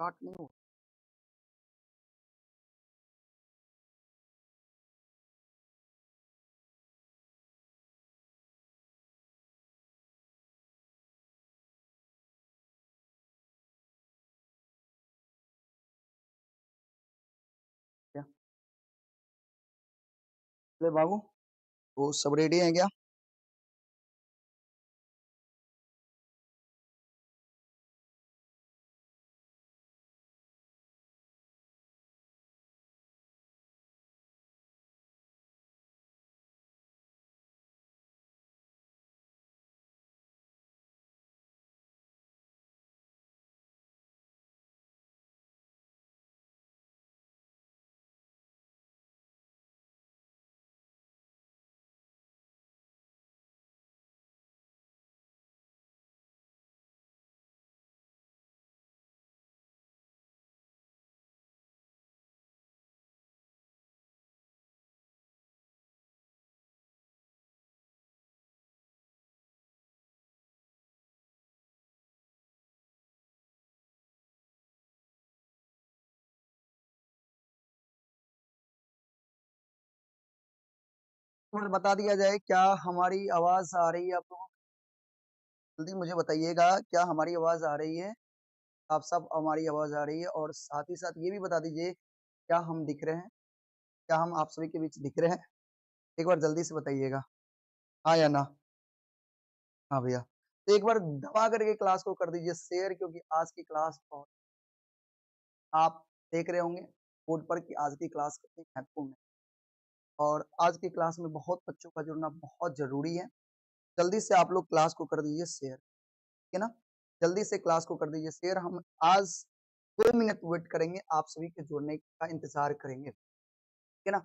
Start नहीं हो। क्या ले बाबू, वो सब रेडी है क्या? और बता दिया जाए क्या हमारी आवाज आ रही है आप लोगों को? जल्दी मुझे बताइएगा क्या हमारी आवाज आ रही है? आप सब हमारी आवाज आ रही है? और साथ ही साथ ये भी बता दीजिए क्या हम दिख रहे हैं, क्या हम आप सभी के बीच दिख रहे हैं? एक बार जल्दी से बताइएगा, हाँ या ना? हाँ भैया, तो एक बार दबा करके क्लास को कर दीजिए शेयर, क्योंकि आज की क्लास बहुत आप देख रहे होंगे बोर्ड पर कि आज की क्लास कितनी महत्वपूर्ण है और आज की क्लास में बहुत बच्चों का जुड़ना बहुत जरूरी है। जल्दी से आप लोग क्लास को कर दीजिए शेयर, ठीक है ना? जल्दी से क्लास को कर दीजिए शेयर। हम आज 2 मिनट वेट करेंगे, आप सभी के जुड़ने का इंतजार करेंगे, ठीक है ना?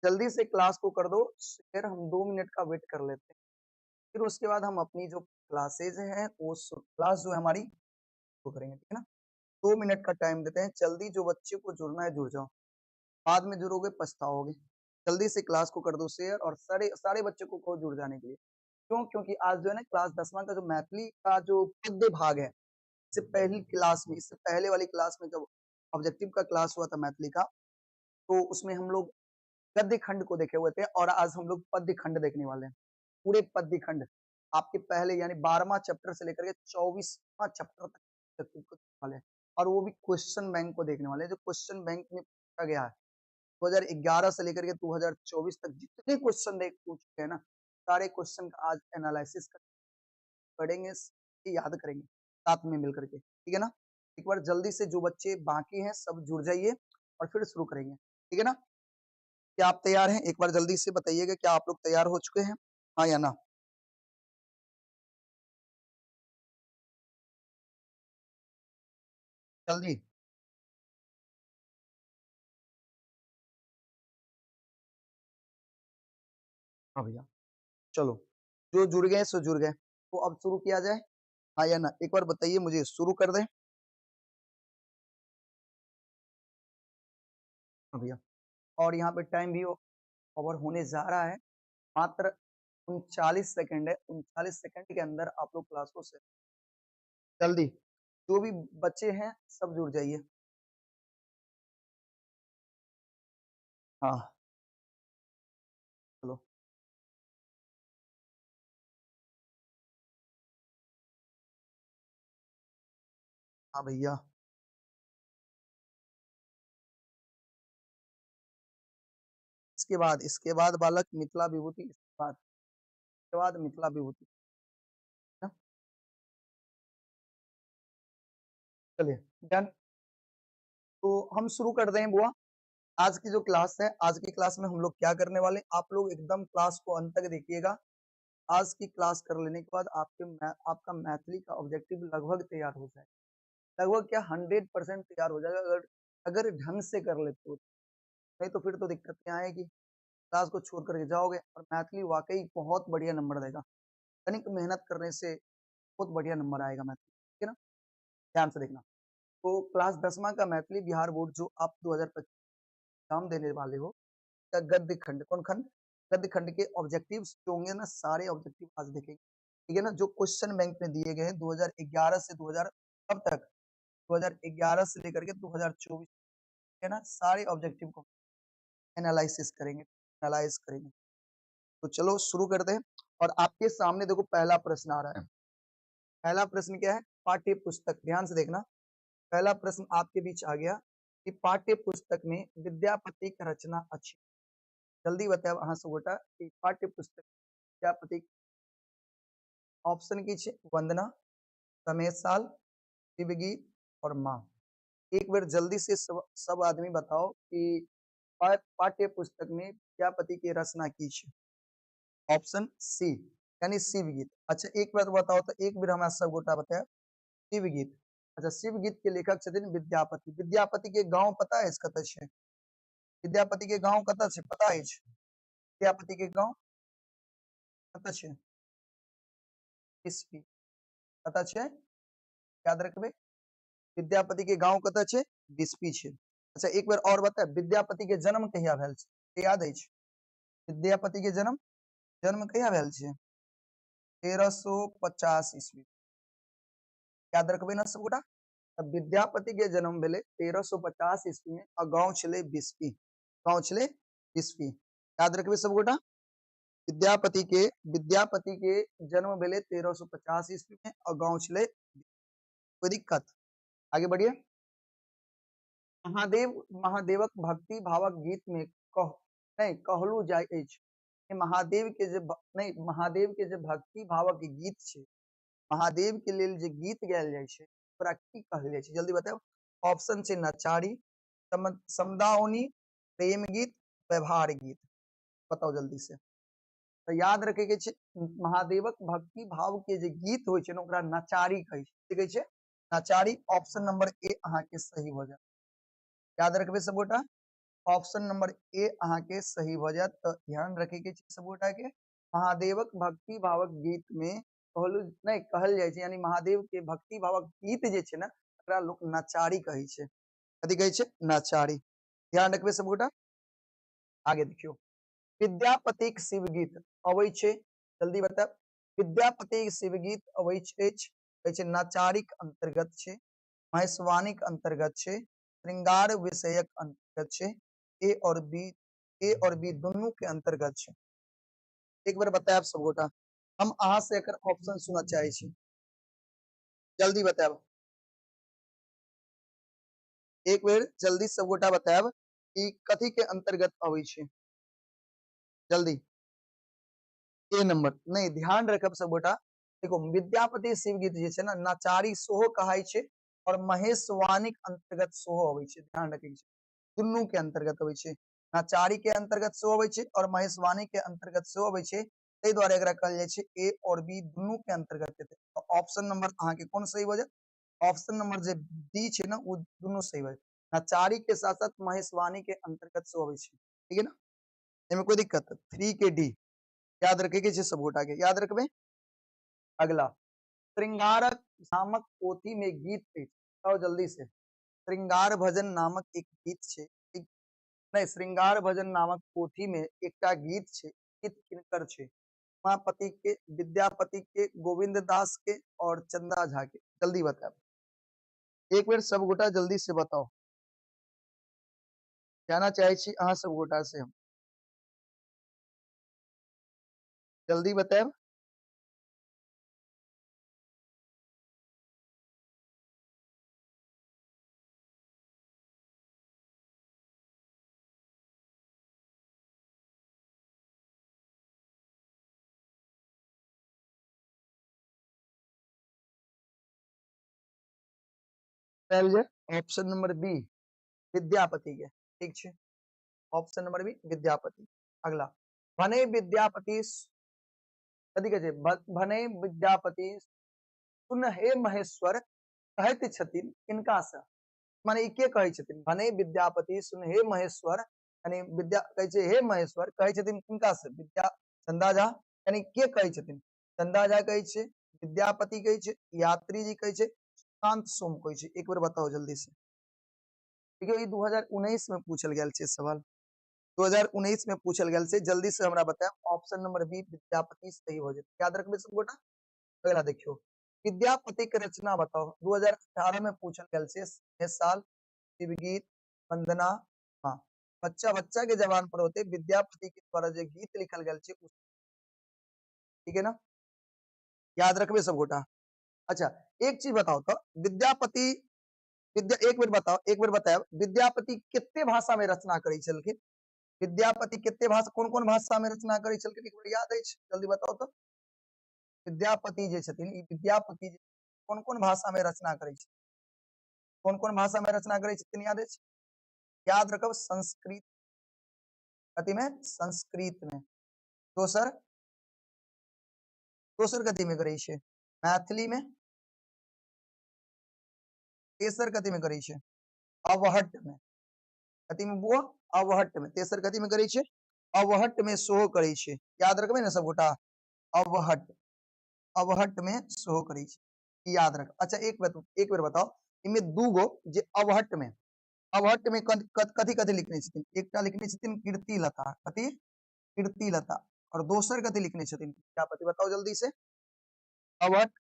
जल्दी से क्लास को कर दो शेयर, हम 2 मिनट का वेट कर लेते हैं, फिर उसके बाद हम अपनी जो क्लासेज हैं वो क्लास जो है हमारी वो करेंगे, ठीक है ना? 2 मिनट का टाइम देते हैं, जल्दी जो बच्चे को जुड़ना है जुड़ जाओ, बाद में जुड़ोगे पछताओगे। जल्दी से क्लास को कर दो शेयर और सारे सारे बच्चों को कहो जुड़ जाने के लिए। क्यों? क्योंकि आज जो है ना क्लास 10वां का जो मैथिली का जो पद्य भाग है, इससे पहली क्लास में, इससे पहले वाली क्लास में जब ऑब्जेक्टिव का क्लास हुआ था मैथिली का, तो उसमें हम लोग गद्य खंड को देखे हुए थे और आज हम लोग पद्य खंड देखने वाले हैं। पूरे पद्य खंड आपके पहले यानी 12वां चैप्टर से लेकर के 24वां चैप्टर तक ऑब्जेक्टिव को देखने वाले हैं, और वो भी क्वेश्चन बैंक को देखने वाले हैं, जो क्वेश्चन बैंक में पूछा गया है 2011 से लेकर के 2024 तक जितने क्वेश्चन देख पूछे हैं ना, सारे क्वेश्चन का आज एनालिसिस करेंगे, याद करेंगे साथ में मिल करके, ठीक है ना? एक बार जल्दी से जो बच्चे बाकी हैं सब जुड़ जाइए और फिर शुरू करेंगे, ठीक है ना? क्या आप तैयार हैं? एक बार जल्दी से बताइएगा क्या आप लोग तैयार हो चुके हैं, हाँ या ना? जल्दी। हाँ भैया, चलो जो जुड़ गए सो जुड़ गए, तो अब शुरू किया जाए, हाँ या ना? एक बार बताइए मुझे, शुरू कर दें? हाँ भैया, और यहाँ पे टाइम भी ओवर होने जा रहा है, मात्र 39 सेकंड है। 39 सेकंड के अंदर आप लोग क्लास को जल्दी जो भी बच्चे हैं सब जुड़ जाइए। हाँ चलो, हाँ भैया, इसके बाद बालक मिथिला विभूति, इसके बाद मिथिला विभूति। चलिए डन, तो हम शुरू कर दें बुआ। आज की जो क्लास है, आज की क्लास में हम लोग क्या करने वाले हैं, आप लोग एकदम क्लास को अंत तक देखिएगा। आज की क्लास कर लेने के बाद आपका मैथिली का ऑब्जेक्टिव लगभग तैयार हो जाएगा, लगभग क्या 100% तैयार हो जाएगा, अगर ढंग से कर लेते हो। नहीं तो फिर तो दिक्कतें आएगी, क्लास को छोड़ करके जाओगे। और मैथिली वाकई बहुत बढ़िया नंबर देगा, तनिक मेहनत करने से बहुत बढ़िया नंबर आएगा मैथिली, ठीक है ना? ध्यान से देखना। तो क्लास 10वां का मैथिली बिहार बोर्ड जो आप 2025 एग्जाम देने वाले हो, का गद्य खंड, कौन खंड? गद्य खंड के ऑब्जेक्टिव्स जो होंगे ना, सारे ऑब्जेक्टिव आज देखेंगे, ठीक है ना? जो क्वेश्चन बैंक में दिए गए हैं 2011 से 2000 कब तक, 2011 से लेकर के 2024 है ना, सारे ऑब्जेक्टिव को एनालिसिस करेंगे, एनालाइज करेंगे। तो चलो शुरू करते हैं। और आपके सामने देखो पहला प्रश्न आ रहा है। पहला प्रश्न क्या है? पाठ्य पुस्तक, ध्यान से देखना। पहला प्रश्न आपके बीच आ गया कि पाठ्य पुस्तक में विद्यापति की रचना अच्छी। जल्दी बताओ अहाँ सब गोटा कि पाठ्य पुस्तक विद्यापति ऑप्शन की छे वंदना, समेसाल, शिवगीत और माँ। एक बार जल्दी से सब आदमी बताओ कि पाठ्य पुस्तक में विद्यापति की रचना की छे। ऑप्शन सी यानी शिवगीत। अच्छा एक बार बताओ तो एक बार हमरा सब गोटा बताया शिवगीत। अच्छा शिवगीत के लेखक छथिन विद्यापति। विद्यापति के गांव पता है कतऽ छै? विद्यापति के गांव कतऽ छै पता अछि? विद्यापति के गांव कतऽ छै? बिस्फी। कतऽ छै? याद रखबै, विद्यापति के गांव कतऽ छै? बिस्फी छै। अच्छा एक बार और बताए विद्यापति के जन्म कहिया भेल छै? याद अछि? विद्यापति के जन्म कहिया भेल छै? 1350 ईस्वी। याद रखबै ना सब गोटा। तब विद्यापति के जन्म भेलै 1350 ईस्वी में आ गांव छलै बिस्फी। गांव छलै बिस्फी। याद रखबै सब गोटा। विद्यापति के जन्म भेलै 1350 ईस्वी में और गांव छलै। कोई दिक्कत? आगे बढ़िए। महादेवक भक्ति भावक गीत में कह नहीं कहलू जाय अछि। महादेव के जे नहीं महादेव के जे भक्ति भावक गीत छै, महादेव के लेल जे गीत गायल जाय छै ओकरा की कहल जाय छै? जल्दी बताउ। ऑप्शन छै नचारी, समदाउनी, प्रेम गीत, व्यवहार गीत। बताउ जल्दी से। तो याद रखे के छै महादेवक भक्ति भाव के जे गीत होइ छै ने ओकरा नचारी कहै छै। की कहै छै? नचारी। ऑप्शन नंबर ए अहाँ के सही भऽ जायत। याद रखबै सब गोटा, ऑप्शन नंबर ए अहाँ के सही भऽ जायत। तो ध्यान रखे के छै सब गोटा के, महादेवक भक्ति भावक गीत में कहलू नहीं कहल जाय छै, यानी महादेव के भक्ति भावक गीत जे छै ने ओकरा लोक नचारी कहै छै। कथी कहै छै? नचारी। ध्यान रखबै सब गोटा। आगे देखियौ, विद्यापतिक शिवगीत अबै छै। जल्दी बताब। विद्यापतिक शिवगीत अबै अछि, कहै छै नचारीक अंतर्गत छै, महेशवाणीक अंतर्गत छै, श्रृंगार विषयक अंतर्गत छै। ए और बी, ए और बी दुनू के अंतर्गत छै। एक बार बतायब सब गोटा, हम अहाँ से एकर ऑप्शन सुनऽ चाहे छी, जल्दी बतायब। एक बेर जल्दी सब गोटा बतायब कि कथी के अंतर्गत अबै छै। जल्दी। ए नंबर नहीं, ध्यान रखब सब गोटा। देखो विद्यापति शिवगीत जे छै ने नचारी सेहो कहाय छै और महेशवाणीक अंतर्गत सेहो अबै छै। ध्यान रखै छै दुनू के अंतर्गत अबै छै, नचारी के अंतर्गत सेहो अबै छै और महेशवाणी के अंतर्गत सेहो अबै छै। ताहि दुआरे एकरा कहल जाइ छै ए और बी दुनू के अंतर्गत हेतै। तो ऑप्शन नंबर अहाँ के कोन सही भऽ जायत? ऑप्शन नंबर जे डी छै ने ओ दुनू सही भऽ जायत। नचारी के साथ साथ महेशवाणी के अंतर्गत सेहो अबै छै। ठीक है ना, एहिमे कोई दिक्कत? 3 के डी याद रखे के छै सब गोटा के, याद रखबै। अगला, श्रृंगारक नामक पोथी में गीत अछि। बताओ जल्दी से। श्रृंगार भजन नामक एक गीत छै, नहीं श्रृंगार भजन नामक पोथी में एकटा गीत छै। गीत किनकर छै? उमापति के, विद्यापति के, गोविंद दास के और चंदा झा के। जल्दी बताओ एक बेर सब गोटा, जल्दी से बताओ। जाना चाहे छी अहाँ सब गोटा से हम, जल्दी बतायब। ऑप्शन नंबर बी विद्यापति के। ठीक छै, ऑप्शन नंबर बी विद्यापति। अगला, भने विद्यापति कथी कहै छै? भने विद्यापति सुन हे महेश्वर कहैत छथिन किनका से? माने ई के कहै छथिन? भने विद्यापति सुन हे महेश्वर, यानी विद्या कहै छै हे महेश्वर, कहै छथिन किनका से? विद्या चंदा झा। यानी के कहै छथिन? चंदा झा कहै छै, विद्यापति कहै छै, यात्री जी कहै छै, सुकांत सोम कहै छै। एक बेर बताओ जल्दी से। देखियौ ई 2019 में पूछल गेल छै सवाल, 2019 में पूछल गेल छै। जल्दी से हमरा बतायब। ऑप्शन नंबर बी विद्यापति सही हो जेतै। याद रखबै सब गोटा। अगला देखियौ, विद्यापति के रचना बताओ, 2018 में पूछल गेल छै साल, शिवगीत, वंदना। हाँ, बच्चा बच्चा के जबान पर होते विद्यापति के द्वारा जो गीत लिखल गेल छै, ठीक है ना, याद रखबे सब गोटा। अच्छा एक चीज बताओ तो, विद्यापति विद्या एक बेर बताओ, एक बेर बतायब विद्यापति कितने भाषा में रचना करै छलखिन? विद्यापति कितने भाषा, कोन कोन भाषा में रचना करै छलखिन, एक बेर याद अछि? जल्दी बताओ तो। विद्यापति जे छथिन, ई विद्यापति जे कोन कोन भाषा में रचना करै छथिन, कोन कोन भाषा में रचना करै छथिन, याद अछि? याद रखब संस्कृत, कथी में? संस्कृत में। दोसर, दोसर कथी में करै छै? मैथिली में। तेसर कथी में करै छै? अवहट्ट में। कथी में बुआ? अवहट्ट में। तेसर कथी में करै छै? अवहट्ट में सेहो करै छै। याद रखबै ने सब गोटा, अवहट्ट, अवहट्ट में सेहो करै छै, याद रख। अच्छा एक बेर बताओ, इमे दूगो जे अवहट्ट में, अवहट्ट में कथी कथी लिखने छथिन? एकटा लिखने छथिन कीर्तिलता, कथी? कीर्तिलता। और दोसर कथी लिखने छथिन विद्यापति? बताओ जल्दी से। अवहट्ट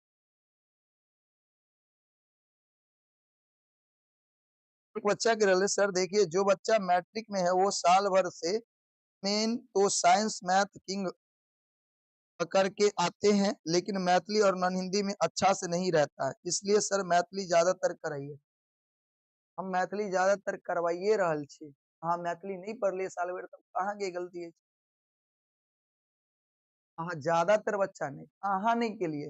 एक बच्चा के रहे सर, देखिए जो बच्चा मैट्रिक में है वो साल भर से मेन तो साइंस मैथ किंग पकड़ के आते हैं, लेकिन मैथिली और नॉन हिंदी में अच्छा से नहीं रहता है, इसलिए सर मैथिली ज्यादातर कराइए। हम मैथिली ज्यादातर करवाइए रहल छी। अहाँ मैथिली नहीं पढ़लिए साल भर, तब कहाँ के गलती है? अहाँ ज्यादातर बच्चा नहीं, अहाँ नहीं के लिए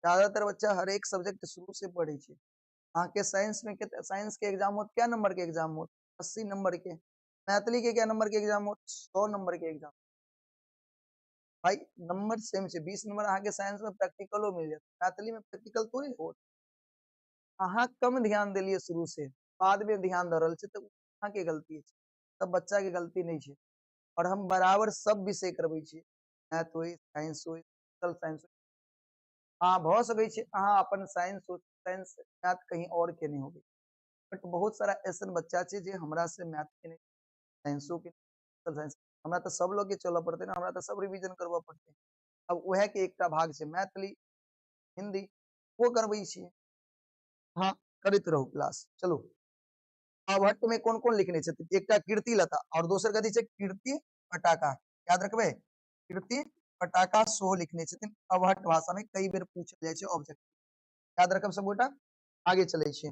ज्यादातर बच्चा हर एक सब्जेक्ट शुरू से पढ़े छे। अहाँ के साइंस में के, साइंस के एग्जाम होत क्या नंबर के एग्जाम होत? 80 नंबर के। मैथिली के क्या नंबर के एग्जाम होत? 100 नंबर के एग्जाम। भाई नंबर सेम छे, 20 नंबर अहाँ के साइंस में प्रैक्टिकलो मिल जात, मैथिली में प्रैक्टिकल थोड़ी होत। अहाँ कम ध्यान दिलिए शुरू से, बाद में ध्यान the रहल छे, तो अहाँ के गलती है, तब बच्चा के गलती नहीं छे। और हम बराबर सब विषय करबै छी, मैथ होय, साइंस होय, सोशल साइंस होय। हाँ भऽ सकै छै अहाँ अपन साइंस, सोशल साइंस, मैथ कहीं और के नहीं होबै, बट बहुत सारा ऐसा बच्चा छै जे हमरा से मैथ के नहीं, साइंसो के, सोशल साइंस, हमरा तऽ सब लग के चलऽ पड़तै ने, हमरा तऽ सब रिवीजन करबऽ पड़तै। अब वएह के एकटा भाग छै मैथिली, हिंदी, वो करबै छियै। हाँ करैत रहू क्लास। चलू अवहट्ट में कोन कोन लिखने छथिन? एकटा कीर्तिलता और दोसर कथी छै? कीर्ति पटाका। याद रखबै, कीर्ति पटाका सेहो लिखने छथिन अवहट्ट भाषा में, कई बेर पूछल जाइ छै ऑब्जेक्ट, याद रखब सब गोटा। आगे चलै छी।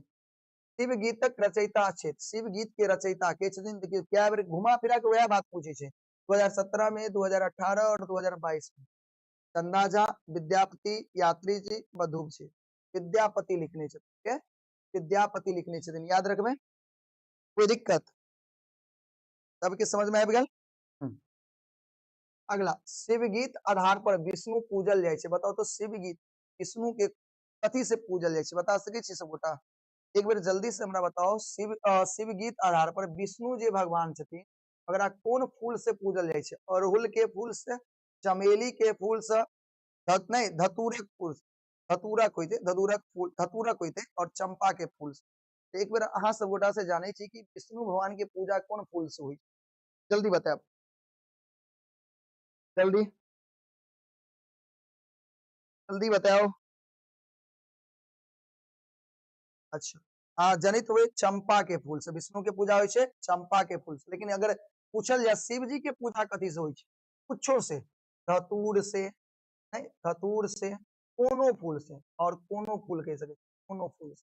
शिव गीतक रचयिता छथि, शिव गीत के रचयिता के छथिन? देखियौ कए बेर घुमा फिरा के वएह बात पूछै छै, 2017 में, 2018 और 2022 में। चंदा झा, विद्यापति, यात्री जी, मधुप जी। विद्यापति लिखने छथिन, विद्यापति लिखने छथिन, याद रखबै। कोई दिक्कत? सबके समझ में आबि गेल? अगला, शिव गीत आधार पर विष्णु पूजल जाइ छै। बताओ तो शिव गीत विष्णु के कथी से पूजल जाइ छै, बता सकै छी सबगोटा? एक बेर जल्दी से हमरा बताओ, शिव गीत आधार पर विष्णु जे भगवान छथिन ओकरा कोन फूल से पूजल जाइ छै? अड़हुल के फूल से, चमेली के फूल से, नहीं धतूरक फूल, धतूरक होइते, धतूरक फूल, धतूरक होइते, और चंपा के फूल से। एक बेर अहाँ सब गोटा से जानै छी कि विष्णु भगवान के पूजा कोन फूल से होइ, जल्दी बतायब, जल्दी जल्दी बताओ। अच्छा हाँ, जनित हुए चंपा के फूल से विष्णु के पूजा होइ छै, चंपा के फूल से। लेकिन अगर पूछल जाए शिव जी के पूजा कथी से होइ छै, कुछो से, धतूर से नहीं, धतूर से, कोनो फूल से, और कोनो फूल कहि सकै छी, कोनो फूल से,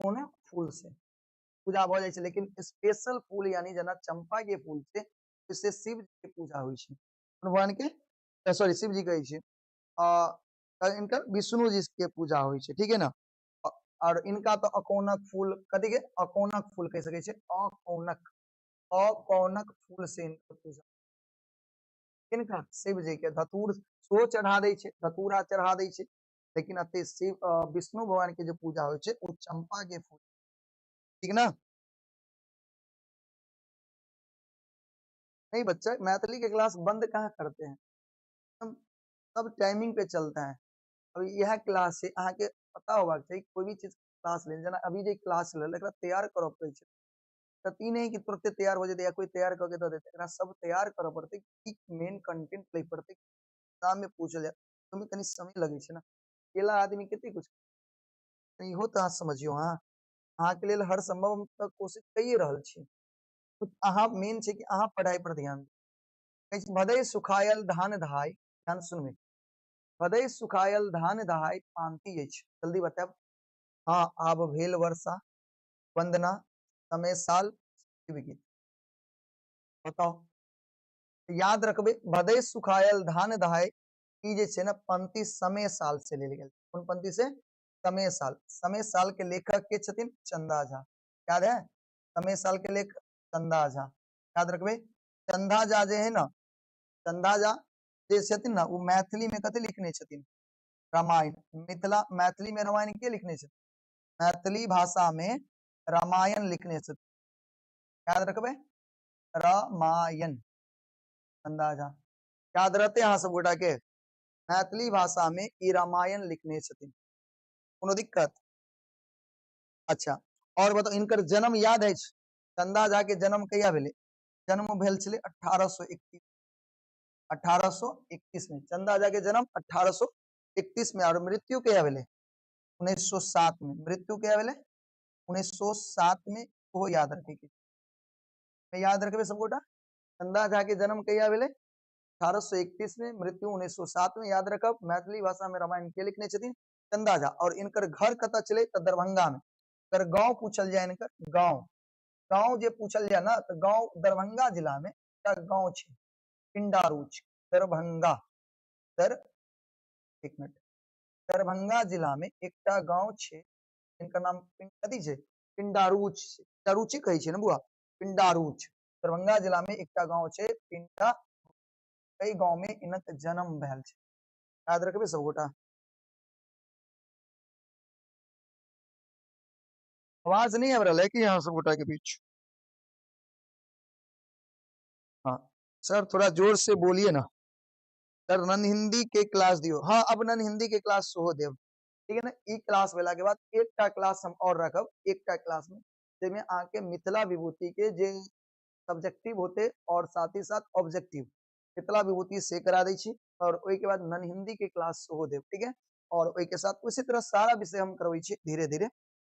कोनो फूल से पूजा भऽ जाइ छै। लेकिन स्पेशल फूल यानी जेना चंपा के फूल से, ओहिसे शिव जी के पूजा होइ छै, भगवान के, सॉरी शिव जी कहै छै, इनकर विष्णु जी के पूजा होइ छै, ठीक है ना। और इनका तो अकौनक फूल, कथी के अकौनक फूल कहि सकै छै, अकौनक, अकौनक फूल से इनकर पूजा, इनका शिव जी के धतूर सेहो चढ़ा दै छै, धतूरा चढ़ा दै छै। लेकिन अते शिव विष्णु भगवान के जो पूजा होइ छै ओ चंपा के फूल, ठीक ना। नहीं बच्चा, मैथिली के क्लास बंद कहाँ करते हैं, हम सब टाइमिंग पे चलता है। अभी यह क्लास है, अहाँ के पता होबाक चाही, कोई भी चीज क्लास ले जेना अभी जे क्लास लेल एकरा तैयार करऽ पड़ै छै, तऽ ई नहीं कि तुरंते तैयार हो जेतै या कोई तैयार कऽ के दऽ देतै, एकरा सब तैयार करऽ पड़तै, की मेन कंटेंट लै पड़तै, एग्जाम में पूछल जाए, ओहिमे कनी समय लगै छै ना। अकेला आदमी कते कुछ इहो तऽ अहाँ समझियौ। अहाँ अहाँके लेल हर संभव हम तऽ कोशिश कइए रहल छी। अहाँ मेन छै कि अहाँ पढ़ाई पर ध्यान दियौ। भदई सुखायल धान दहाय, ध्यान सुनबै, भदई सुखायल धान दहाय पांति अछि, जल्दी बतायब। हाँ आब भेल वर्षा, वंदना, समय साल, शिवगीत, बताओ। याद रखबै भदई सुखायल धान दहाय ई जे छै ने पंक्ति समय साल से लेल गेल। कोन पंक्ति से? समय साल। समय साल के लेखक के छथिन? चंदा झा। याद है? समय साल के लेखक चंदा झा। याद रखबै चंदा झा जे है ना, चंदा झा जे छथिन ना, वो मैथिली में कथी लिखने छथिन? रामायण। मिथिला मैथिली में रामायण के लिखने छथिन? मैथिली भाषा में रामायण लिखने छथिन। याद रखबै रामायण चंदा झा। याद रहते अहाँ सब गोटा के? मैथिली भाषा में ई रामायण लिखने छथिन। कोनो दिक्कत? अच्छा और बताओ, इनकर जन्म याद अछि? चंदा झा के जन्म कहिया भेलै? जन्म भेल छलै 1831 में। चंदा झा के जन्म 1831 में। और मृत्यु कहिया भेलै? 1907 में। मृत्यु कहिया भेलै? 1907 में। ओहो याद रखे के, याद रखबै सब गोटा। चंदा झा के जन्म कहिया भेलै? 1831 में, मृत्यु 1907 में। याद रखब मैथिली भाषा में रामायण के लिखने छथिन? चंदा झा। और इनकर घर कतऽ छलै? तऽ दरभंगा में। अगर गांव पूछल जाए, इनकर गांव, गांव जे पूछल जाए ना, तऽ गांव दरभंगा जिला में एकटा गांव छै पिंडारूच। दरभंगा दर एक मिनट, दरभंगा जिला में एकटा गांव छै, इनकर नाम कथी छै? पिंडारूच। पिंडारूचे कहै छै ने बुआ? पिंडारूच। दरभंगा जिला में एकटा गांव छै पिंडा, एहि गांव में इनक जन्म भेल छै। याद रखबै सब गोटा। आवाज नहीं आबि रहल है कि यहाँ सब गोटा के बीच? हाँ सर थोड़ा जोर से बोलिए ना सर। नन हिंदी के क्लास दियो। हाँ अब नन हिंदी के क्लास सेहो देब, ठीक है ना। ई क्लास भेला के बाद एकटा क्लास हम और रखब, एकटा क्लास में जाहिमे अहाँके मिथिला विभूति के जे सब्जेक्टिव होते और साथ ही साथ ऑब्जेक्टिव मिथिला विभूति से करा दै छी, और ओहिके बाद नन हिंदी के क्लास सेहो देब, ठीक है। और ओहिके साथ उसी तरह सारा विषय हम करबै छी धीरे धीरे,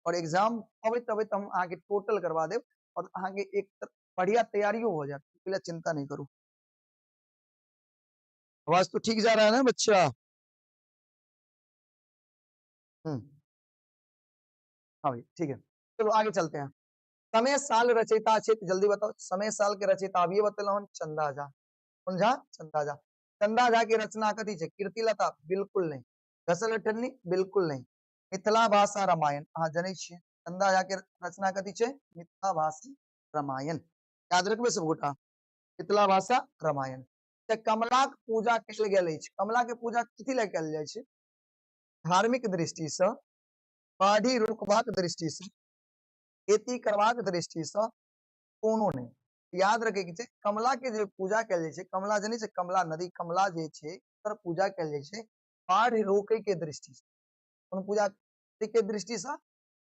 और एग्जाम अबैत अबैत हम अहाँके टोटल करवा देब और अहाँके एक बढ़िया तैयारियों हो जायत, ओहि लए चिंता नहीं करू। आवाज तो ठीक जा रहा है ना बच्चा? हाँ भाई ठीक है, चलो आगे चलते हैं। समय साल रचयिता छै, जल्दी बताओ। समय साल के रचयिता अभी बतेलहुँ, चंदा झा। कोन झा? चंदा झा। चंदा झा के रचना कथी छै? कीर्तिलता? बिल्कुल नहीं। गसल अठन्नी? बिल्कुल नहीं। मिथिला भाषा रामायण अहाँ जनै छियै। चंदा झा के रचना कथी छै? मिथिला भाषा रामायण। याद रखबै सब गोटा, मिथिला भाषा रामायण। तऽ कमलाक पूजा कयल गेल अछि। कमला के पूजा कथी लए कयल जाइ छै? धार्मिक दृष्टि सँ, बाढ़ि रोकबाक दृष्टि सँ, खेती करबाक दृष्टि सँ, कोनो नहि। याद रखे के छै कमला के जे पूजा कयल जाइ छै, कमला जनै छै, कमला नदी, कमला जे छै ओकर पूजा कयल जाइ छै बाढ़ि रोकै के दृष्टि सँ। कोन पूजा के दृष्टि सँ?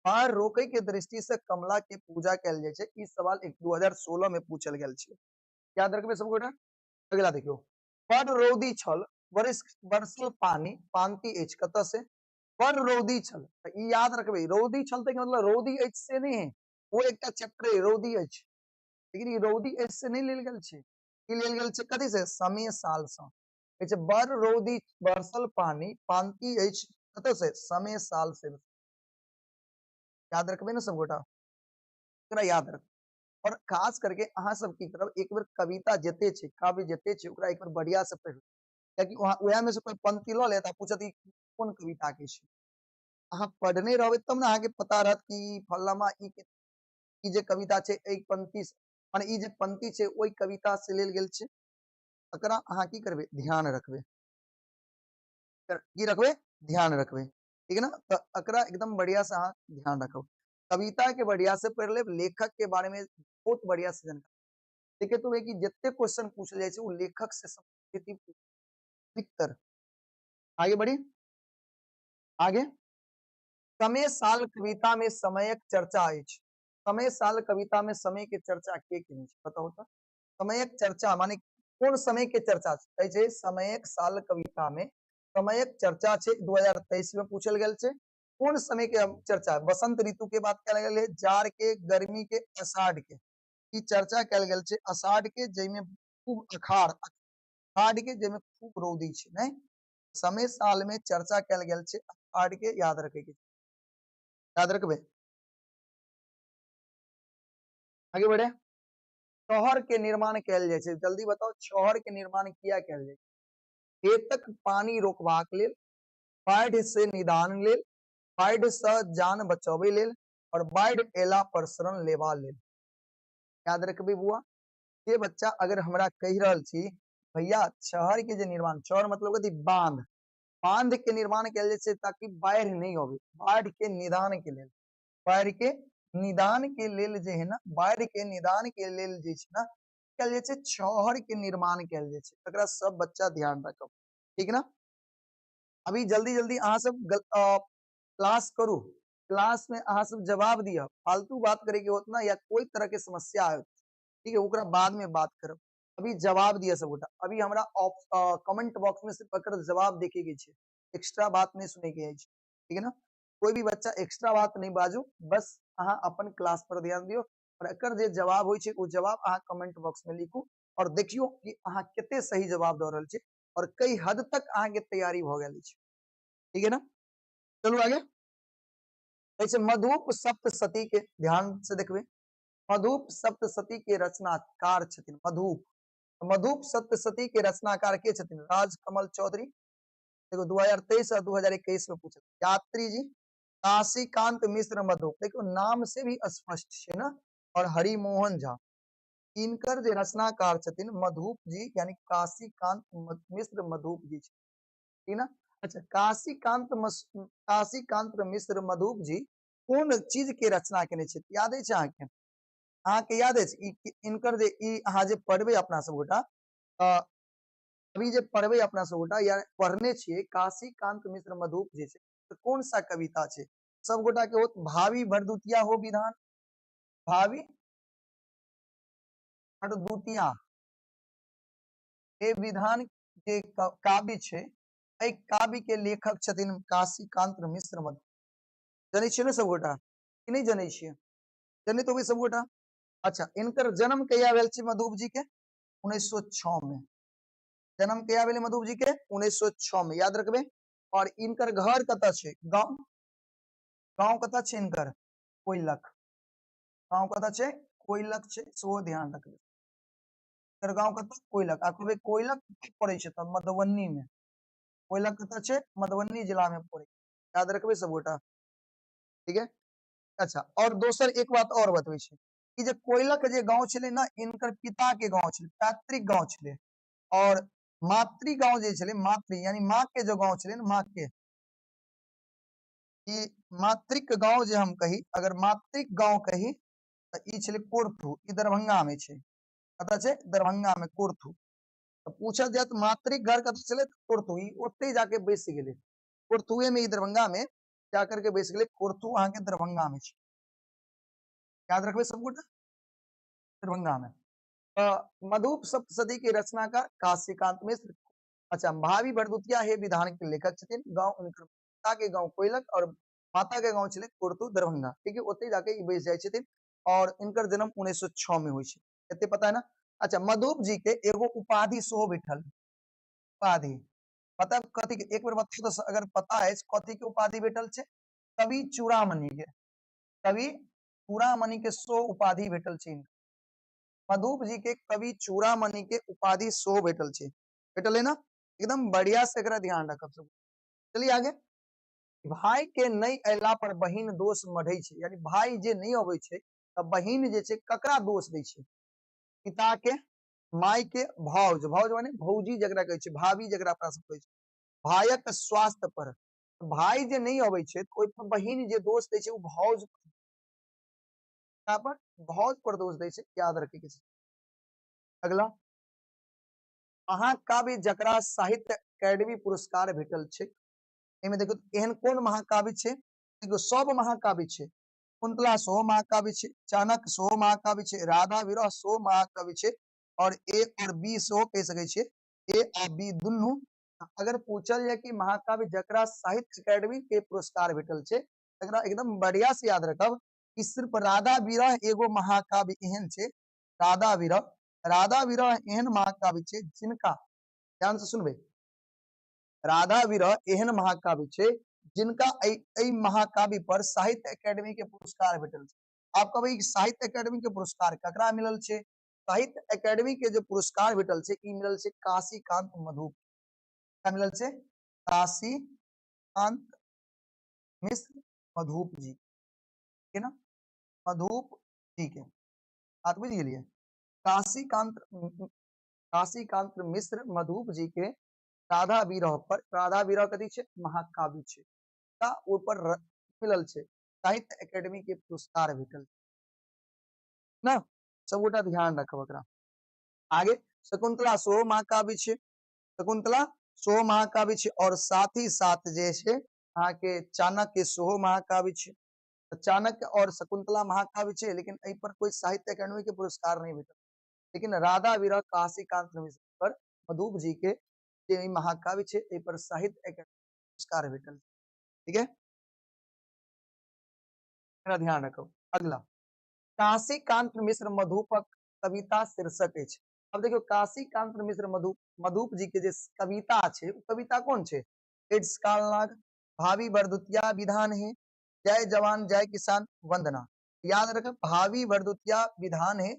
बाढ़ि रोकै के दृष्टि सँ कमला के पूजा कयल जाइ छै। ई सवाल एक 2016 में पूछल गेल छै, याद रखबै सब गोटा। अगला देखियौ, बड़ रौदी छल बरसल पानी पांति अछि कतऽ से? बड़ रौदी छल, तऽ ई याद रखबै रौदी छल तऽ मतलब रौदी अछि से नहि है, ओ एकटा चैप्टर है रौदी अछि, लेकिन ई रौदी अछि से नहि लेल गेल छै, ई लेल गेल छै कथी से? समय साल सँ। कहै छै बड़ रौदी बरसल पानी पांति अछि कतऽ से? समय साल से। याद रखबै ने सब गोटा, एकरा याद रख। और खास करके अहाँ सब की करब, एक बेर कविता जते छै, काव्य जते छै, ओकरा एक बेर बढ़िया से पढ़, कियाकि वएह में से कोई पंक्ति लऽ लेत आ पूछत ई कोन कविता के छै। अहाँ पढ़ने रहबै तब ने अहाँके पता रहत कि फल्लामा ई जे कविता छै एहि पंक्ति से, माने ई जे पंक्ति छै ओहि कविता से लेल गेल छै। एकरा अहाँ की करबै? ध्यान रखबै। की रखबै? ध्यान रखबै, ठीक है ना। तऽ एकरा एकदम बढ़िया से अहाँ ध्यान रखब, कविता के बढ़िया से पढ़ लेब, लेखक के बारे में बहुत बढ़िया से जानकारी। देखिए तो कि जते क्वेश्चन पूछल जाइ छै वो लेखक से संबंधित अधिकतर। आगे बढ़ी, आगे। समय साल कविता में समयक चर्चा अछि। समय साल कविता में समय के चर्चा के केने छै बताउ तऽ? समयक चर्चा माने कोन समय के चर्चा छै? कहै छै समयक साल कविता में समयक चर्चा छै, 2023 में पूछल गेल छै। कोन समय के चर्चा? बसंत ऋतु के बात कयल गेल है, जाड़ के, गर्मी के, आषाढ़ के ई चर्चा कयल गेल छै। आषाढ़ के जाहिमे खूब अखाड़, अखाड़ के जाहिमे खूब रौदी छै, नहीं समय साल में चर्चा कयल गेल छै अखाड़ के, याद रखे के, याद रखबे। आगे बढ़े, शहर के निर्माण कयल जाइ छै, जल्दी बताओ शहर के निर्माण किया कयल जाइ छै? खेतक पानी रोकबाक लेल, बाढ़ि से निदान लेल, बाढ़ि से जान बचाबै लेल और बाढ़ि एला पर शरण लेबा लेल। याद रखबे बुआ, ये बच्चा अगर हमरा कहि रहल छी भैया शहर के जे निर्माण, शहर मतलब कथी? बांध, बांध के निर्माण कयल जाइ छै ताकि बाढ़ि नहीं आवे, बाढ़ि के निदान के लेल, बाढ़ि के निदान के लेल जे है ना, बाढ़ि के निदान के लेल जे छै ना कयल जाइ छै शहर के निर्माण कयल जाइ छै। एकरा सब बच्चा ध्यान रखब, ठीक ना? अभी जल्दी जल्दी अहाँ सब क्लास करू, क्लास में अहाँ सब जवाब दिया, फालतू बात करे के होत ना या कोई तरह के समस्या आए, ठीक है, ओकरा बाद में बात करब, अभी जवाब दिया सब गोटा। अभी हमरा कमेंट बॉक्स में सिर्फ एकर जवाब देखे के छै, एक्स्ट्रा बात नहीं सुने के अछि, ठीक है ना? कोई भी बच्चा एक्स्ट्रा बात नहीं बाजू, बस अहाँ अपन क्लास पर ध्यान दियौ और एकर जे जवाब होइ छै ओ जवाब अहाँ कमेंट बॉक्स में लिखू और देखियौ कि अहाँ कते सही जवाब दऽ रहल छी और कई हद तक अहाँ के तैयारी भऽ गेल अछि, ठीक है ना? चलू आगे। ऐसे मधुप सप्तशती के ध्यान से देखबे, मधुप सप्तशती के रचनाकार छथिन मधुप, मधुप सप्तशती के रचनाकार के छथिन? राजकमल चौधरी। देखो 2023 और 2021 में पूछल। यात्री जी, काशीकांत मिश्र मधुप, देखो नाम से भी स्पष्ट है ना, और हरिमोहन झा, इनकर जे रचनाकार छथिन मधुप जी यानी काशीकांत मिश्र मधुप जी, ठीक ना? अच्छा, काशीकांत मिश्र मधुप जी कोन चीज के रचना केने छथि? याद अछि अहाँके? अहाँके याद अछि इनकर जे ई अहाँ जे पढ़बै अपना सब गोटा, अभी जे पढ़बै अपना सब गोटा या पढ़ने छियै काशीकांत मिश्र मधुप जे छै, तऽ कोन सा कविता छै? सब गोटा के होत भावी भरदुतिया हो विधान, भावी भरदुतिया हे विधान जे काव्य छै, एहि काव्य के लेखक छथिन काशीकांत मिश्र मधुप। जनै छियै ने सब गोटा कि नहि जनै छियै? जनैत होबै सब गोटा। अच्छा, इनकर जन्म कहिया भेल छै मधुप जी के? 1906 में जन्म कहिया भेलै मधुप जी के? 1906 में, याद रखबै। और इनकर घर कतऽ छै? गाँव, गाँव कतऽ छै इनकर? कोइलख। गाँव कतऽ छै? कोइलख छै, सेहो ध्यान रखबै। इनकर गाँव कतऽ? कोइलख। आ कहबै कोइलख पड़ै छै तऽ मधुबनी में, कोइलख कतऽ छै? मधुबनी जिला में पड़ै, याद रखबै सब गोटा, ठीक है। अच्छा, और दोसर एक बात और बतबै छी कि जे कोइलख जे गाँव छलै ना, इनकर पिता के गाँव छलै, पैतृक गाँव छलै, और मातृ गाँव जे छलै, मातृ यानी माँ के जो गाँव छलै ना, माँ के ई मातृक गाँव जे हम कही, अगर मातृक गाँव कही तऽ ई छलै कोर्थू, ई दरभंगा में छै। कतऽ छै? दरभंगा में कोर्थू। तऽ पूछल जायत मातृक घर कतऽ छलै? कोर्थू। ई ओतै जाके बैस गेलै, कोर्थुए में, ई दरभंगा में जाकर के बैस गेलै। कोर्थू अहाँके दरभंगा में छै, याद रखबै सब गोटा, दरभंगा में। तऽ मधुप सप्तशती के रचनाकार काशीकांत मिश्र। अच्छा, भावी भरदुतिया हे विधान के लेखक छथिन। गाँव उनकर पिता के गाँव कोइलख और माता के गाँव छलै कोर्थू दरभंगा, ठीक है, ओतै जाके ई बैस जाइ छथिन और इनकर जन्म 1906 में होइ छै, एते पता है ना? अच्छा, मधुप जी के एगो उपाधि सेहो भेटल, उपाधि मतलब कथी के? एक बेर बताउ तऽ अगर पता अछि कथी के उपाधि भेटल छै? कवि चूड़ामणि के, कवि चूड़ामणि के सेहो उपाधि भेटल छै। मधुप जी के कवि चूड़ामणि के उपाधि सेहो भेटल छै, भेटल है ना? एकदम बढ़िया से एकरा ध्यान रखब सब। चलिए आगे। भाई के नहीं अयला पर बहिन दोष मढ़ै छै, यानी भाई जे नहीं अबै छै तऽ बहिन जे छै ककरा दोष दै छै? पिता के, माय के, भाउज, भाउज माने भौजी जकरा कहै छै, भाभी जकरा अपना सब कहै छै, भायक स्वास्थ्य पर। भाई जे नहीं अबै छै तऽ ओहि पर बहिन जे दोष दै छै ओ भाउज पर, भाउज पर दोष दै छै, याद रखे के छै। अगला महाकाव्य जकरा साहित्य अकेडमी पुरस्कार भेटल छै, एहिमे देखियौ एहन कोन महाकाव्य छै? देखियौ सब महाकाव्य छै, कुंतला सेहो महाकाव्य छै, चाणक्य सेहो महाकाव्य छै, राधा विरह सेहो महाकाव्य छै, और ए और बी सेहो कहि सकै छियै, ए आ बी दुनू अगर पूछल जाय कि महाकाव्य जकरा साहित्य अकेडमी के पुरस्कार भेटल छै, तकरा एकदम बढ़िया से याद रखब कि सिर्फ राधा विरह एगो महाकाव्य एहन छै, राधा विरह, राधा विरह एहन महाकाव्य छै जिनका, ध्यान से सुनबै, राधा विरह एहन महाकाव्य छै जिनका एहि महाकाव्य पर साहित्य अकेडमी के पुरस्कार भेटल छै। आप कहबै साहित्य अकेडमी के पुरस्कार ककरा मिलल छै? साहित्य अकेडमी के जो पुरस्कार भेटल छै ई मिलल छै काशीकांत मधुप। क्या मिलल छै? काशीकांत मिश्र मधुप जी, ठीक है ना, मधुप जी के बात बुझ गेलियै। काशीकांत मिश्र मधुप जी के राधा विरह पर, राधा विरह कथी छै? महाकाव्य छै, ऊपर मिलल छै साहित्य अकेडमी के पुरस्कार भेटल ना। सबगोटा ध्यान रखब एकरा। आगे शकुंतला सेहो महाकाव्य छै, शकुंतला सेहो महाकाव्य छै, और साथ ही साथ जे छै अहाँके चाणक्य सेहो महाकाव्य छै। चाणक्य और शकुंतला महाकाव्य छै, लेकिन एहि पर कोई साहित्य अकेडमी के पुरस्कार नहीं भेटल। लेकिन राधा विरह काशीकांत मिश्र पर मधुप जी के जे महाकाव्य छै एहि पर साहित्य अकेडमी पुरस्कार भेटल, ठीक है, ध्यान रखब। अगला काशीकांत मिश्र मधुपक कविता शीर्षक अछि। अब देखियौ काशीकांत मिश्र मधुप जी के जे कविता छै, ओ कविता कोन छै? एड्स कालनाग, भावी बरदुतिया विधान है, जय जवान जय किसान, वंदना। याद रखब भावी बरदुतिया विधान है,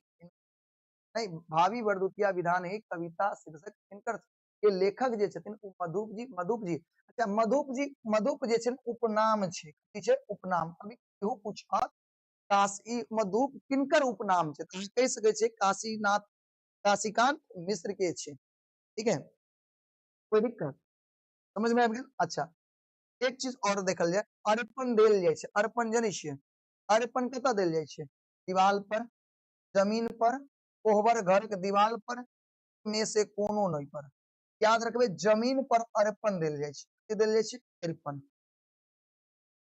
नहीं, भावी बरदुतिया विधान है कविता शीर्षक इनकर के लेखक जे छथिन ओ मधुप जी, मधुप जी। अच्छा मधुप जी, मधुप जे छै उपनाम छै, की छै? उपनाम। अभी इहो पूछत काशी मधुप किनकर उपनाम छै, तऽ कहि सकै छियै काशीनाथ, काशीकांत मिश्र के छै, ठीक है, कोई दिक्कत समझ में आबि गेल। अच्छा एक चीज और देखल जाय, अर्पण देल जाइ छै, अर्पण जनै छियै? अर्पण कतऽ देल जाइ छै? दीवाल पर, जमीन पर, कोहबर घर के दीवाल पर, में से कोनो नहीं पर। याद रखबै जमीन पर अर्पण देल जाइ छै, की देल जाइ छै? अर्पण,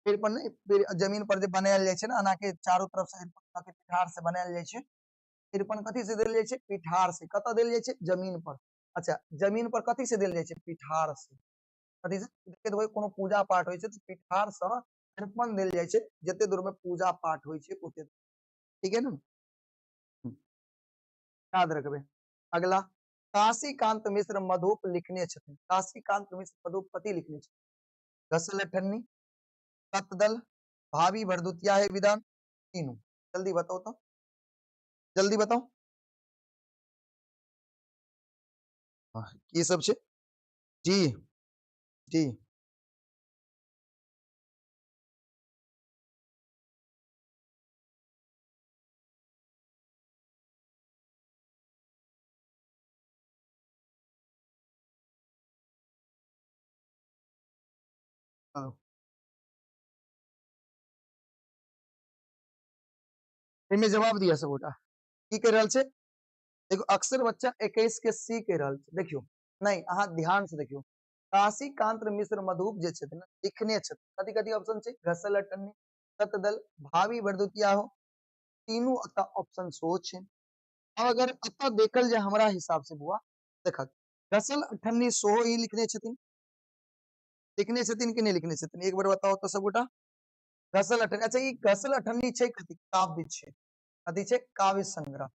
अरिपन नहीं, फिर जमीन पर जे बनायल जाइ छै ना, एना के चारू तरफ से अरिपन के पिठार से बनायल जाइ छै। अरिपन कथी से देल जाइ छै? पिठार से। कतऽ देल जाइ छै? जमीन पर। अच्छा जमीन पर कथी से देल जाइ छै? पिठार से। कथी से? देखैत होबै कोनो पूजा पाठ होइ छै तऽ पिठार से अरिपन देल जाइ छै, जते दूर में पूजा पाठ होइ छै ओते, ठीक है ना, याद रखबै। अगला काशीकांत मिश्र मधुप लिखने छथिन। काशीकांत मिश्र मधुप कथी लिखने छथिन? घसल अठन्नी, सतदल, भावी भरदुतिया है विधान, तीनों। जल्दी बताओ तो, जल्दी बताओ की सब छै। जी जी हाँ। एहिमे जवाब दिया सबगोटा की कहि रहल छै। देखो अक्सर बच्चा 21 के सी कहि रहल छै। देखियो नहीं, अहाँ ध्यान से देखियो, काशीकांत मिश्र मधुप जे छथिन लिखने छथिन, कथी कथी ऑप्शन छै? घसल अठन्नी, सतदल, भावी बरदुतिया हो, तीनू अतः ऑप्शन सो छै। अब अगर अतः देखल जाय हमरा हिसाब से बुआ, देखक घसल अठन्नी सेहो ई लिखने छथिन, लिखने छथिन कि नहीं लिखने छथिन? एक बार बताओ तो सबगोटा। घसल अठन्नी, अच्छा ई घसल अठन्नी छै कथी? काव्य छै, कथी छै? काव्य संग्रह।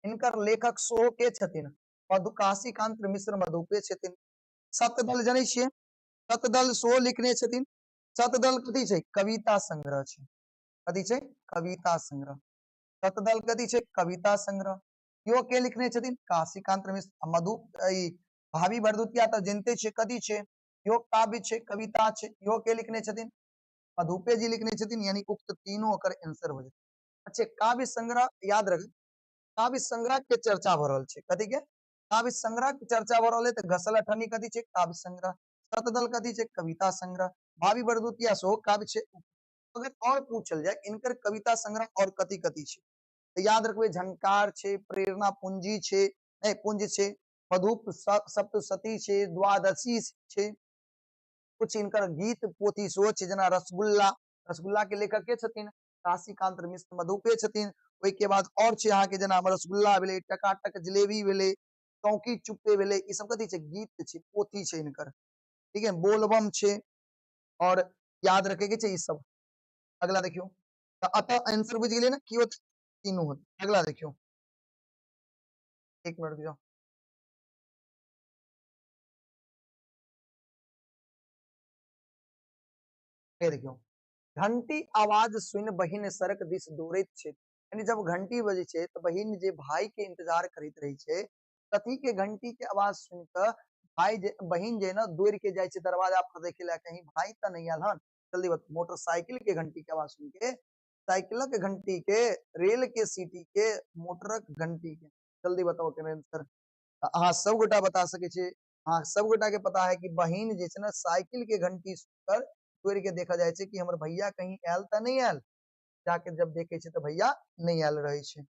इनकर लेखक सेहो के छथिन? मधु, काशीकांत मिश्र मधुपे छथिन। सतदल जनै छियै? सतदल सेहो लिखने छथिन। सतदल कथी छै? कविता संग्रह छै, कथी छै? कविता संग्रह। सतदल कथी छै? कविता संग्रह। इहो के लिखने छथिन? काशीकांत मिश्र मधु। ई भावी भरदुतिया तऽ जनते छियै कथी छै? इहो काव्य छै, कविता छै। इहो के लिखने छथिन? मधुपे जी लिखने छथिन, यानी उक्त तीनों ओकर आंसर हो जेतै। अच्छा काव्य संग्रह याद रख, काव्य संग्रह के चर्चा भऽ रहल छै, कथी के? काव्य संग्रह के चर्चा भऽ रहल है। तऽ घसल अठन्नी कथी छै? काव्य संग्रह। सतदल कथी छै? कविता संग्रह। भावी बरदुतिया सेहो काव्य छै। अगर और पूछल जाय इनकर कविता संग्रह और कथी कथी छै, तऽ याद रखबै झंकार छै, प्रेरणा पूंजी छै, नहीं पुंज छै, मधुप सप्तशती छै, द्वादशी छै, कुछ इनकर गीत पोथी सेहो छै, जेना रसगुल्ला, रसगुल्ला के लेखक के छथिन? काशीकांत मिश्र मधुपे छथिन। ओहिके बाद और छै अहाँके जेना रसगुल्ला भेलै, टकाटक जिलेबी भेलै, चौकी चुप्पे भेलै, ई सब कथी छै? गीत छै, पोथी छै हिनकर। ठीक है, बोलबम छै, और याद रखे के छै ई सब। अगला देखियौ, तऽ अतः आंसर बुझि गेलियै ने की होतै? तीनू होतै। अगला देखियौ, एक मिनट रुकि जाउ। हे देखियौ, घंटी आवाज सुनि बहिन सड़क दिस दौड़ैत छै, यानी जब घंटी बजै छै तऽ बहिन जे भाई के इंतजार करैत रहै छै, कथी के घंटी के आवाज सुनि कऽ भाई जे बहिन जे ने दौड़ के जाइ छै दरवाजा पर देखे ला, कहीं भाई तऽ नहीं आयल हन। जल्दी बताउ, मोटरसाइकिल के घंटी के आवाज सुन के, साइकिलक घंटी के, रेल के सीटी के, मोटरक घंटी के? जल्दी बताओ के आंसर। अहाँ सब गोटा बता सकै छी, अहाँ सब गोटा के पता है कि बहिन जे छै ने साइकिल के घंटी सुनकर दौड़ के देखा जाइ छै कि हमर भैया कहीं आयल तऽ नहीं आयल, जाके जब देखे छै तऽ भैया नहीं आयल रहे छै।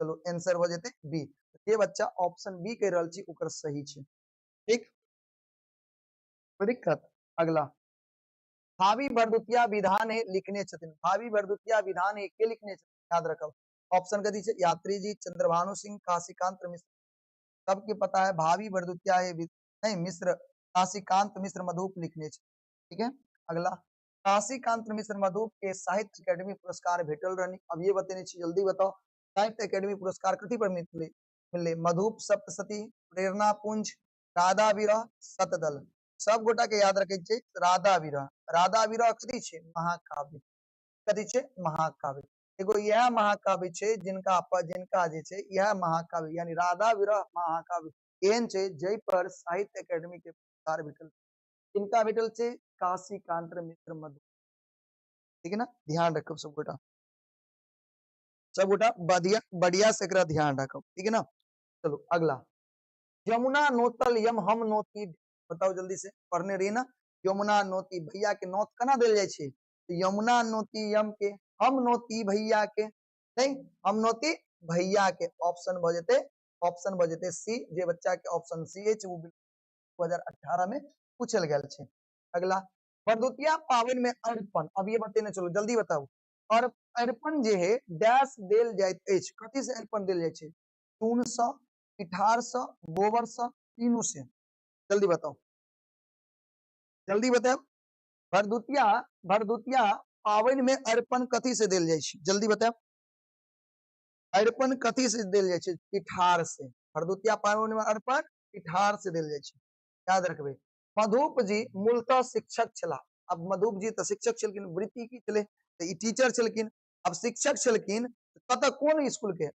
चलू आंसर भऽ जेतै बी। जे बच्चा ऑप्शन बी कहि रहल छी ओकर सही छै। ठीक, कोई दिक्कत? अगला, भावी भरदुतिया विधान है लिखने छथिन। भावी भरदुतिया विधान है के लिखने छथिन? याद रखब। ऑप्शन कथी छै? यात्री जी, चंद्रभानु सिंह, काशीकांत मिश्र। सबके पता है भावी भरदुतिया है नहीं मिश्र, काशीकांत मिश्र मधुप लिखने छथिन। ठीक है, अगला, काशीकांत मिश्र मधुप के साहित्य अकेडमी पुरस्कार भेटल रहनी। अब ये बतेने छी, जल्दी बताओ साहित्य अकेडमी पुरस्कार कथी पर मिलले? मिलले मधुप सप्तशती, प्रेरणा पुंज, राधा विरह, शतदल। सब गोटा के याद रखे छै राधा विरह। राधा विरह कथी छै? महाकाव्य। कथी छै? महाकाव्य। एगो इएह महाकाव्य छै जिनका पर, जिनका जे छै इएह महाकाव्य यानी राधा विरह महाकाव्य एहन छै जाहि पर साहित्य अकेडमी के पुरस्कार भेटल। किनका भेटल छै? काशीकांत मिश्र मधु। ठीक है ना, ध्यान रखब सब गोटा, सब गोटा बढ़िया बढ़िया से एकरा ध्यान रखब। ठीक है ना, चलो अगला, यमुना नोतल यम हम नोती। बताओ जल्दी से, पढ़ने रही ना? यमुना नोती, भैया के नोत केना देल जाइ छै? यमुना नोती यम के, हम नोती भैया के, नहीं हम नोती भैया के। ऑप्शन भऽ जेतै, ऑप्शन भऽ जेतै सी। जे बच्चा के ऑप्शन सी अछि ओ 2018 में पूछल गेल छै। अगला, भरदुतिया पाबनि में अरिपन। अब ये बतेने चलू, जल्दी बताउ। और अरिपन जे है डैश देल जाइत अछि, कथी से अरिपन देल जाइ छै? चून सँ, पिठार सँ, गोबर सँ, तीनू से? जल्दी बताओ, जल्दी बताओ। भरदुतिया, भरदुतिया पाबनि में अरिपन कथी से देल जाइ छै? जल्दी बताओ, अरिपन कथी से देल जाइ छै? पिठार से। भरदुतिया पाबनि में अरिपन पिठार से देल जाइ छै, याद रखबै। मधुप जी मूलतः शिक्षक छलाह। अब मधुप जी तऽ शिक्षक छलखिन, वृत्ति की छलै? तऽ ई टीचर छलखिन। अब शिक्षक छलखिन कतऽ, कोन स्कूल के?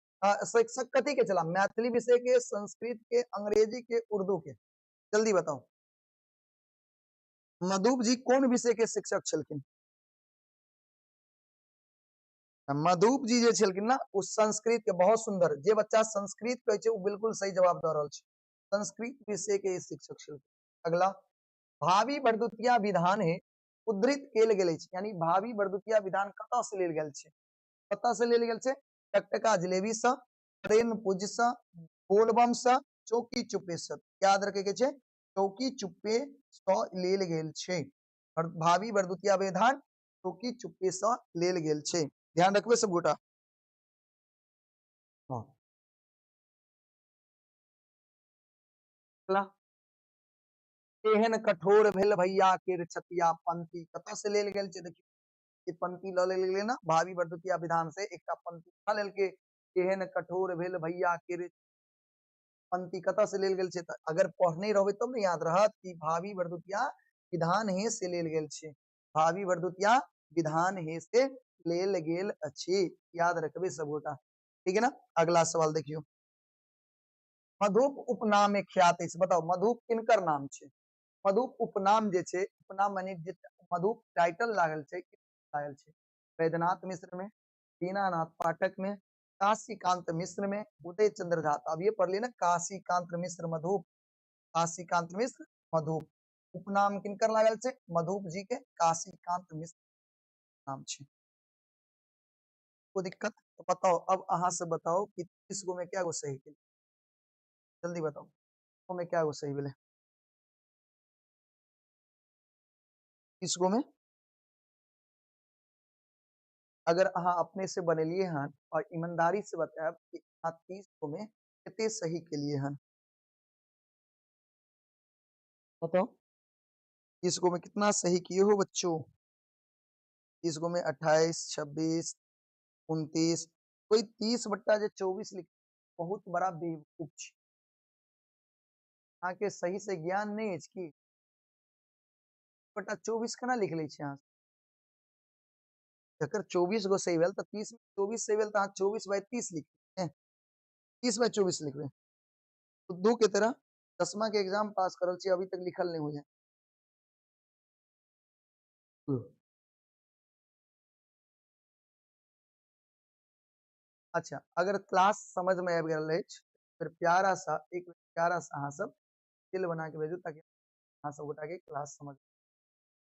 शिक्षक कथी के छलाह? मैथिली विषय के, संस्कृत के, अंग्रेजी के, उर्दू के? जल्दी बताओ, मधुप जी कोन विषय के शिक्षक छलखिन? मधुप जी जे छलखिन ना ओ संस्कृत के। बहुत सुंदर, जे बच्चा संस्कृत कहै छै ओ बिल्कुल सही जवाब दऽ रहल छै, संस्कृत विषय के शिक्षक छलखिन। अगला, भावी भरदुतिया विधान है उद्धृत केल गेल अछि, यानी भावी भरदुतिया विधान कतऽ से लेल गेल छै? कतऽ से लेल गेल छै? टकटका जिलेबी सँ, प्रेम पूज सँ, बोलबम सँ, चौकी चुप्पे सँ। याद रखे के छै चौकी चुप्पे सँ लेल गेल छै। भावी भरदुतिया विधान चौकी चुप्पे सँ लेल गेल छै, ध्यान रखबे सब गोटा। हाँ, एहन कठोर भेल भैया केर छतिया पंक्ति कतऽ से लेल गेल छै? देखियौ ई पंक्ति लऽ लेल गेलै ना भावी भरदुतिया विधान से, एकटा पंक्ति उठा लेलकै, एहन कठोर भेल भैया केर पंक्ति कतऽ से लेल गेल छै? तऽ अगर पढ़ने रहबै तब ने याद रहत कि भावी भरदुतिया विधान हे से लेल गेल छै, भावी भरदुतिया विधान हे से लेल गेल अछि, याद रखबै सब गोटा। ठीक है ना, अगला सवाल देखियौ, मधुप उपनाम में ख्यात अछि। बताओ मधुप किनकर नाम छै? मधुप उपनाम जे छै, उपनाम माने जे मधुप टाइटल लागल छै, लागल छै वैद्यनाथ मिश्र में, दीनानाथ पाठक में, काशीकांत मिश्र में, उदय चंद्र झा। अब ये पढ़ लिया ना, काशीकांत मिश्र मधुप, काशीकांत मिश्र मधुप उपनाम किनकर लागल छै? मधुप जी के काशीकांत मिश्र नाम छै। कोई दिक्कत? तो बताओ अब अहाँ से बताओ कि 30 गो में क्या गो सही भेलै? जल्दी बताओ में क्या गो सही भेलै 30 गो में? अगर अहाँ अपने से बनेलिए हन और ईमानदारी से बतायब कि अहाँ 30 गो में कते सही के लिए हन। बताओ 30 गो में कितना सही किए हो बच्चों? 30 गो में 28, 26, 29, कोई 30 बट्टा जे 24 लिख, बहुत बड़ा बेवकूफ छी। अहाँके सही से ज्ञान नहीं अछि की? बट्टा 24 केना लिख लै छी अहाँ? जकर 24 गो सही भेल तऽ 30 में 24 सही भेल तऽ अहाँ 24/30 लिखबै, 30/24 लिखबै। तो 2 के तरह 10वां के एग्जाम पास करल छी, अभी तक लिखल नहीं हुई है। अच्छा, अगर क्लास समझ में आबि गेल अछि फिर प्यारा सा एक प्यारा सा अहाँ सब दिल बना के भेजू ताकि अहाँ सब गोटा के क्लास समझ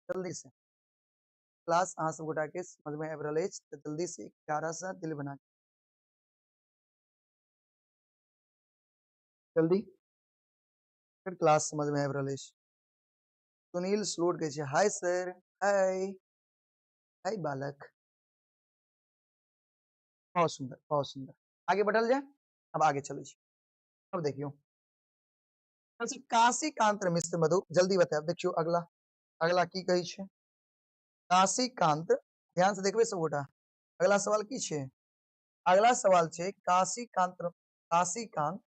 जल्दी से क्लास अहाँ सब गोटा के समझ में आबि रहल अछि तऽ जल्दी से एक प्यारा सा दिल बना के जल्दी फिर क्लास समझ में आबि रहल अछि। सुनील स्लोट कहै छै हाय सर, हाय हाय बालक, बहुत सुंदर बहुत सुंदर। आगे बढ़ल जाए, अब आगे चलै छी। अब देखियौ काशीकांत मिश्र मधु, जल्दी बतायब। देखियौ अगला, अगला की कहै छै काशीकांत, ध्यान से देखबै सबगोटा। अगला सवाल की छै? अगला सवाल छै काशीकांत, काशीकांत,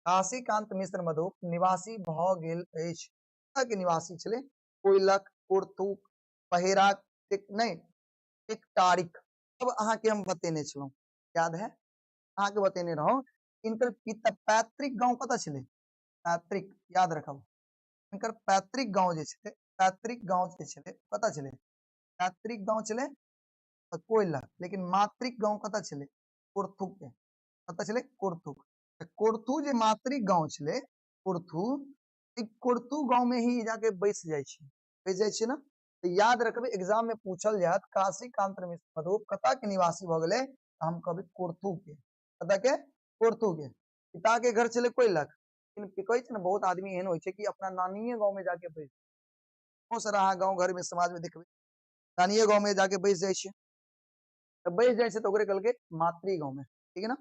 काशीकांत मिश्र मधु निवासी भऽ गेल अछि। कतऽ के निवासी छलै? कोइलख, कुर्थू, बहेरा, नहि, टेकटारिक। अब अहाँके हम बतेने छलहुँ, याद है अहाँके बतेने रहौं। इनकर पिता पैतृक गाँव कतऽ छलै? पैतृक, याद रखब, इनकर पैतृक गाँव जे छलै, पैतृक गाँव जे छलै कतऽ छलै? पैतृक गाँव छलै कोइलख, लेकिन मातृक गाँव कतऽ छलै? कुर्थू के। कतऽ छलै? कुर्थू। तऽ कुर्थू जे मातृक गाँव छलै, कुर्थू, ई कुर्थू गाँव में ही जाके बैस जाइ छै, बैस जाइ छै ने। तऽ याद रखबै एग्जाम में पूछल जायत काशीकांत मिश्र मधु कतऽ के निवासी भऽ गेलै, तऽ हम कहबै कुर्थू के। कतऽ के? कुर्थू के। पिता के घर छलै कोइलख, लेकिन कहै छै ने बहुत आदमी एहन होइ छै कि अपना नानिये गाँव में जाके बैस, बहुत सारा अहाँ गाँव घर में समाज में देखबै नानिये गाँव में जाके बैस जाइ छै, तऽ बैस जाइ छै तऽ ओकरे कहलकै मातृ गाँव में, ठीक है ना।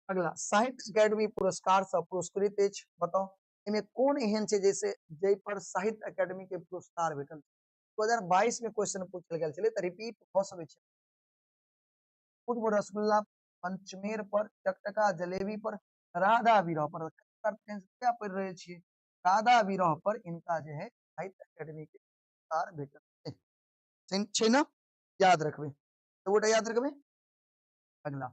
अगला, साहित्य अकेडमी पुरस्कार से पुरस्कृत अछि, बताउ एहिमे कोन एहन छै जैसे जाहि पर साहित्य अकेडमी के पुरस्कार भेटल? 2022 में क्वेश्चन पूछल गेल छलै, तऽ रिपीट भऽ सकै छै। पूर्व रसगुल्ला पंचमेर पर, टकटका जलेबी पर, राधा विरह पर, पढ़ि रहल छियै, राधा विरह पर इनका जे है साहित्य अकेडमी के पुरस्कार भेटल छै ना, याद रखबै, तऽ गोटा याद रखबै। अगला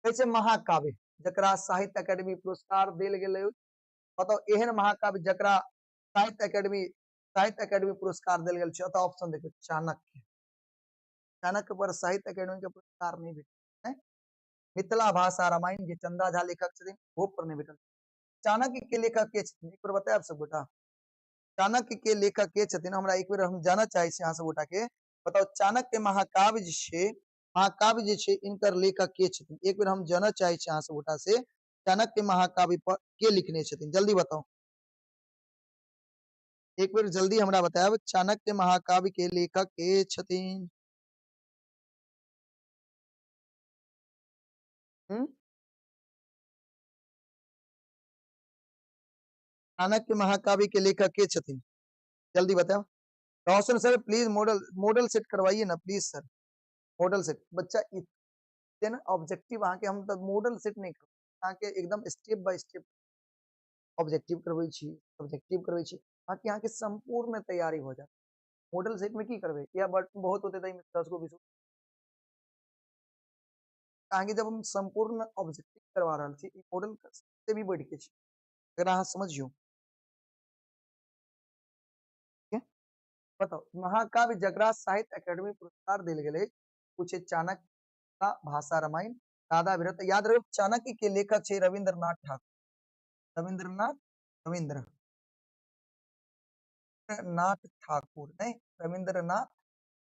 कहै छै महाकाव्य जकरा साहित्य अकेडमी पुरस्कार देल गेलै, बताउ एहन महाकाव्य जकरा साहित्य अकेडमी पुरस्कार देल गेल छै। ओतऽ ऑप्शन देखियौ चाणक्य, चाणक्य पर साहित्य अकेडमी के पुरस्कार नहि भेटल। मिथिला भाषा रामायण जे चंदा झा लेखक छथिन ओहो पर नहि भेटल। चाणक्य के लेखक के छथिन एक बेर बतायब सब गोटा? चाणक्य के लेखक के छथिन हमरा एक बेर हम जानऽ चाहै छी अहाँ सब गोटा के, बताउ चाणक्य महाकाव्य जे छै, महाकाव्य जे छै इनकर लेखक के छथिन? एक बेर हम जानऽ चाहै छी अहाँ सब गोटा से, चाणक्य महाकाव्य पर के लिखने छथिन? जल्दी बताउ, एक बेर जल्दी हमरा बतायब चाणक्य महाकाव्य के लेखक के छथिन? चाणक्य महाकाव्य के लेखक के छथिन? जल्दी बताओ। Roshan sir please model, model set करवाइए ना प्लीज सर, मॉडल सेट। बच्चा ना ऑब्जेक्टिव अहाँके हम तऽ मॉडल सेट नहीं करब, अहाँके एकदम स्टेप बाय स्टेप ऑब्जेक्टिव करबै छी, ऑब्जेक्टिव करबै छी, ताकि अहाँके संपूर्ण तैयारी हो जाए। मॉडल सेट में की करबै, या बट बहुत होते तऽ 10 गो 20 गो। अहाँके जब हम संपूर्ण ऑब्जेक्टिव करवा रहल छी, ई मॉडल से भी बढ़ि के छै, अगर अहाँ समझियौ। बताउ महाकाव्य जकरा साहित्य अकेडमी पुरस्कार देल गेल अछि, ओ छै चाणक्य भाषा रामायण, राधा विरह। तऽ याद रखब चाणक्य के लेखक छै रविन्द्रनाथ ठाकुर, रविन्द्रनाथ, रविन्द्र नाथ ठाकुर, नहीं रविन्द्रनाथ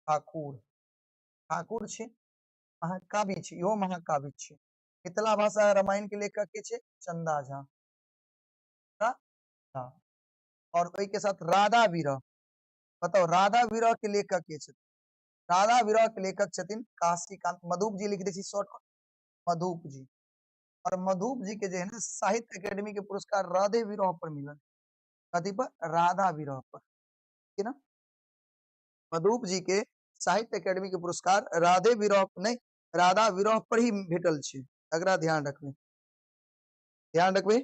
ठाकुर, ठाकुर छै, महाकाव्य छै, इहो महाकाव्य छै। मिथिला भाषा रामायण के लेखक के छै? चंदा झा, और ओहि के साथ राधा विरह, बताउ राधा विरह के लेखक के छथिन? राधा विरह के लेखक छथिन काशीकांत मधुप जी, लिख दै छी शॉर्ट मधुप जी। और मधुप जी के जे है ना साहित्य अकेडमी के पुरस्कार राधे विरह पर मिलल। कथी पर? राधा विरह पर, ठीक ना। मधुप जी के साहित्य अकेडमी के पुरस्कार राधे विरह नहीं, राधा विरह पर ही भेटल छै। एकरा ध्यान रखबै, ध्यान रखबै।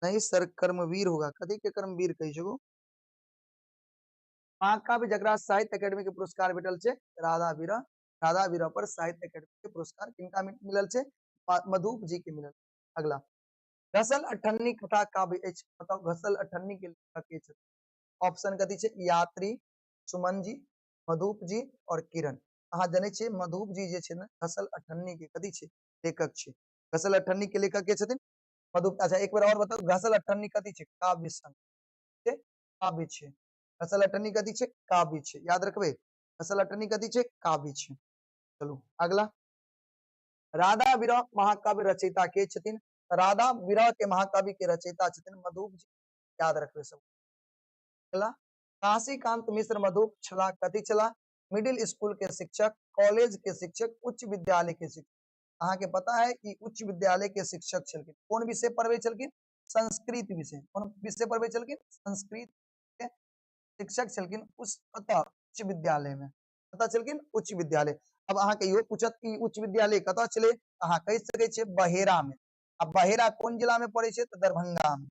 नहीं सर, कर्मवीर होगा। कथी के कर्मवीर कहै छै गो? महाकाव्य जकरा साहित्य अकेडमी के पुरस्कार भेटल छै राधा विरह, राधा विरह पर साहित्य अकेडमी के पुरस्कार किनका मिलल छै? मधुप जी के मिलल। अगला, घसल अठन्नी कथा काव्य अछि। बताउ घसल अठन्नी के लेखक के छथिन? ऑप्शन कथी छै? यात्री, सुमन जी, मधुप जी और किरण। अहाँ जनै छियै मधुप जी जे छै ने घसल अठन्नी के कथी छै? लेखक छै। घसल अठन्नी के लेखक के छथिन? मधुप। अच्छा एक बेर और बताउ, घसल अठन्नी कथी छै? काव्य संग छै, काव्य छै। घसल अठन्नी कथी छै? काव्य छै। याद रखबै, घसल अठन्नी कथी छै? काव्य छै। चलू अगला, राधा विरह महाकाव्य रचयिता के छथिन? राधा विरह के महाकाव्य के रचयिता छथिन मधुप जी, याद रखबै सब। अगला, काशीकांत मिश्र मधुप छला, कथी छला? मिडिल स्कूल के शिक्षक, कॉलेज के शिक्षक, उच्च विद्यालय के शिक्षक। अहाँ के पता है कि उच्च विद्यालय के शिक्षक छलखिन। कोन विषय पढ़बै छलखिन? संस्कृत विषय। कोन विषय पढ़बै छलखिन? संस्कृत के शिक्षक छलखिन। उस कतऽ? उच्च विद्यालय में। कतऽ छलखिन? उच्च विद्यालय। अब अहाँ के इहो पूछत कि उच्च विद्यालय कतऽ छलै? अहाँ कहि सकै छियै बहेरा में। अब बहेरा कोन जिला में पड़ै छै? तऽ दरभंगा में।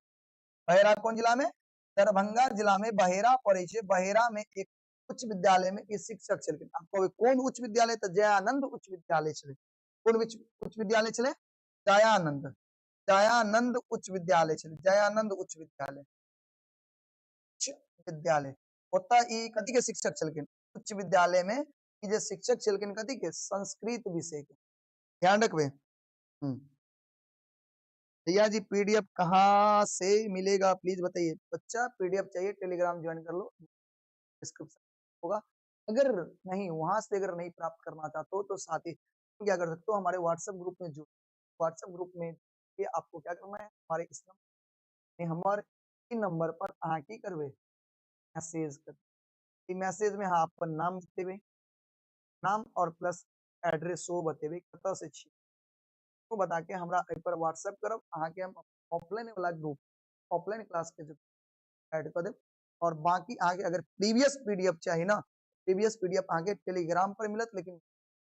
बहेरा कोन जिला में? दरभंगा जिला में बहेरा पड़ै छै। बहेरा में एक उच्च विद्यालय में ई शिक्षक छलखिन। आब कहबै कोन उच्च विद्यालय? तऽ जयानंद उच्च विद्यालय छलै। कोन उच्च विद्यालय छलै? जयानंद, जयानंद उच्च विद्यालय छलै। जयानंद उच्च विद्यालय, उच्च विद्यालय। ओतऽ ई कथी के शिक्षक छलखिन? उच्च विद्यालय में ई जे शिक्षक छलखिन कथी के? संस्कृत विषय के। ध्यान रखबै। भैया जी पीडीएफ कहाँ से मिलेगा प्लीज बताइए। बच्चा पीडीएफ चाहिए टेलीग्राम ज्वाइन कर लो, डिस्क्रिप्शन होगा। अगर नहीं वहां से अगर नहीं प्राप्त करना चाहते हो तो साथ ही क्या कर सकते हो, हमारे व्हाट्सएप ग्रुप में जुड़, व्हाट्सएप ग्रुप में ये आपको क्या करना है, हमारे इस नंबर, हमारे नंबर पर अहाँ की करबे मैसेज कर, मैसेज में अहाँ अपन नाम बतेबे, नाम और प्लस एड्रेस सेहो बतेबे कतऽ से छी, ओ बता के हमरा एहि पर व्हाट्सएप करब, अहाँ के हम ऑफलाइन वाला ग्रुप ऑफलाइन क्लास के जो ऐड कऽ देब। और बाकी अहाँ के अगर प्रीवियस पीडीएफ चाही ना, प्रीवियस पीडीएफ अहाँ के टेलीग्राम पर मिलत, लेकिन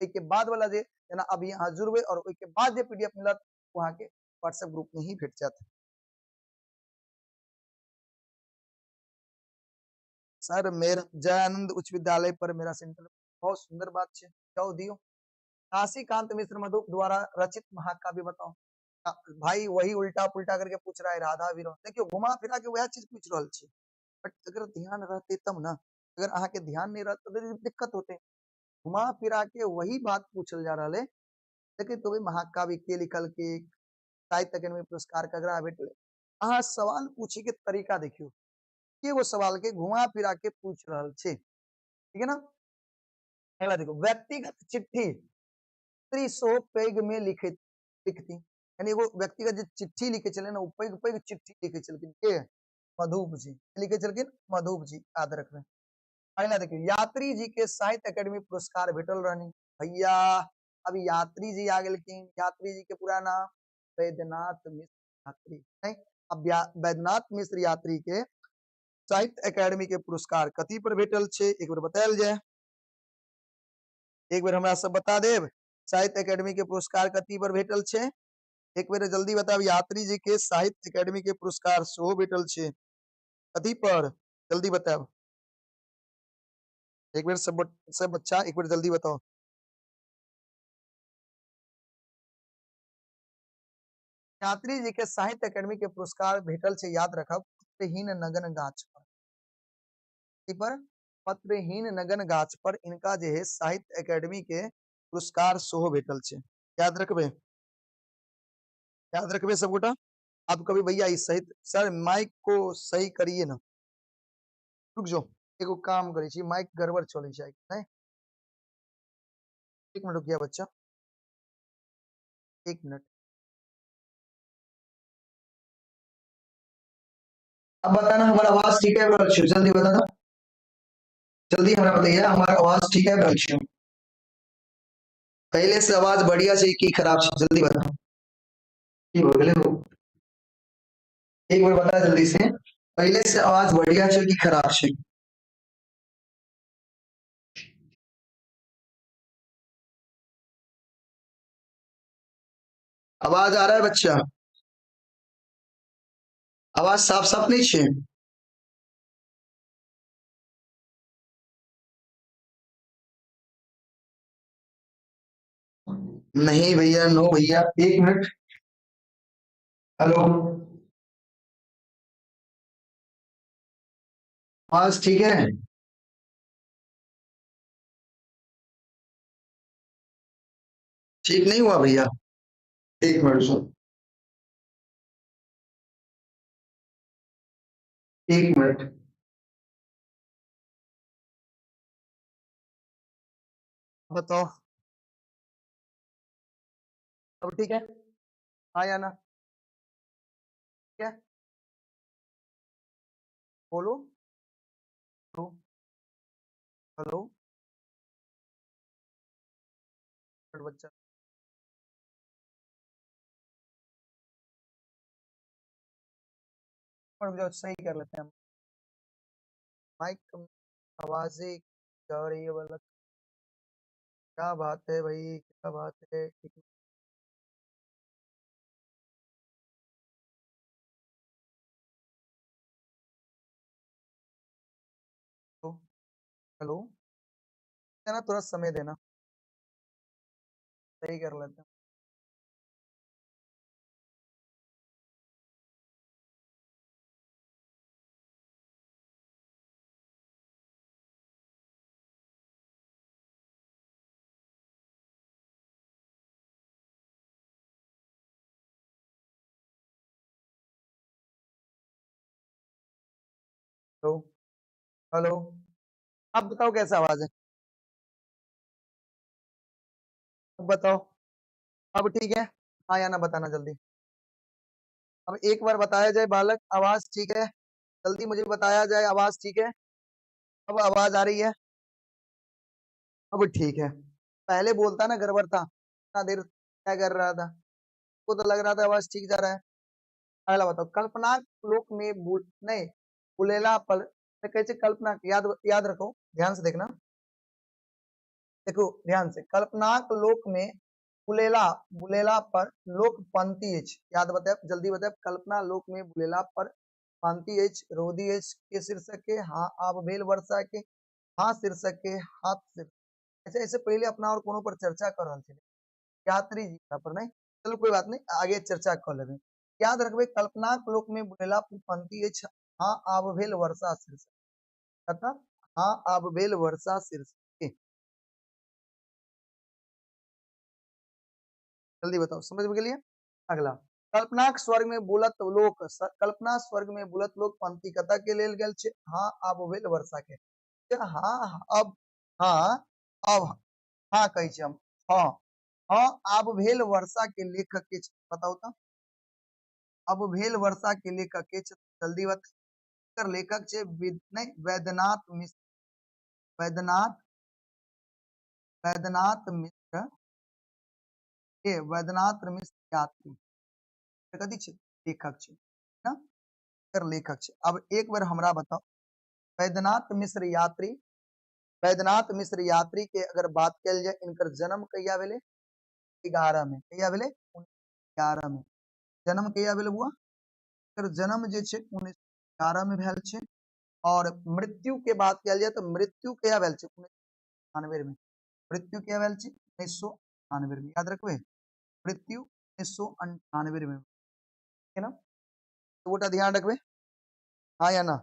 एहि के बाद वाला जे जेना अभी अहाँ जुड़बै और ओहि के बाद जे पीडीएफ मिलत ओ अहाँ के व्हाट्सएप ग्रुप में ही भेट जायत। सर मेरा जयानंद उच्च विद्यालय पर मेरा सेंटर, बहुत सुंदर बात है, जाओ दियो। काशीकांत मिश्र मधुप द्वारा रचित महाकाव्य बताओ। भाई वही उल्टा पुल्टा करके पूछ रहा है राधा विरह, देखियो घुमा फिरा के वह चीज पूछ रहल छे, बट अगर ध्यान रहते तब ना, अगर अहाँ के ध्यान नहीं रहते तो दिक्कत होते। घुमा फिरा के वही बात पूछल जा रहा है। देखिए तो भाई महाकाव्य के लिखल के साहित्य अकेडमी पुरस्कार ककरा भेटल, अहाँ सवाल पूछे के तरीका देखियो, एगो सवाल के घुमा फिरा के पूछ रहल छे, ठीक है ना। अगला देखो, व्यक्तिगत चिट्ठी 300 पैघ में लिखित लिखती, यानी एगो व्यक्तिगत जे चिट्ठी लिखे छलै ना, ओ पैघ पैघ चिट्ठी लिखे छलखिन के? मधुप जी लिखे छलखिन, मधुप जी, याद रखबै। अगला देखियो, यात्री जी के साहित्य अकेडमी पुरस्कार भेटल रहनी। भैया अब यात्री जी आ गेलखिन, यात्री जी के पूरा नाम वैद्यनाथ मिश्र यात्री, नहीं अब वैद्यनाथ मिश्र यात्री के साहित्य अकेडमी के पुरस्कार कथी पर भेटल छे, एक बेर बतायल जाय, एक बेर हमरा सब बता देब साहित्य अकेडमी के पुरस्कार कथी पर भेटल छे, एक बेर जल्दी बताब। यात्री जी के साहित्य अकेडमी के पुरस्कार सेहो भेटल छे कथी पर, जल्दी बताब एक बेर सब बच्चा एक बेर जल्दी बताओ। यात्री जी के साहित्य अकेडमी के पुरस्कार भेटल छे, याद रखब, पत्रहीन नगन गाछ पर, पर पत्रहीन नगन गाछ पर इनका जे है साहित्य अकेडमी के पुरस्कार सेहो भेटल छे, याद रखबे, याद रखबे सबगोटा। आप कभी भैया इस सहित सर माइक को सही करिए ना, रुक जाओ एगो काम करै छी, माइक गड़बड़ चलै छै नहीं, एक मिनट रुकिया बच्चा, एक मिनट। अब बताना हमारा आवाज ठीक है रहल छै, जल्दी बताना, जल्दी हमरा बताइए हमारा आवाज ठीक है रहल छै, पहले से आवाज बढ़िया छै कि खराब छै, जल्दी बताओ। की हो गेलै हो? एक बार बता जल्दी से, पहले से आवाज बढ़िया छै कि खराब छै? आवाज आ रहा है बच्चा? आवाज साफ साफ नहीं छे? नहीं भैया, नो भैया, एक मिनट। हेलो, आवाज ठीक है? ठीक नहीं हुआ भैया? एक मिनट सुन, एक मिनट। बताओ अब ठीक है? हाँ या ना? क्या बोलो? हेलो बच्चा, सही कर लेते हैं। माइक आवाजें जा रही है वाला, क्या बात है भाई, क्या बात है? हेलो, है ना, थोड़ा समय देना, सही कर लेते हैं। हेलो हेलो, अब बताओ कैसा आवाज है? अब बताओ, अब ठीक है? हाँ या ना बताना जल्दी। अब एक बार बताया जाए बालक, आवाज ठीक है? जल्दी मुझे बताया जाए, आवाज ठीक है? अब आवाज आ रही है? अब ठीक है। पहले बोलता ना गड़बड़ था, इतना देर क्या कर रहा था, वो तो लग रहा था आवाज ठीक जा रहा है। अगला बताओ, कल्पना लोक में नहीं बुलेला पर कैसे कल्पना, याद रखो, ध्यान से देखना, देखो ध्यान से, कल्पनाक लोक में बुलेला, बुलेला पर लोकपंक्ति अछि। याद बताए, जल्दी बताए, कल्पना लोक में बुलेला पर पंक्ति अछि, रोदी अछि के शीर्षक के, हाँ आब भेल वर्षा के, हाँ शीर्षक के, हाथ शीर्षक। अच्छा, इससे पहले अपना और कोनो पर चर्चा कर रहा छे यात्री जी पर, नहीं चलो कोई बात नहीं, आगे चर्चा कर लेबे। याद रखबे, कल्पनाक लोक में बुलेला पर पंक्ति अछि, हाँ आब भेल वर्षा शीर्षक, अर्थात हाँ आब भेल वर्षा शीर्षक के। जल्दी बताओ, समझ में गेलिए? अगला, कल्पनाक स्वर्ग में बुलत लोक, कल्पना स्वर्ग में बुलत लोक पंक्ति कथा के लेल गेल छे, हाँ आब भेल वर्षा के। हाँ अब, हाँ अब, हाँ कहै छी हम, हाँ हाँ आब भेल वर्षा के लेखक के छे, बताओ तो, अब भेल वर्षा के लेखक के छे, जल्दी बताओ। लेखक छे नहीं वैद्यनाथ मिश्र, वैद्यनाथ, वैद्यनाथ मिश्र के, वैद्यनाथ मिश्र यात्री कथी छे, लेखक छे ना, लेखक छे। अब एक बार हमरा बताओ, वैद्यनाथ मिश्र यात्री, वैद्यनाथ मिश्र यात्री के अगर बात कल जाए, इनकर जन्म कहिया भेलै? 11 में। कहिया भेलै? 11 में। जन्म कहिया भेलै बुआ? इनकर जन्म जे छे 1911 में भेल छे। और मृत्यु के बात कल जाए तो मृत्यु कहिया भेल छे? 1998 में। मृत्यु कहिया भेल छे? 1998 में। याद रखबे, मृत्यु 1998 में, है ना? तो गोटा ध्यान रखबे, हाँ या ना?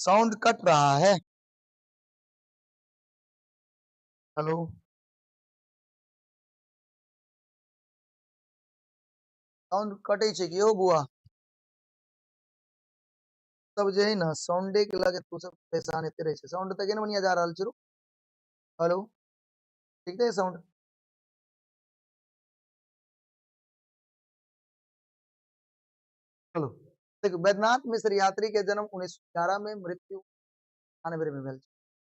साउंड कट रहा है? हेलो, साउंड कटे छे कि यौ बुआ? सब जे है ना साउंडे के लगे तू सब परेशान हेते रहे छे। साउंड त केना बढ़िया जा रहल छे? हेलो, ठीक है साउंड? हेलो, देखो वैद्यनाथ मिश्र यात्री के जन्म 1911 में, मृत्यु 98 में भेल,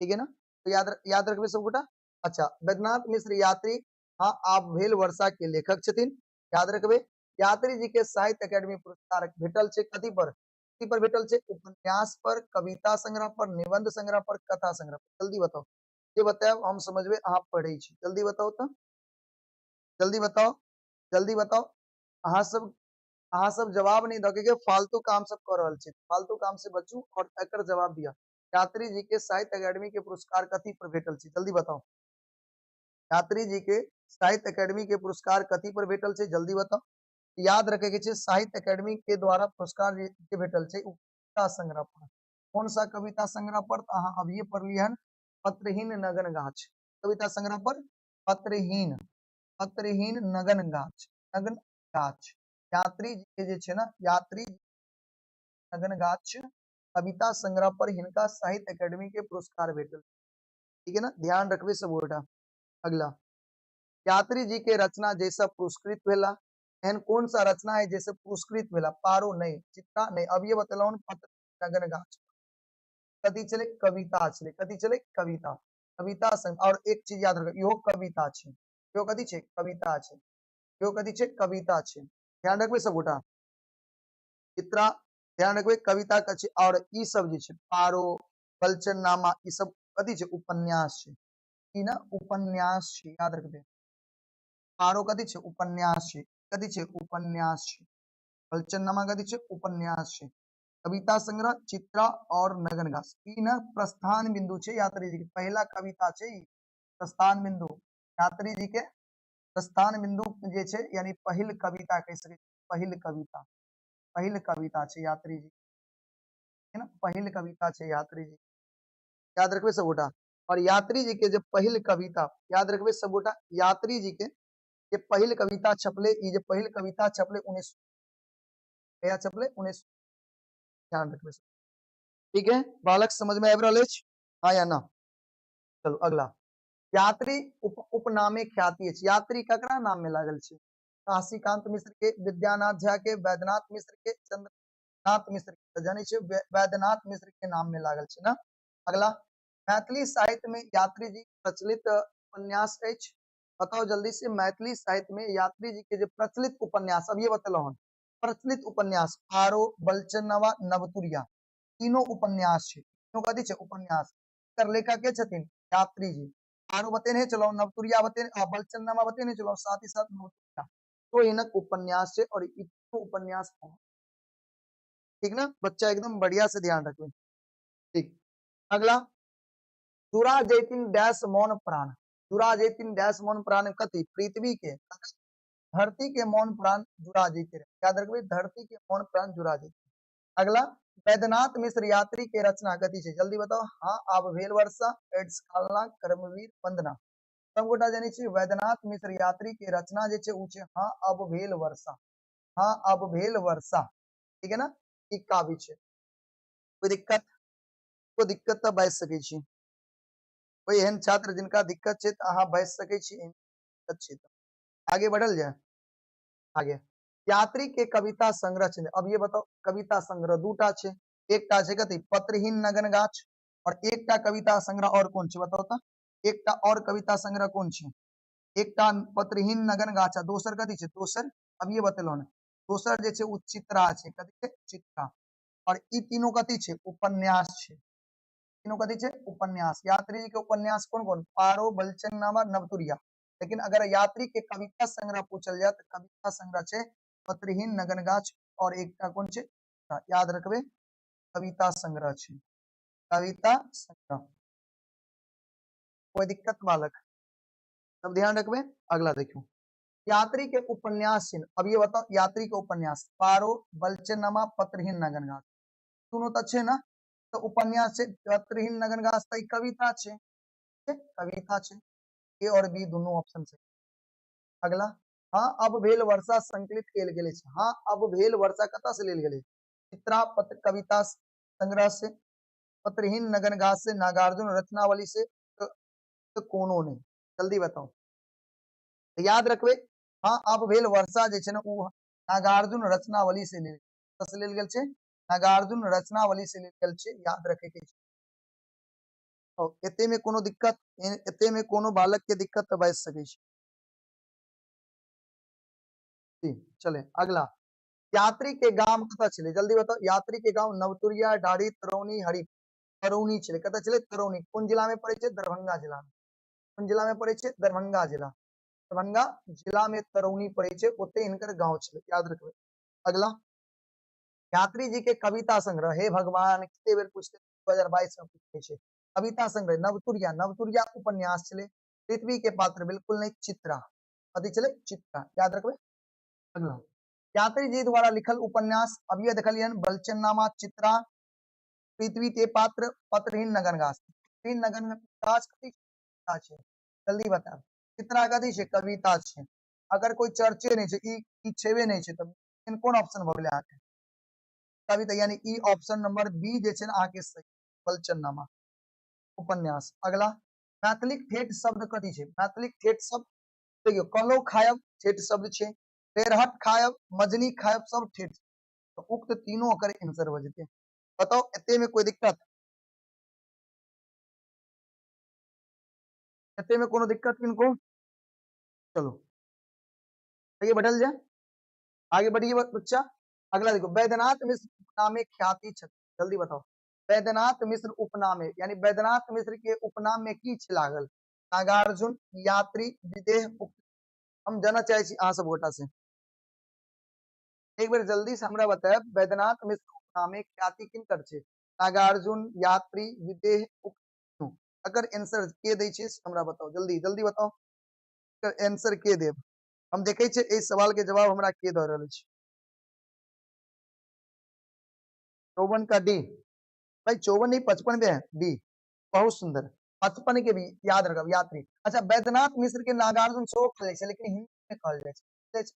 ठीक है ना? तो याद रखबे सब गोटा। अच्छा, वैद्यनाथ मिश्र यात्री हाँ आप भेल वर्षा के लेखक छथिन, याद रखबे। यात्री जी के साहित्य अकादमी पुरस्कार भेटल छै कथी पर? कथी पर भेटल छै? उपन्यास पर, कविता संग्रह पर, निबंध संग्रह पर, कथा संग्रह पर। जल्दी बताउ, जे बतायब हम समझबै अहाँ पढ़ै छी। जल्दी बताउ तऽ, जल्दी बताउ, जल्दी बताउ। अहाँ सब जवाब नहीं दऽ के फालतू काम सब कऽ रहल छी। फालतू काम से बचू और एकर जवाब दिअ। यात्री जी के साहित्य अकादमी के पुरस्कार कथी पर भेटल छै? जल्दी बताउ। यात्री जी के साहित्य अकादमी के पुरस्कार कथी पर भेटल छै? जल्दी बताउ। याद रखे के छै साहित्य अकादमी के द्वारा पुरस्कार जे भेटल छै कविता संग्रह पर। कौन सा कविता संग्रह पर? तऽ अहाँ अभिये पढ़लियै हन, पत्रहीन नगन गाछ। कविता संग्रह पर पत्रहीन, पत्रहीन नगन गाछ, नगन गाछ। यात्री जी के जे छै ना, यात्री नगन गाछ कविता संग्रह पर हिनका साहित्य अकादमी के पुरस्कार भेटल। ठीक है ना, ध्यान रखबे सब गोटा। अगला, यात्री जी के रचना जैसा पुरस्कृत भेला, एहन कौन सा रचना है जैसे पुरस्कृत भेला? पारो नहीं, चित्रा नहीं, अब ये बतलौन पत्र नगन गाछ कथी छलै? कविता छलै। कथी छलै? कविता, कविता संग। और एक चीज याद रखबै, इहो कविता छै, इहो कथी छै? कविता छै, इहो कथी छै? कविता छै। ध्यान रखबै सब गोटा। चित्रा ध्यान रखबै, कविता के छै। और ई सब जे छै पारो, बलचननामा, ई सब कथी छै? उपन्यास छै। ई ना उपन्यास छै, याद रखबै। पारो कथी छै? उपन्यास छै। कथी छै? उपन्यास छै। बलचननामा कथी छै? उपन्यास छै। कविता संग्रह चित्रा और नगन गाछ, ई ना प्रस्थान बिंदु छै यात्री जी के। पहला कविता छै ई प्रस्थान बिंदु, यात्री जी के प्रस्थान बिंदु जे छै, यानी पहिल कविता कहि सकै छी, पहिल कविता, पहिल कविता छै यात्री जी, है ना, पहिल कविता छै यात्री जी, याद रखबै सब गोटा। और यात्री जी के जे पहिल कविता, याद रखबै सब गोटा, यात्री जी के जे पहिल कविता छपले, ई जे पहिल कविता छपले उन्नीस, कहिया छपले? 19, ध्यान रखबै सब। ठीक है बालक, समझ में आबि रहल अछि हाँ या ना? चलू अगला। यात्री उपनामे ख्याति अछि। यात्री ककरा नाम में लागल छै? काशीकांत मिश्र के, विद्यानाथ झा के, वैद्यनाथ मिश्र के, चंद्रनाथ मिश्र के। जानै छियै वैद्यनाथ मिश्र के नाम में लागल छै ना। अगला, मैथिली साहित्य में यात्री जी प्रचलित उपन्यास अछि। बताओ जल्दी से, मैथिली साहित्य में यात्री जी के जे प्रचलित उपन्यास, अब ये बतलहुँ हन, प्रचलित उपन्यास पारो, बलचनवा, नवतुरिया, तीनों उपन्यास छै। तीनों कथी छै? उपन्यास। एकर लेखक के छथिन? यात्री जी। पारो बतेने चलौ, नवतुरिया बतेने, बलचननामा बतेने चलौ, साथ ही साथ नवतुरिया, तो हिनक उपन्यास छै और ई तीनों उपन्यास ठीक ना बच्चा, एकदम बढ़िया से ध्यान रखबे। ठीक, अगला, जुड़ा जैतिन डैश मौन प्राण। जुड़ा जैतिन डैश मौन प्राण कथी? पृथ्वी के, धरती के मौन प्राण जुड़ा जैते रहे। याद रखबे, धरती के मौन प्राण जुड़ा जैते। अगला, वैद्यनाथ मिश्र यात्री के रचना कथी छै? जल्दी बताओ। हाँ, आब भेल वर्षा, एड्स कालना, कर्मवीर, वंदना। सब गोटा जानै छी वैद्यनाथ मिश्र यात्री के रचना जे छै उ छै हाँ अब भेल वर्षा, हाँ अब भेल वर्षा। ठीक है ना, ई काव्य छै। कोई दिक्कत? कोई दिक्कत तऽ बाजि सकै छी। कोई एहन छात्र जिनका दिक्कत छै तऽ अहाँ बाजि सकै छी, दिक्कत छै तऽ आगे बढ़ल जाय। आगे, यात्री के कविता संग्रह छै। अब ये बताओ, कविता संग्रह दूटा छै, एकटा छै कथी? पत्रहीन नगन गाछ, और एकटा कविता संग्रह और कोन छै? बताओ तऽ, एकटा और कविता संग्रह कोन छै? एकटा पत्रहीन नगन गाछ, आ दोसर कथी छै? दोसर अब ये बतेलहुँ ने, दोसर जे छै उ चित्रा छै। कथी छै? चित्रा। और ई तीनों कथी छै? उपन्यास छै। तीनों कथी छै? उपन्यास। यात्री जी के उपन्यास कोन कोन? पारो, बलचननामा, नवतुरिया। लेकिन अगर यात्री के कविता संग्रह पूछल जाए तऽ कविता संग्रह छै पत्रहीन नगन गाछ, और एकटा कोन छै? याद रखबे, कविता संग्रह छै, कविता संग्रह। कोई दिक्कत बालक? सब ध्यान रखबे। अगला देखियो, यात्री के उपन्यास चिन्ह। अब ये बताओ, यात्री के उपन्यास पारो, बलचननामा, पत्रहीन नगन गाछ, दोनों तो छै ना, तो उपन्यास छै। पत्रहीन नगन गाछ तऽ कविता छै, कविता छै। ए और बी दोनों ऑप्शन छै। अगला, हाँ अब भेल वर्षा संकलित कयल गेल अछि। हाँ अब भेल वर्षा कतऽ से लेल गेलै? चित्रा पत्र कविता संग्रह से, पत्रहीन नगन गाछ से, नागार्जुन रचनावली से, तो कोनो नहीं। जल्दी बताओ। तो याद रखबे, हाँ अब भेल वर्षा जे छै ने उ नागार्जुन रचनावली से लेल, से लेल गेल छै, नागार्जुन रचनावली से लेल गेल छै, याद रखे के छै। और एते में कोनो दिक्कत, एते में कोनो बालक के दिक्कत तऽ बाजि सकै छै। चले अगला, यात्री के गाम कतऽ छलै? जल्दी बताओ। यात्री के गांव नवतुरिया, डाढ़ी, तरौनी, हरि। तरौनी छलै। कतऽ छलै? तरौनी। कोन जिला में पड़ै छै? दरभंगा जिला में। कोन जिला में पड़ै छै? दरभंगा जिला। दरभंगा जिला में तरौनी पड़ै छै, ओते हिनकर गांव छलै, याद रखबै। अगला, यात्री जी के कविता संग्रह, हे भगवान कते बेर पूछते, 2022 में पूछै छै। कविता संग्रह नवतुरिया, नवतुरिया उपन्यास छलै। पृथ्वी के पात्र बिल्कुल नहीं, चित्रा, कथी छलै? चित्रा, याद रखबै। अगला, यात्री जी द्वारा लिखल उपन्यास, अभी देखलियन, बलचननामा, चित्रा, पृथ्वी के पात्र, पत्रहीन नगन गाछ। पत्रहीन नगन गाछ कथी छै? जल्दी बताब। चित्रा कथी छै? कविता छै। अगर कोई चर्चे नहीं छै, ई छेबे नहीं छै, तऽ कोन ऑप्शन भऽ गेलै अहाँके? कविता, यानी E option number B J छै ने अहाँके सही, बलचननामा उपन्यास। अगला, मैथिलीक ठेठ शब्द कथी छै? मैथिलीक ठेठ शब्द देखियौ, कलो खायब ठेठ शब्द छै, पेरहट खायब, मजनी खायब, सब ठेठ। तो उक्त तीनों ओकर आंसर भऽ जेतै। बताओ एते में कोई दिक्कत? एते में कोनो दिक्कत किनको? चलो आगे बढ़ल जाए, आगे बढ़िए बच्चा। अगला देखो, वैद्यनाथ मिश्र उपनामे ख्याति छथि। जल्दी बताओ, वैद्यनाथ मिश्र उपनामे, यानी वैद्यनाथ मिश्र के उपनाम में की छै लागल? नागार्जुन, यात्री, विदेह, उक्त। हम जानना चाहे छी अहाँ सब गोटा से, एक बेर जल्दी से हमरा बतायब, वैद्यनाथ मिश्र उपनामे ख्याति किनकर छै? नागार्जुन, यात्री, विदेह, उक्त। अगर आंसर के दै छै से हमरा बताओ, जल्दी जल्दी बताओ, आंसर के देब? हम देखे छियै एहि सवाल के जवाब हमरा के दऽ रहल अछि। 54 का डी, भाई 54 नहीं 55 पे है डी। बहुत सुंदर, 55 के भी याद रखब यात्री। अच्छा, वैद्यनाथ मिश्र के नागार्जुन सेहो कहल जाइ छै, लेकिन हिंदी में कहल जाइ छै।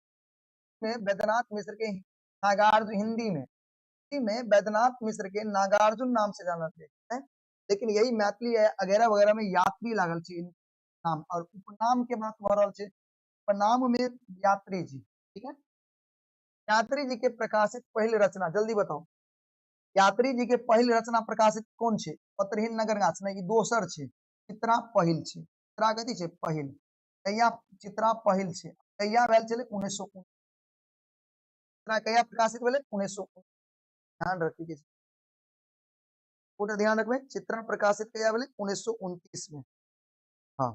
में वैद्यनाथ मिश्र के नागार्जुन, हिंदी में, हिंदी में वैद्यनाथ मिश्र के नागार्जुन नाम से जानल जाइ छै, लेकिन यही मैथिली वगैरह वगैरह में यात्री लागल छै नाम, और उपनाम के बात भऽ रहल छै, उपनाम में यात्री जी। ठीक है, यात्री जी के प्रकाशित पहिल रचना जल्दी बताओ, यात्री जी के पहिल रचना प्रकाशित कोन छै? पत्रहीन नगर गाछ नहीं, ई दोसर छै। चित्रा पहिल छै। चित्रा कथी छै? पहिल। कहिया चित्रा पहिल छै? कहिया भेल छलै? 1919। चित्रा कहिया प्रकाशित भेलै? 1919। ध्यान रखी के छै, पूरा ध्यान रखबै। चित्रा प्रकाशित कहिया भेलै? 1929 में। हाँ,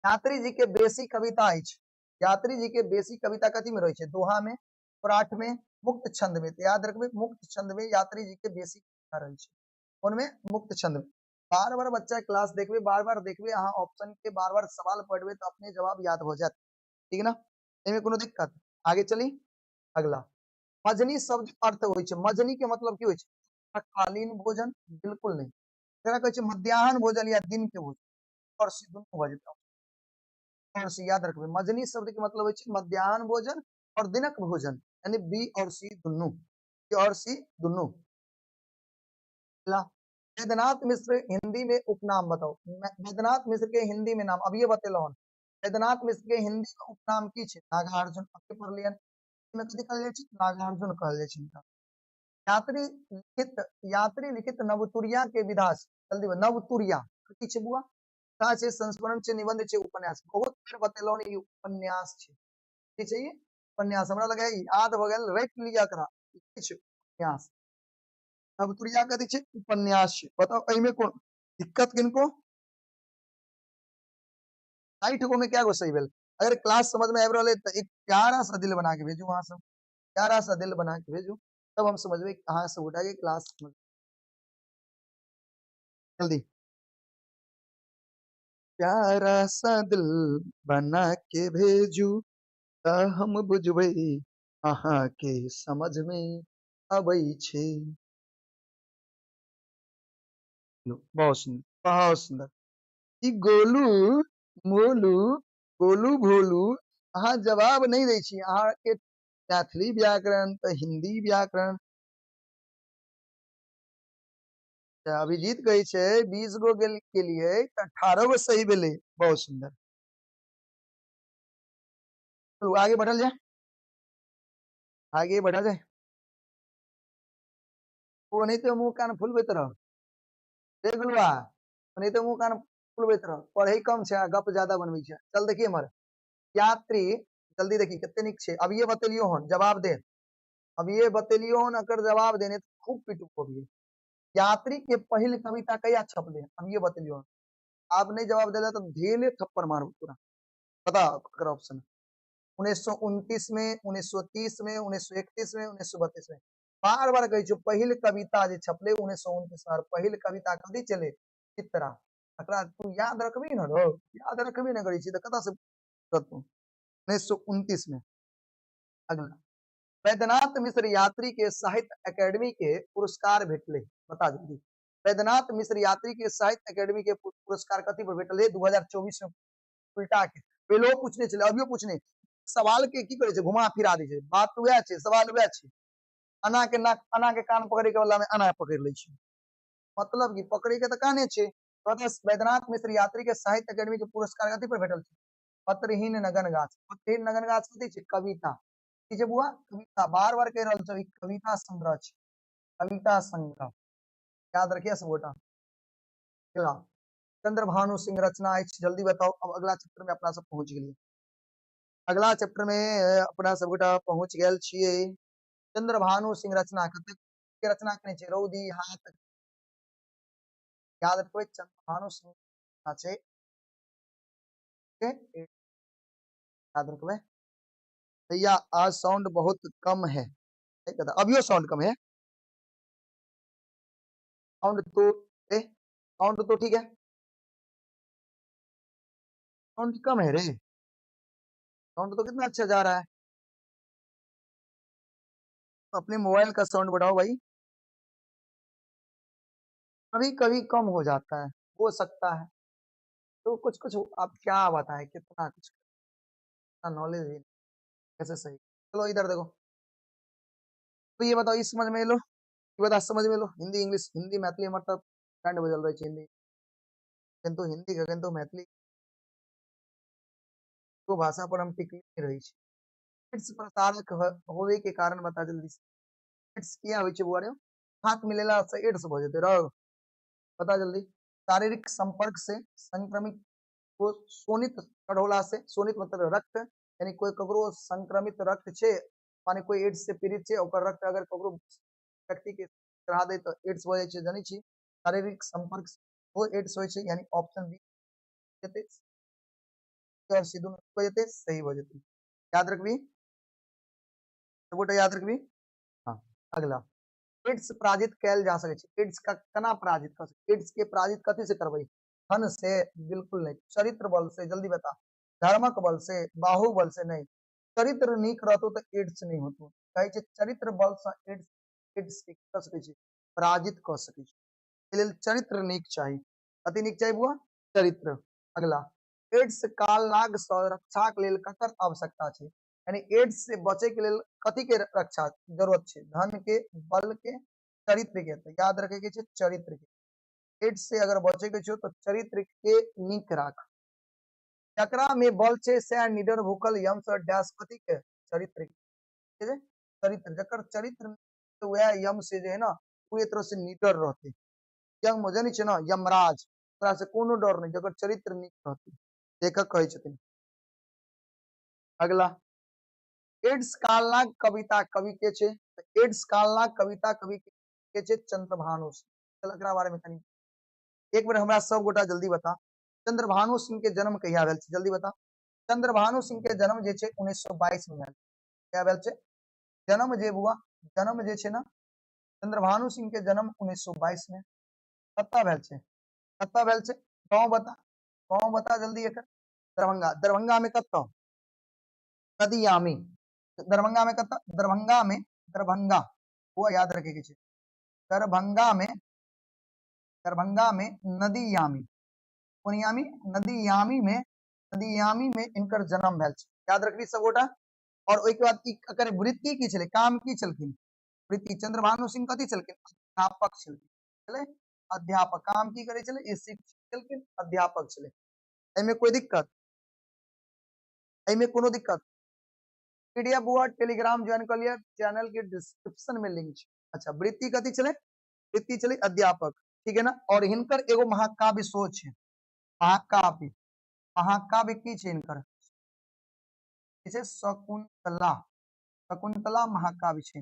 यात्री जी के बेसी कविता अछि। यात्री जी के बेसी कविता कथी में रहै छै? दोहा में, सौराठ में, मुक्त छंद में। तो याद रखबै, मुक्त छंद में यात्री जी के बेसी कविता रहै छै। कोन में? मुक्त छंद में। बार बार बच्चा क्लास देखबे, बार बार देखबे, अहाँ ऑप्शन के बार बार सवाल पढ़बे तो अपने जवाब याद हो जात। ठीक है ना, एहिमे कोनो दिक्कत? आगे चली। अगला, मजनी शब्द अर्थ होइ छै। मजनी के मतलब की होइ छै? कालीन भोजन बिल्कुल नहीं, एकरा कहै छै मध्याह्न भोजन या दिन के भोजन, और सी दुनू भऽ जेतै। और सी याद रखबै, मजनी शब्द के मतलब होइ छै मध्याह्न भोजन और दिनक भोजन, यानी बी और सी दुनू, बी और सी दुनू। वैद्यनाथ मिश्र हिंदी में उपनाम बताओ। वैद्यनाथ मिश्र के हिंदी में नाम अभी बतेलहुँ। वैद्यनाथ मिश्र के हिंदी में उपनाम की छै? नागार्जुन। अभी पढ़लियन, में कथी कहल जाइ छै? नागार्जुन कहल जाइ छै हिनका। यात्री लिखित नवतुरिया के विधा, जल्दी नवतुरिया कथी छै बुआ? कथा छै, संस्मरण छै, निबंध छै, उपन्यास। बहुत बेर बतेलहुँ ई उपन्यास छै। की छै ई? उपन्यास। हमरा लगै याद भऽ गेल, रटि लिअ एकरा। की छै? उपन्यास। नवतुरिया कथी छै? उपन्यास छै। बताओ एहिमे कोन दिक्कत किनको? 60 गो में क्या गो सही भेल? अगर क्लास समझ में आबि रहल है तऽ एक प्यारा सा दिल बना के भेजू, अहाँ सब प्यारा सा दिल बना के भेजू, तब हम समझबै अहाँ सब गोटा के क्लास समझ। जल्दी प्यारा सा दिल बना के भेजू त हम बुझबै अहाँ के समझ में अबै छै। बहुत सुंदर, बहुत सुंदर। ई गोलू मोलू गोलू भोलू अहाँ जवाब नहीं दै छी। अहाँ के मैथिली व्याकरण तऽ हिंदी व्याकरण। अभिजीत कहै छै 20 गो केलियै तऽ 18 गो सही भेलै। बहुत सुंदर। चलू आगे बढ़ल जाए, आगे बढ़ल जाए। ओ नहीं तो मुँह कान फुलबैत रह रे गुलुआ, नहीं तो मुँह कान फुलबैत रह। पढ़ै कम छै आ गप ज्यादा बनबै छै। चल देखिए एम्हर, यात्री जल्दी देखी कते नीक छै। अब ये बतेलियो हन जवाब दे, अब ये बतेलियो हन अकर जवाब देने खूब पिटू अभी। यात्री के पहिल कविता कहिया छपले? अब ये बतेलियो हन, आप नहीं जवाब देला तो धेले थप्पड़ मारू पूरा। बता अकर ऑप्शन। 1929 में, 1930 में, 1931 में, 1932 में। बार बार कहै छियौ पहिल कविता जे छपले 1929 में, और पहिल कविता कथी छलै? चित्रा। एकरा तू याद रखबी न रौ, याद रखबे न करै छी तऽ कतऽ से करतौ। 1929 में। अगला, वैद्यनाथ मिश्र यात्री के साहित्य एकेडमी के पुरस्कार भेटले, बता जल्दी। वैद्यनाथ मिश्र यात्री के साहित्य एकेडमी के पुरस्कार कथी पर भेटले 2024 में? उल्टा के पहलो पूछने छलै, अभियो पूछने। सवाल के की करै छै, घुमा फिरा दै छै। बात वएह छै, सवाल वएह छै। अना के नाक, अना के कान पकड़े के बदला में अना पकड़ लै छै, मतलब कि पकड़े के तऽ काने छै। वैद्यनाथ मिश्र यात्री के साहित्य एकेडमी के पुरस्कार कथी पर भेटल छै? पत्रहीन नगन गाछ। पत्रहीन नगन गाछ कथी छै? कविता। की छै बुआ? कविता। बार बार कहि रहल छौ, ई कविता संग्रह छै, कविता संग्रह, याद रखिए सब गोटा। अगला, चंद्रभानु सिंह रचना अछि, जल्दी बताओ। अब अगला चैप्टर में अपना सब पहुंच गेलियै, अगला चैप्टर में अपना सब गोटा पहुंच गेल छियै। चंद्रभानु सिंह रचना कतेक के रचना केने छै? रौदी हाथ, याद रखबै चंद्रभानु सिंह रचना छै, याद रखबै। भैया आज साउंड बहुत कम है, अभियो साउंड कम है? साउंड तो साउंड तो ठीक है, साउंड कम है रे, साउंड तो कितना अच्छा जा रहा है। अपने मोबाइल का साउंड बढ़ाओ भाई, कभी कभी कम हो जाता है, हो सकता है। तो कुछ कुछ आप क्या बताएं, कितना कुछ नॉलेज ही कैसे सही। चलो इधर देखो, तो ये बताओ, इस समझ में लो, ये बता समझ में लो। हिंदी इंग्लिश, हिंदी मैथिली मतलब बैंड बजल रहे हिंदी, किंतु हिंदी के किंतु मैथिली तो भाषा पर हम टिक नहीं रही। एड्स प्रसारक होवे के कारण बता जल्दी से। एड्स किया होय छै बुआ रे? हाथ मिलेला से एड्स भ जेतै रौ, बता जल्दी। शारीरिक संपर्क से संक्रमित को शोणित चढ़ौला से, शोणित मतलब रक्त, यानी कोई ककरो संक्रमित रक्त छे, माने कोई एड्स से पीड़ित छे, ओकर रक्त अगर ककरो व्यक्ति के चढ़ा दे तो एड्स भ जाइ छै, जानै छी। शारीरिक संपर्क से ओ एड्स होय छै, यानी ऑप्शन बी जेतै और सी दुनू हो जेतै, सही भ जेतै। याद रखबी सबगोटा, याद रखबी। हाँ, अगला, एड्स पराजित कैल जा सकै छै। एड्स का केना पराजित कर सकै? एड्स के पराजित कथी से करबै? धन से बिल्कुल नहीं, चरित्र बल से, जल्दी बता। धर्मक बल से, बाहुबल से नहीं। चरित्र नीक रहतो तो एड्स नहीं होतो। कहै छै चरित्र बल से एड्स, एड्स के कर सकै छै, पराजित कर सकै छै। एहि लेल चरित्र नीक चाही। कथी नीक चाही बुआ? चरित्र। अगला, एड्स कालनाग सँ रक्षाक लेल ककर आवश्यकता छै? यानी एड्स से बचे के लेल कथी के रक्षा जरूरत छै? धन के, बल के, चरित्र के। तो याद रखे के छै चरित्र के। एड्स से अगर बचे के छौ तो चरित्र के नीक राख। जकरा में बल छै सएह निडर भूखल यम सँ डैश कथी के? चरित्र के। चरित्र, जकर चरित्र वएह यम से जे है ना पूरे तरह से निडर रहते। यम जानै छै ना, यमराज, ओकरा से कोनो डर नहीं, जकर चरित्र नीक रहते, लेखक कहै छथिन। अगला, एड्स कालनाग कविता कवि के छै? एड्स कालनाग कविता कवि के छै? चंद्रभानु सिंह। चल एकरा बारे में कनी एक बेर हमरा सब गोटा जल्दी बता, चंद्रभानु सिंह के जन्म कहिया भेल छै? जल्दी बता। चंद्रभानु सिंह के जन्म जे छै 1922 में भेल। कहिया भेल छै जन्म? जे बुआ जन्म जे छै ना, चंद्रभानु सिंह के जन्म 1922 में। कतऽ भेल छै? कतऽ भेल छै? गाँव बता, गाँव बता जल्दी एकर। दरभंगा। दरभंगा में कतऽ? कदियामी। दरभंगा में कतऽ? दरभंगा में, दरभंगा वो याद रखे के छै, दरभंगा में, दरभंगा में नदीयामी, कोन यामी? नदीयामी में, नदीयामी में इनकर जन्म भेल छै। याद रखबी सब गोटा। और ओहिके बाद एकर वृत्ति की छलै, काम की छलखिन? वृत्ति चंद्रभानु सिंह कथी छलखिन? अध्यापक छलखिन। छलै अध्यापक। काम की करै छलै? ई शिक्षक छलखिन, अध्यापक छलै। एहिमे कोई दिक्कत? एहिमे कोनो दिक्कत? पीडीएफ बुआ टेलीग्राम ज्वाइन कर लिया, चैनल के डिस्क्रिप्शन में लिंक छै। अच्छा, वृत्ति कथी छलै? वृत्ति छलै अध्यापक, ठीक है ना। और हिनकर एगो महाकाव्य सेहो छै, महाकाव्य। महाकाव्य की छै हिनकर? छै शकुंतला, शकुंतला महाकाव्य छै,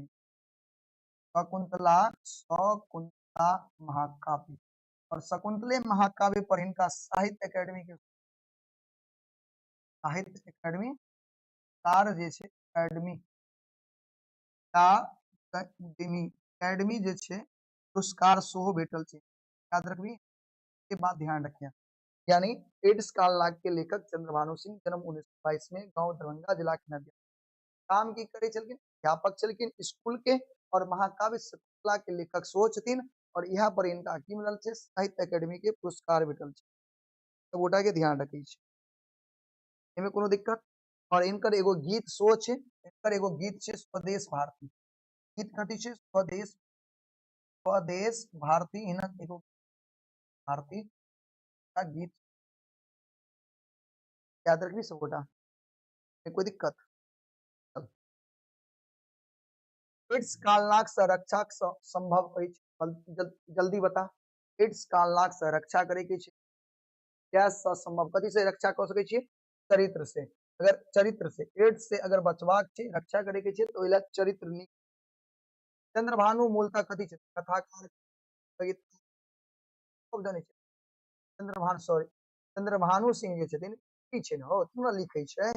शकुंतला, शकुंतला महाकाव्य। और शकुंतले महाकाव्य पर हिनका साहित्य अकेडमी के, साहित्य अकेडमी कार जे छै, अकेडमी अकेडमी जे छै पुरस्कार सेहो भेटल छै। याद रखबी, के बात ध्यान रखिए। यानी एड्स कालनाग के लेखक चंद्रभानु सिंह, जन्म 1922 में, गांव दरभंगा, जिला के नदिया। काम की करे छलखिन? अध्यापक छलखिन स्कूल के, और महाकाव्य शकुंतला के लेखक सेहो छथिन। और यहाँ पर इनका की मिलल छै? साहित्य अकेडमी के पुरस्कार भेटल छै। सब गोटा के ध्यान रखै छै, एहिमे कोनो दिक्कत? और इनकर एगो गीत सेहो छै, इनकर एगो गीत छै स्वदेश भारती। गीत कथी छै? स्वदेश, स्वदेश भारती, हिनक एगो भारती का गीत। याद रखबी सब गोटा, कोई दिक्कत? एड्स कालनाग से रक्षा संभव अछि? जल्दी बता। एड्स कालनाग से रक्षा करे के छै, गैस से संभव कथी से रक्षा कऽ सकै छियै? चरित्र से। अगर चरित्र से एड्स से अगर बचबाक छै, रक्षा करे के छै, तो ओहि लए चरित्र नीक। चंद्रभानु मूलतः कथी छै? कथाकार, सब जानै छै। चंद्रभानु, सॉरी, चंद्रभानु सिंह जे छथिन की छै ने, हो तू लिखै छै।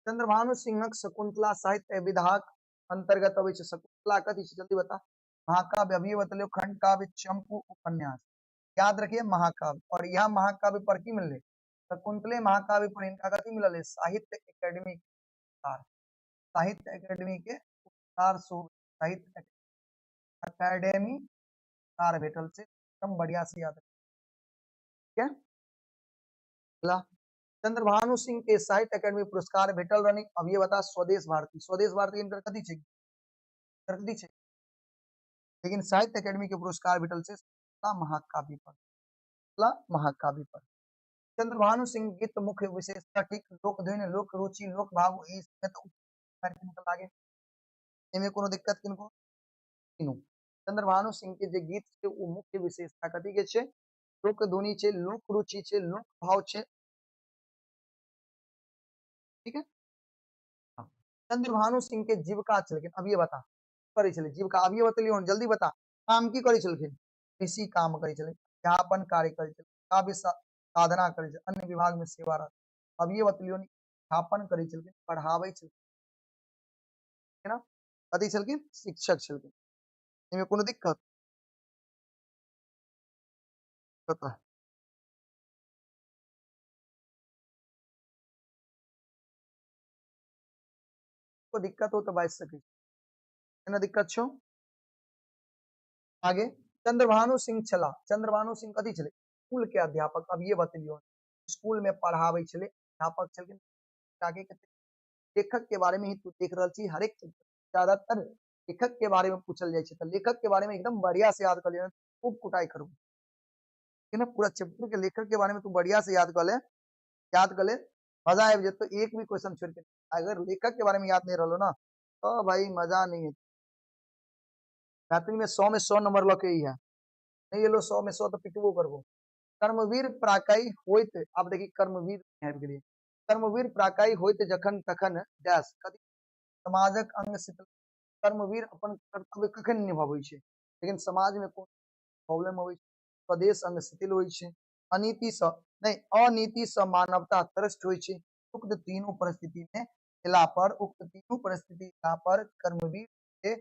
चंद्रभानु सिंहक शकुंतला साहित्य विधाक अंतर्गत अबै छै। शकुंतला कथी छै? जल्दी बता। महाकाव्य अभी बतलियो, खंड काव्य, चंपू, उपन्यास। याद रखिए महाकाव्य। और यह महाकाव्य पर की मिलले? शकुंतले महाकाव्य पर इनका कथी मिलल? साहित्य अकेडमी, साहित्य अकेडमी के पुरस्कार, साहित्य अकेडमी पुरस्कार भेटल छै। एकदम बढ़िया से याद रखिए। चंद्रभानु सिंह के साहित्य अकेडमी पुरस्कार भेटल रहनी। अब ये बता स्वदेश भारती, स्वदेश भारती इनकर कथी छै? कथी छै? लेकिन साहित्य अकेडमी के पुरस्कार भेटल छै महाकाव्य पर, महाकाव्य पर। चंद्रभानु सिंह गीत मुख्य विशेषता ठीक, लोक ध्वनि, लोक रुचि, लोक भाव, ई तो लागे, एमे कोनो दिक्कत किनको? चंद्रभानु सिंह के जे गीत छै ओ मुख्य विशेषता कथी के छै? लोक ध्वनि छै, लोक रुचि छै, लोक भाव छै। ठीक है। चंद्रभानु सिंह के जीविका छलखिन, अब ये बता करै छलै जीविका, अब ये बतलियो जल्दी बता, काम की करै छलखिन? कृषि काम करै छलै, अध्यापन कार्य करै छलै, काव्य साधना करै छलै, अन्य विभाग में सेवारत। अब ये बतलियो अध्यापन करै छलखिन, पढ़ाबै छलखिन, है ना? कथी छलखिन? शिक्षक छलखिन। एहिमे कोनो दिक्कत? बता। को दिक्कत हो तो बाजि सकै छी, दिक्कत छौ? आगे चंद्रभानु सिंह छला, चंद्रभानु सिंह कथी छलै? स्कूल के अध्यापक। अब ये बतलियो स्कूल में पढ़ाबै छलै, अध्यापक छलखिन। आगे लेखक के बारे में ही तू देख रहल छी, हरेक ज्यादातर लेखक के बारे में पूछल जाइ छै, तऽ लेखक के बारे में एकदम बढ़िया से याद कर लियौ, खूब कुटाई करू, ठीक है ना? पूरा चैप्टर के लेखक के बारे में तू बढ़िया से याद कर ले, याद कर ले, मजा आबि जेतौ। एक भी क्वेश्चन छोड़ के अगर लेखक के बारे में याद नहीं रहलो ना तो भाई मजा नहीं है। मैथिली में 100 में 100 नंबर लऽ के है, नहीं एलो 100 में 100 तो पिटबो करबो। कर्मवीर प्राकाई होइत, आप देखिए कर्मवीर आबि गेलियै, कर्मवीर प्राकाई होइत जखन तखन डैश कथी समाजक अंग शीतल। कर्मवीर अपन कर्तव्य कखन निभाबै छै, लेकिन समाज में कोन प्रॉब्लम अबै छै? स्वदेश अंग शिथिल होइ छै, अनीति सँ नहीं अनीति सँ मानवता त्रस्त होइ छै। उक्त तीनों परिस्थिति में एला पर, उक्त तीनों परिस्थिति एला पर कर्मवीर के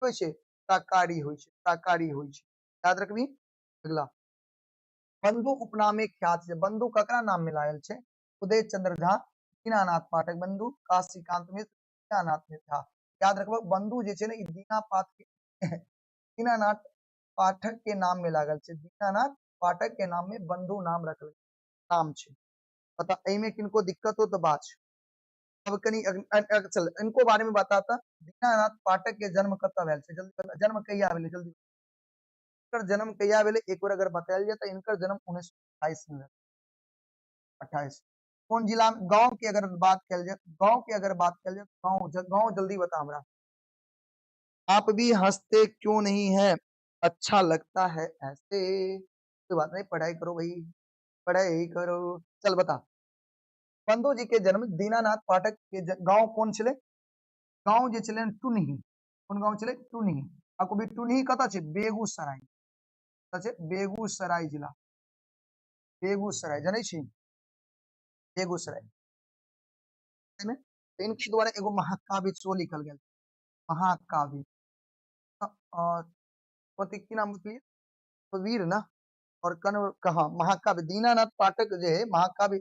होइ छै प्राकारी होइ छै, प्राकारी होइ छै। याद रखबी। अगला बंधु उपनामे ख्यात छै, बंधु ककरा नाम में लागल छै? उदय चंद्र झा, दीनानाथ पाठक बंधु, काशीकांत मिश्र, दीनानाथ झा। याद रखब बंधु जे छै ने ई दीनानाथ पाठक के नाम में लागल छै, दीनानाथ पाठक के नाम में बंधु नाम रखल नाम छै। पता एहिमे किनको दिक्कत हो तो बात। अब कनी चल इनको बारे में बताता। दीनानाथ पाठक के जन्म कतऽ भेल छै? जल्दी बता, जन्म कहिया भेलै? जल्दी इनकर जन्म कहिया भेलै एक बार अगर बतायल जाए तो इनकर जन्म 1928 में भेल, 28। कोन जिला? गांव के अगर बात कल जाए, गांव के अगर बात कल जाए, गांव गांव जल्दी बता हमरा। आप भी हंसते क्यों नहीं है, अच्छा लगता है ऐसे। कोई बात नहीं, पढ़ाई करो भाई, पढ़ाई करो। चल बता, बंधु जी के जन्म दीनानाथ पाठक के गांव कोन छलै? गांव जे छलै टुनही। कोन गांव छलै? टुनही। आ कभी टुनही कतऽ छै? बेगूसराय। कतऽ छै? बेगूसराय जिला। बेगूसराय जनै छी? बेगूसराय में इनके द्वारा एगो महाकाव्य सेहो लिखल गेल। महाकाव्य कथी की नाम बतलिए? वीर ना और कर्ण कहा महाकाव्य दीनानाथ पाठक जे है महाकाव्य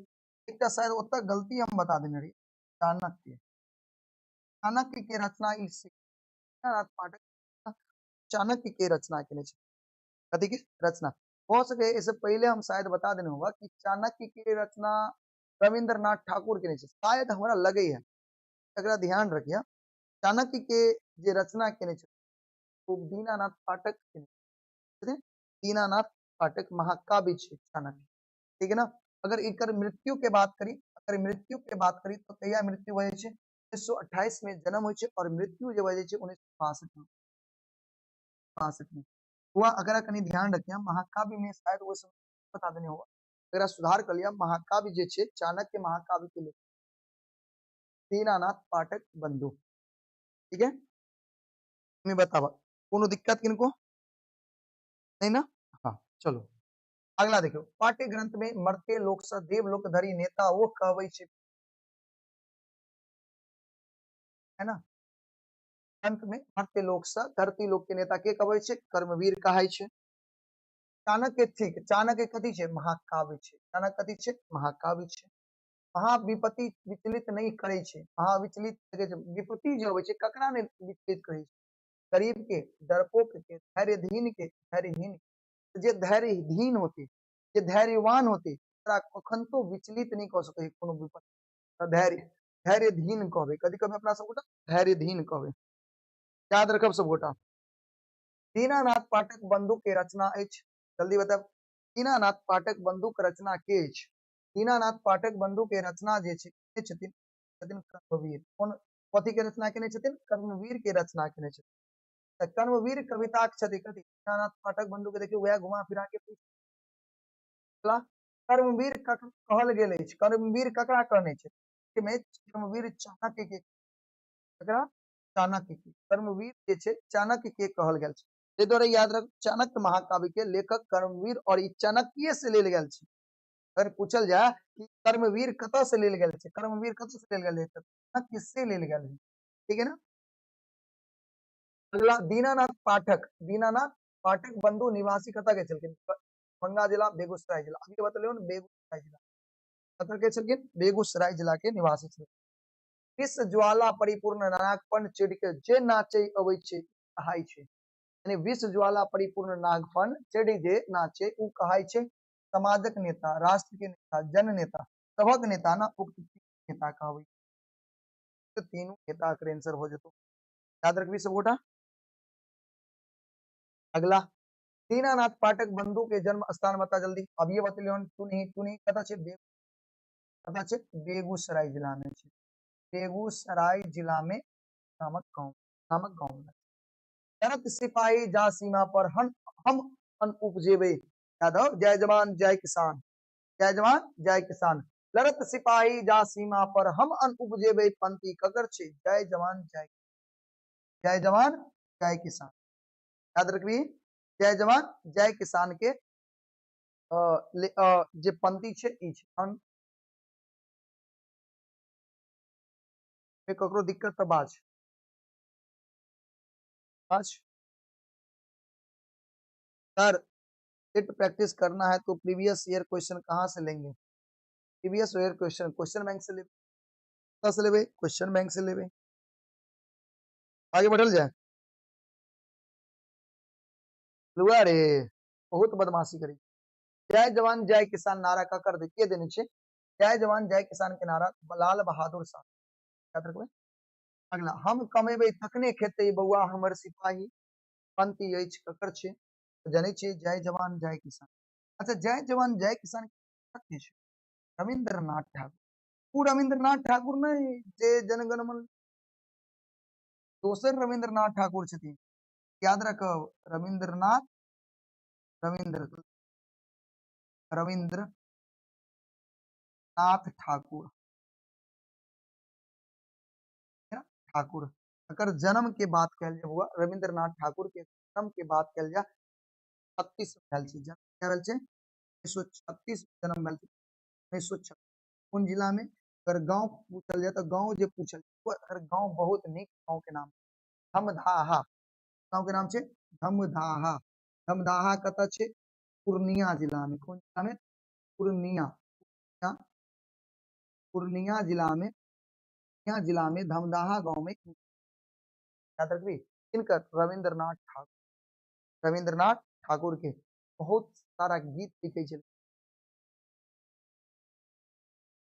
एकटा शायद ओतऽ गलती हम बता देने रही। चाणक्य, चाणक्य के रचना ई दीनानाथ पाठक चाणक्य के रचना केने छै। कथी के रचना हो सके इससे पहले हम शायद बता देने होगा कि चाणक्य के रचना रविंद्रनाथ ठाकुर केने छै, शायद हमरा लगे है, एकरा ध्यान रखिए। चाणक्य के जे रचना केने छै ओ दीनानाथ पाठक केने, दीनानाथ पाठक महाकाव्य छै चाणक्य, ठीक है ना। अगर एकर मृत्यु के बात करी, अगर मृत्यु के बात करी तो कहिया मृत्यु भऽ जाइ छै? 1928 में जन्म होइ छै और मृत्यु जे भऽ जाइ छै 1962 में, 62 में हुआ। अगर कनी ध्यान रखिए महाकाव्य में शायद वो सब बता देने होगा, अगर सुधार कर लिया। महाकाव्य जे छै चाणक्य महाकाव्य के लेखक दीनानाथ पाठक बंधु, ठीक है। मैं बतावा कोनो दिक्कत किनको नहीं ना? हाँ चलो अगला देखियो। पाठ्य ग्रंथ में मर्त्य लोक से देवलोक धरि नेता वो कहबै छै, है ना। ग्रंथ में मर्त्य लोक से धरती लोक के नेता के कहबै छै? कर्मवीर कहै छै। चाणक्य ठीक, चाणक्य कथी छै? महाकाव्य छै। चाणक्य कथी छै? महाकाव्य छै। महाविपत्ति विचलित नहीं करै छै। महाविचलित विपत्ति जे अबै छै ककरा नहि विचलित करै छै? गरीब के, डरपोक के, धैर्यधीन के, धैर्यहीन। जे धैर्यहीन होते, जे धैर्यवान होते, ओकरा कखन तो विचलित नहीं कऽ सकै कोनो विपत्ति। धैर्य, धैर्यधीन कहबै। कथी कहबै अपना सब गोटा? धैर्यधीन कहबै। याद रखब सब गोटा। दीनानाथ पाठक बंधु के रचना अछि, जल्दी बताब। दीनानाथ पाठक बंधु के रचना के अछि? दीनानाथ पाठक बंधु के रचना जे छै छथिन छथिन कर्मवीर। कोन कथी के रचना केने छथिन? कर्मवीर के रचना केने छथिन। तऽ कर्मवीर कविता छथि कथी? दीनानाथ पाठक बंधु के देखियौ वएह घुमा फिरा के पूछला। कर्मवीर कहल गेल अछि। कर्मवीर ककरा कहने छै? कर्मवीर चाणक्य के। ककरा? चाणक्य के। कर्मवीर जे छै चाणक्य के कहल गेल छै। ताहि दुआरे याद रख चाणक्य महाकाव्य के लेखक कर्मवीर और ई चाणक्य से लेल गेल छै। अगर पूछल जाय कि कर्मवीर कतऽ से लेल गेल छै, कर्मवीर कतऽ से लेल गेल छै, चाणक्य से लेल गेल है, ठीक है ना। अगला दीनानाथ पाठक, दीनानाथ पाठक बंधु निवासी कतऽ के छलखिन? दरभंगा जिला, बेगूसराय जिला। अभी बतलियौ ने बेगूसराय जिला कतऽ के छलखिन? बेगूसराय जिला के निवासी छलखिन। विश्व ज्वाला परिपूर्ण नागफन चढ़ि के जे नाचे अबै छै कहाय छै, यानी विश्व ज्वाला परिपूर्ण नागफन चढ़ि जे नाचे उ कहाय छै समाजक नेता, राष्ट्र के नेता, जन नेता, सबक नेता ना उक्त नेता कहबै। तीनों नेता के आंसर हो जेतो, याद रखबी सब गोटा। अगला दीनानाथ पाठक बंधु के जन्म स्थान बता जल्दी। अब ये बतलियौ टुनही, टुनही कतऽ छै? कतऽ छै? बेगूसराय जिला में छै। बेगूसराय जिला में नामक गांव, नामक गांव में। लड़त सिपाही जा सीमा पर हम अन्न उपजेबे। यादव जय जवान जय किसान, जय जवान जय किसान। लड़त सिपाही जा सीमा पर हम अन्न उपजेबे, पंक्ति ककर छै? जय जवान जय, जय जवान जय किसान। याद रखबी जय जवान जय किसान के जे पंक्ति छै ई छै। हम ककरो दिक्कत तऽ बाज बाज। सर सेट प्रैक्टिस करना है तो प्रीवियस ईयर क्वेश्चन कहाँ से लेंगे? Previous year question question bank से लेबे, कहाँ से लेबे? क्वेश्चन बैंक से लेबे। आगे बढ़ल जाए। लुआ रे बहुत बदमाशी करी। जय जवान जय किसान नारा का कर दे के देने छे? जय जवान जय किसान के नारा लाल बहादुर शास्त्री, याद रखबे। अगला हम कमेबे तखने खेते बौआ हमर सिपाही, पंक्ति अछि ककर छै? जनै छियै जय जवान जय किसान। अच्छा जय जवान जय किसान के छै? रविंद्रनाथ ठाकुर। उ रविंद्रनाथ ठाकुर नहीं जे जनगण मन, दोसर रविंद्रनाथ ठाकुर छथिन, याद रखब। रविंद्रनाथ, रविंद्र, रविंद्र नाथ ठाकुर, ठाकुर। अगर जन्म के बात कयल जाय बौआ, रविंद्रनाथ ठाकुर के जन्म के बात कयल जाय 36 भेल छै। जन्म क्या भेल छै? 1936 जन्म भेल छै। 1936 कोन जिला में? अगर गांव पूछल जाय तो गांव जे पूछल जाय, अगर गांव बहुत नीक गांव के नाम धमधाहा, गांव के नाम छै धमधाहा। धमधाहा कतऽ छै? पूर्णिया जिला में। कोन जिला में? पूर्णिया, पूर्णिया जिला में, पूर्णिया जिला में धमदाहा गांव में। याद रखबी किनकर? रविंद्रनाथ ठाकुर। रविंद्रनाथ ठाकुर के बहुत सारा गीत लिखे छलखिन,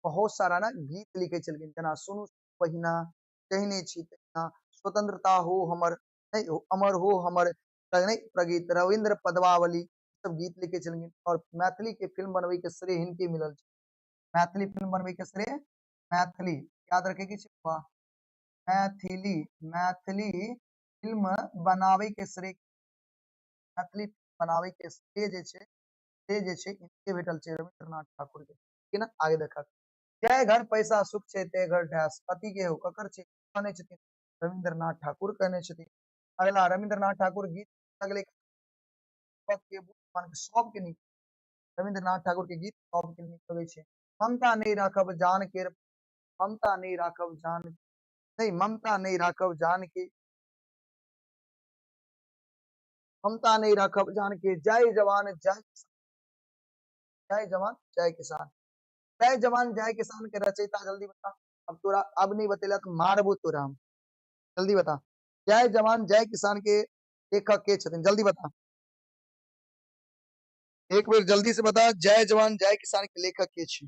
बहुत सारा ना गीत लिखे छलखिन, जेना सुनू बहिना, कहने छी तहिना, स्वतंत्रता हो हमर, नहीं हो अमर हो हमर, नहीं प्रगीत, रविंद्र पदवावली, सब गीत लिखे छलखिन। और मैथिली के फिल्म बनबै के श्रेय हिनके मिलल छै। मैथिली फिल्म बनबै के श्रेय मैथिली, याद रखे के छै वाह, मैथिली, मैथिली फिल्म बनाबै के श्रेय, मैथिली बनाबै के श्रेय जे छै, श्रेय जे छै इनके भेटल छै रविंद्रनाथ ठाकुर के। ठीक ना? आगे देखा, जय घर पैसा सुख छै ते घर ढास, कथी के हो, ककर छै? कहने छथिन रविंद्रनाथ ठाकुर कहने छथिन। अगला रविंद्रनाथ ठाकुर गीत अगले सबके नीक, रविंद्रनाथ ठाकुर के गीत सबके नीक लगै छै। ममता नहीं राखब जान के, ममता नहीं राखब जान, नहीं ममता नहीं राखब जान के, ममता नहीं राखब जान के, जय जवान जय किसान, जय जवान जय किसान, जय जवान जय किसान के रचयिता जल्दी बता। अब तोरा अब नहीं बतेला तो मारबो तोरा हम, जल्दी बता। जय जवान जय किसान के लेखक के छथिन, जल्दी बता, एक बेर जल्दी से बता, जय जवान जय किसान के लेखक के छी,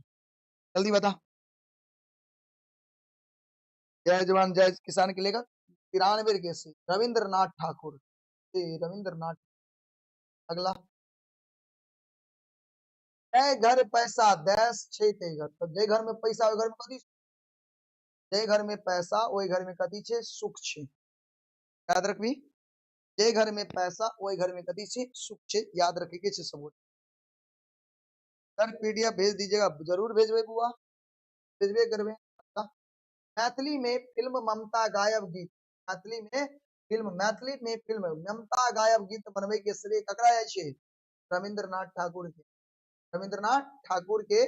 जल्दी बता। जय जवान जय किसान के लेखक 93 के से रविंद्रनाथ ठाकुर, रविंद्रनाथ। अगला, जय घर पैसा देश छै ते घर, तो जे घर में पैसा ओहि घर में कथी, जे घर में पैसा ओहि घर में कथी छै? सुख छै। याद रखबी, जे घर में पैसा ओहि घर में कथी छै? सुख छै। याद रखे के छै सब। सर पीडीएफ भेज दीजिएगा, जरूर भेजबे बुआ, भेजबे करबे। मैथिली में फिल्म ममता गायब गीत, मैथिली में फिल्म, मैथिली में फिल्म ममता गायब गीत बनबै के श्रेय ककरा जाइ छै? रविंद्रनाथ ठाकुर के। रविंद्रनाथ ठाकुर के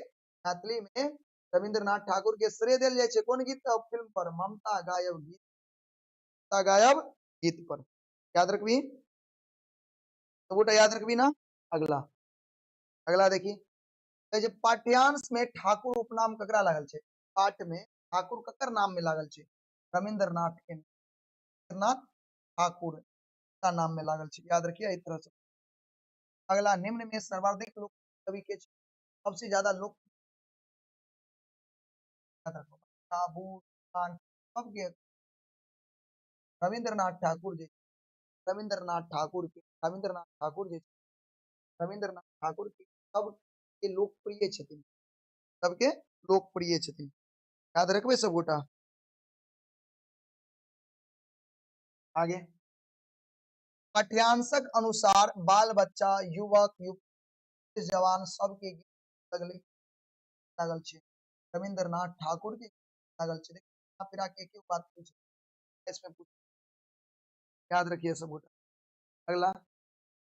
मैथिली में रविंद्रनाथ ठाकुर के श्रेय देल जाइ छै कोन गीत फिल्म पर? ममता गायब गीत, ममता गायब गीत पर। याद रखबी, सबगोटा याद रखबी ना। अगला, अगला देखी, कहै छै पाठ्यांश में ठाकुर उपनाम ककरा लागल छै? पाठ में ठाकुर ककर नाम में लागल छै? रविंद्रनाथ के, रविंद्रनाथ ठाकुर का नाम में लागल छै। याद रखिए एहि तरह से। अगला, निम्न में सर्वाधिक लोक कवि के सबसे ज्यादा लोक, सबके रविंद्रनाथ ठाकुर जी, रविंद्रनाथ ठाकुर के, रविंद्रनाथ ठाकुर जी, रविंद्रनाथ ठाकुर के सबके लोकप्रिय छथिन, सबके लोकप्रिय छथिन। याद रखबे सब गोटा। आगे, पाठ्यांशक अनुसार बाल बच्चा, युवक, युवती, जवान सबके गीत लगले लागल छै। रविंद्रनाथ ठाकुर के लागल छै। फिर के के बात पूछ, इसमें पूछ, याद रखिए सब गोटा। अगला,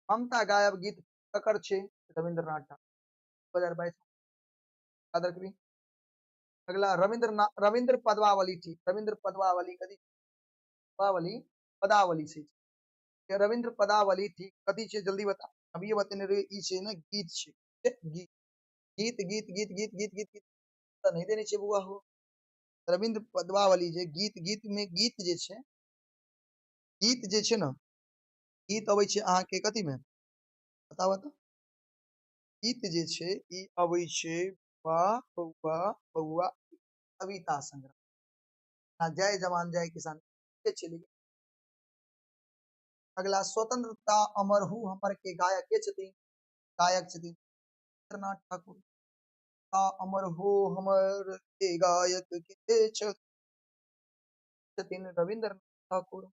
ममता गायब गीत ककर छै? रविंद्रनाथ ठाकुर, 2022, याद रखबी। अगला, रविंद्रनाथ, रविंद्र पदवावली ठीक, रविंद्र पदवावली कथी, पदावली, पदावली छै। रविंद्र पदावली ठीक कथी छै? जल्दी बता। अभी बतेने रहिए, ई छै ना गीत छै, गीत गीत गीत गीत गीत गीत गीत गीत तऽ नहीं देने छै बुआ हो। रविंद्र पदवावली जे गीत, गीत में गीत जे छै, गीत जे छै ना, गीत अबै छै अहाँके कथी में, बताबऽ तऽ। गीत जे छै ई अबै छै बा बौआ बौआ कविता संग्रह, जय जवान जय किसान के छै। लेकिन अगला, स्वतंत्रता अमर हु हमर के गायक के छथिन? गायक छथिन रविंद्रनाथ ठाकुर। अमर हो हमर के गायक के छथिन? रविंद्रनाथ ठाकुर।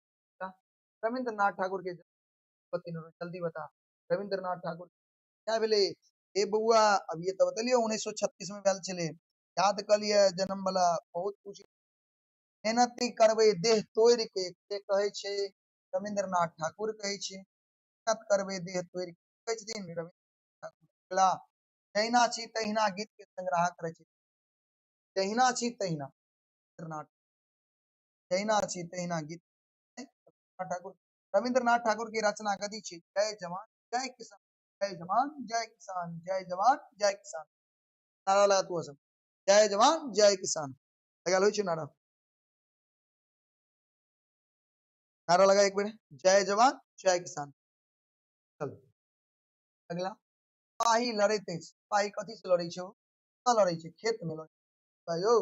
रविंद्रनाथ ठाकुर के जल्दी बता, रविंद्रनाथ ठाकुर क्या भेलै? ए बौआ, अब ये तो बतलियो 1936 में भेल छलै, याद कर लिअ जन्म वाला, बहुत पूछ मेहनती करबै देह तोड़ि के, के कहै छै? रविन्द्रनाथ ठाकुर कहै छै। मेहनत करबै देह तोड़ि के, कहै छथिन रविन्द्रनाथ ठाकुर। अगला, जहिना छी तहिना गीत के संग्राहक रचयिता। जहिना छी तहिना रविन्द्रनाथ, जहिना छी तहिना गीत ठाकुर, रविन्द्रनाथ ठाकुर के रचना कथी छै? जय जवान जय किसान, जय जवान जय किसान, जय जवान जय किसान। नारा लगा तू सब, जय जवान जय किसान। लगाल होइ छै नारा? नारा लगा एक बेर, जय जवान जय किसान। चल अगला, सिपाही लड़ैत अछि। सिपाही कथी से लड़ै छै? कतऽ लड़ै छै? खेत में लड़ै छै। यौ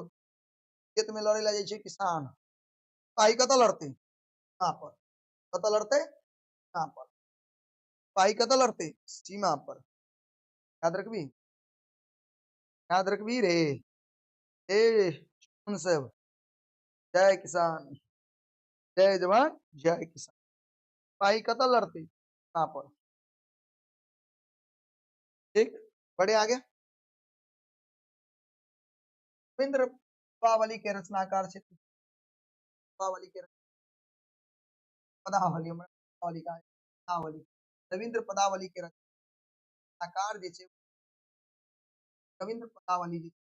खेत में लड़ै लए जाइ छै किसान। सिपाही कतऽ लड़तै? सीमा पर। कतऽ लड़तै? सीमा पर। सिपाही कतऽ लड़तै? सीमा पर। याद रखबी, याद रखबी रे। ए सब, जय किसान जय जवान जय किसान। सिपाही कतऽ लड़तै? सीमा पर। ठीक, बढ़े आगे। रविंद्र पदावली के रचनाकार छथि। पदावली के पदावली, पदावली का पदावली, रविंद्र पदावली के रचनाकार जे छै रविंद्र पदावली जी।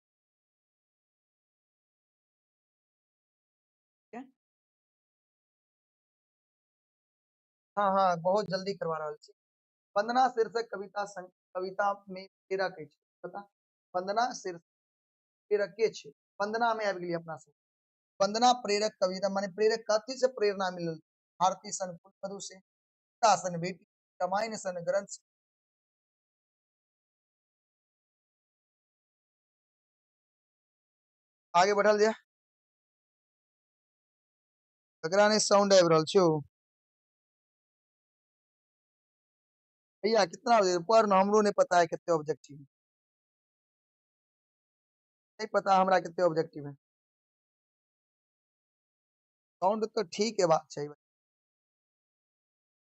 हाँ हाँ, बहुत जल्दी करवा रहल छी। वंदना शीर्षक कविता कविता में प्रेरक अछि। पता, वंदना शीर्षक प्रेरक के छै? वंदना में आबि गेलियै अपना सब। वंदना प्रेरक कविता माने प्रेरक कथी से प्रेरणा मिलल? भारती सन कुलवधु से, सीता सन बेटी, रामायण सन ग्रंथ। आगे बढ़ल जाय। ककरा नहि साउंड आबि रहल छै? भैया कितना बजे पढ़ न, हमरो नहीं पता है कितने ऑब्जेक्टिव है, नहीं पता हमरा कितने ऑब्जेक्टिव है। साउंड तो ठीक है, बात सही।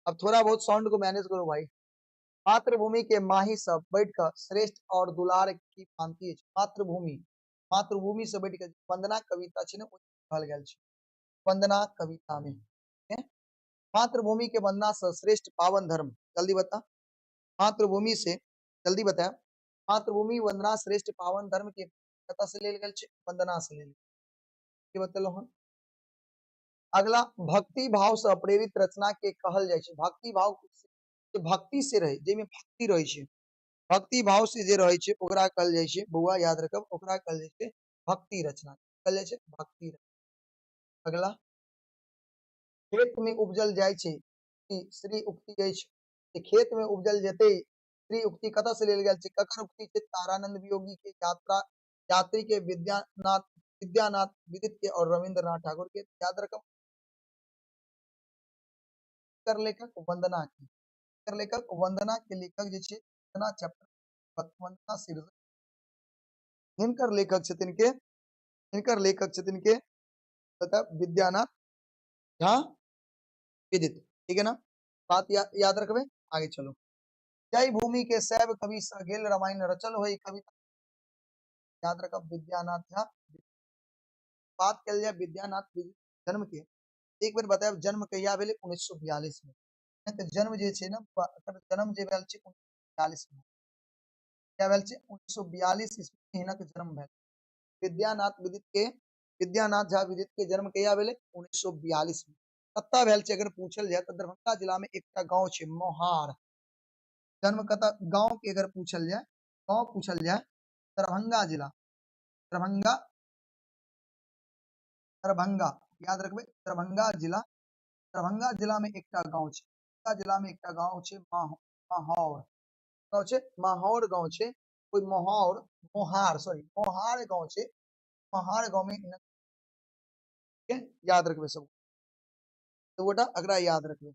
अब थोड़ा बहुत साउंड को मैनेज करो भाई। मातृभूमि के माही सब बैठकर श्रेष्ठ और दुलार की भांति अछि। मातृभूमि, मातृभूमि से बैठकर वंदना कविता छै ने, ओहि कहल गेल छै वंदना कविता में। मातृभूमि के वंदना से श्रेष्ठ पावन धर्म, जल्दी बता। मातृभूमि से जल्दी बता, मातृभूमि वंदना श्रेष्ठ पावन धर्म के कतऽ से लेल गेल छै? वंदना से लेल गेल। बतेलहुँ हन। अगला, भक्ति भाव से प्रेरित रचना के कहल जाइ छै। भक्ति भाव से, भक्ति से रहे, जाहिमे भक्ति रहै छै, भक्ति भाव से जे रहै छै ओकरा कहल जाइ छै, बौआ याद रखब, ओकरा कहल जाइ छै भक्ति रचना, कहल जाइ छै भक्ति रचना। अगला, खेत में उपजल जाइ छै श्री उक्ति अछि। खेत में उपजल जेतै श्री उक्ति कतऽ से लेल गेल छै? ककर उक्ति छै? तारानंद वियोगी के, यात्रा यात्री के, विद्यानाथ, विद्यानाथ विदित के और रविंद्रनाथ ठाकुर के। याद रखब, कर लेखक वंदना के, कर लेखक वंदना के लेखक जे छै वंदना चैप्टर, वंदना शीर्षक, हिनकर लेखक छथिन के, हिनकर लेखक छथिन के बता विद्यानाथ झा विदित। ठीक है ना, बात याद रखबे। आगे चलो। जय भूमि के शैव कवि स गेल रामायण रचल होई कविता, याद रखब विद्यानाथ झा। बात कल जाए विद्यानाथ जन्म के, एक बेर बतायब जन्म कहिया भेलै? 1942 में। तऽ जन्म जे छै ने, जन्म जे भेल छै 1942 में। क्या भेल छै? 1942 ईस्वी में हिनक जन्म भेल। विद्यानाथ विदित के, विद्यानाथ झा विदित के जन्म कहिया भेलै? 1942 में। कतऽ भेल छै अगर पूछल जाए तऽ दरभंगा जिला में एकटा गाँव छै मोहार। जन्म कतऽ, गाँव के अगर पूछल जाए, गाँव पूछल जाए, दरभंगा जिला, दरभंगा, दरभंगा याद रखबै, दरभंगा जिला, दरभंगा जिला में एकटा गाँव छै, दरभंगा जिला में एकटा गाँव छै माहौर गाँव छै, माहौर गाँव छै, कोई मोहौर, मोहार, सॉरी मोहार गाँव छै, मोहार गाँव में याद रखबै सब तो गोटा, अगला याद रखबै।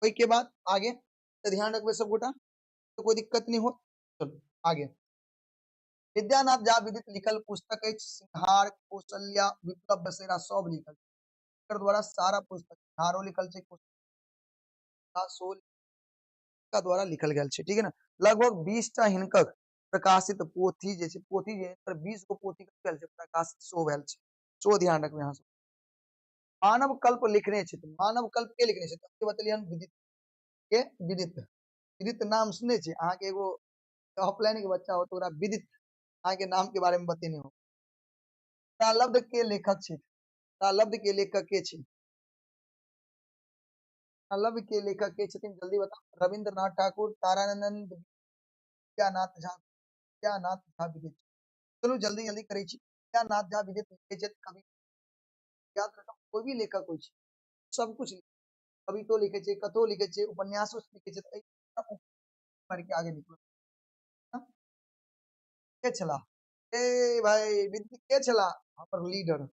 ओहि के बाद आगे तो ध्यान रखबै सब गोटा, तो कोई दिक्कत नहीं हो। चलो आगे, विद्यानाथ झा विदित लिखल पुस्तक अछि सिंहार, कौशल्या, विप्लव बसेरा सब लिखल, एकर द्वारा सारा पुस्तक सिंहारो लिखल छै, सोल का द्वारा लिखल गेल छै। ठीक है ना, लगभग 20 टा हिनकर प्रकाशित पोथी जे छै, पोथी जे पर 20 गो पोथी भेल छै प्रकाशित, सो भेल छै, सो ध्यान रखबै अहाँ सब। मानव कल्प लिखने छथि। मानव कल्प के लिखने छथि बतेलियन विदित के। विदित, विदित नाम सुनने छी अहाँके? एगो ऑफलाइन के बच्चा हो तो ओकरा विदित अहाँके नाम के बारे में बतेने हो। प्रालब्ध के लेखक छथि। प्रालब्ध के लेखक के छी? प्रालब्ध के लेखक के छथिन जल्दी बताउ। रविंद्रनाथ ठाकुर, तारानंद, विद्यानाथ झा, विद्यानाथ झा विदित। चलू जल्दी जल्दी करै छी। विद्यानाथ झा विदित लिखै छथि कवि। याद रखब कोई भी लेखक होइ छै सब कुछ कवितो लिखै छै, कथो लिखै छै, उपन्यासो लिखै छै, के आगे निकलो। के छला ए भाई विदित? के छला हमर लीडर?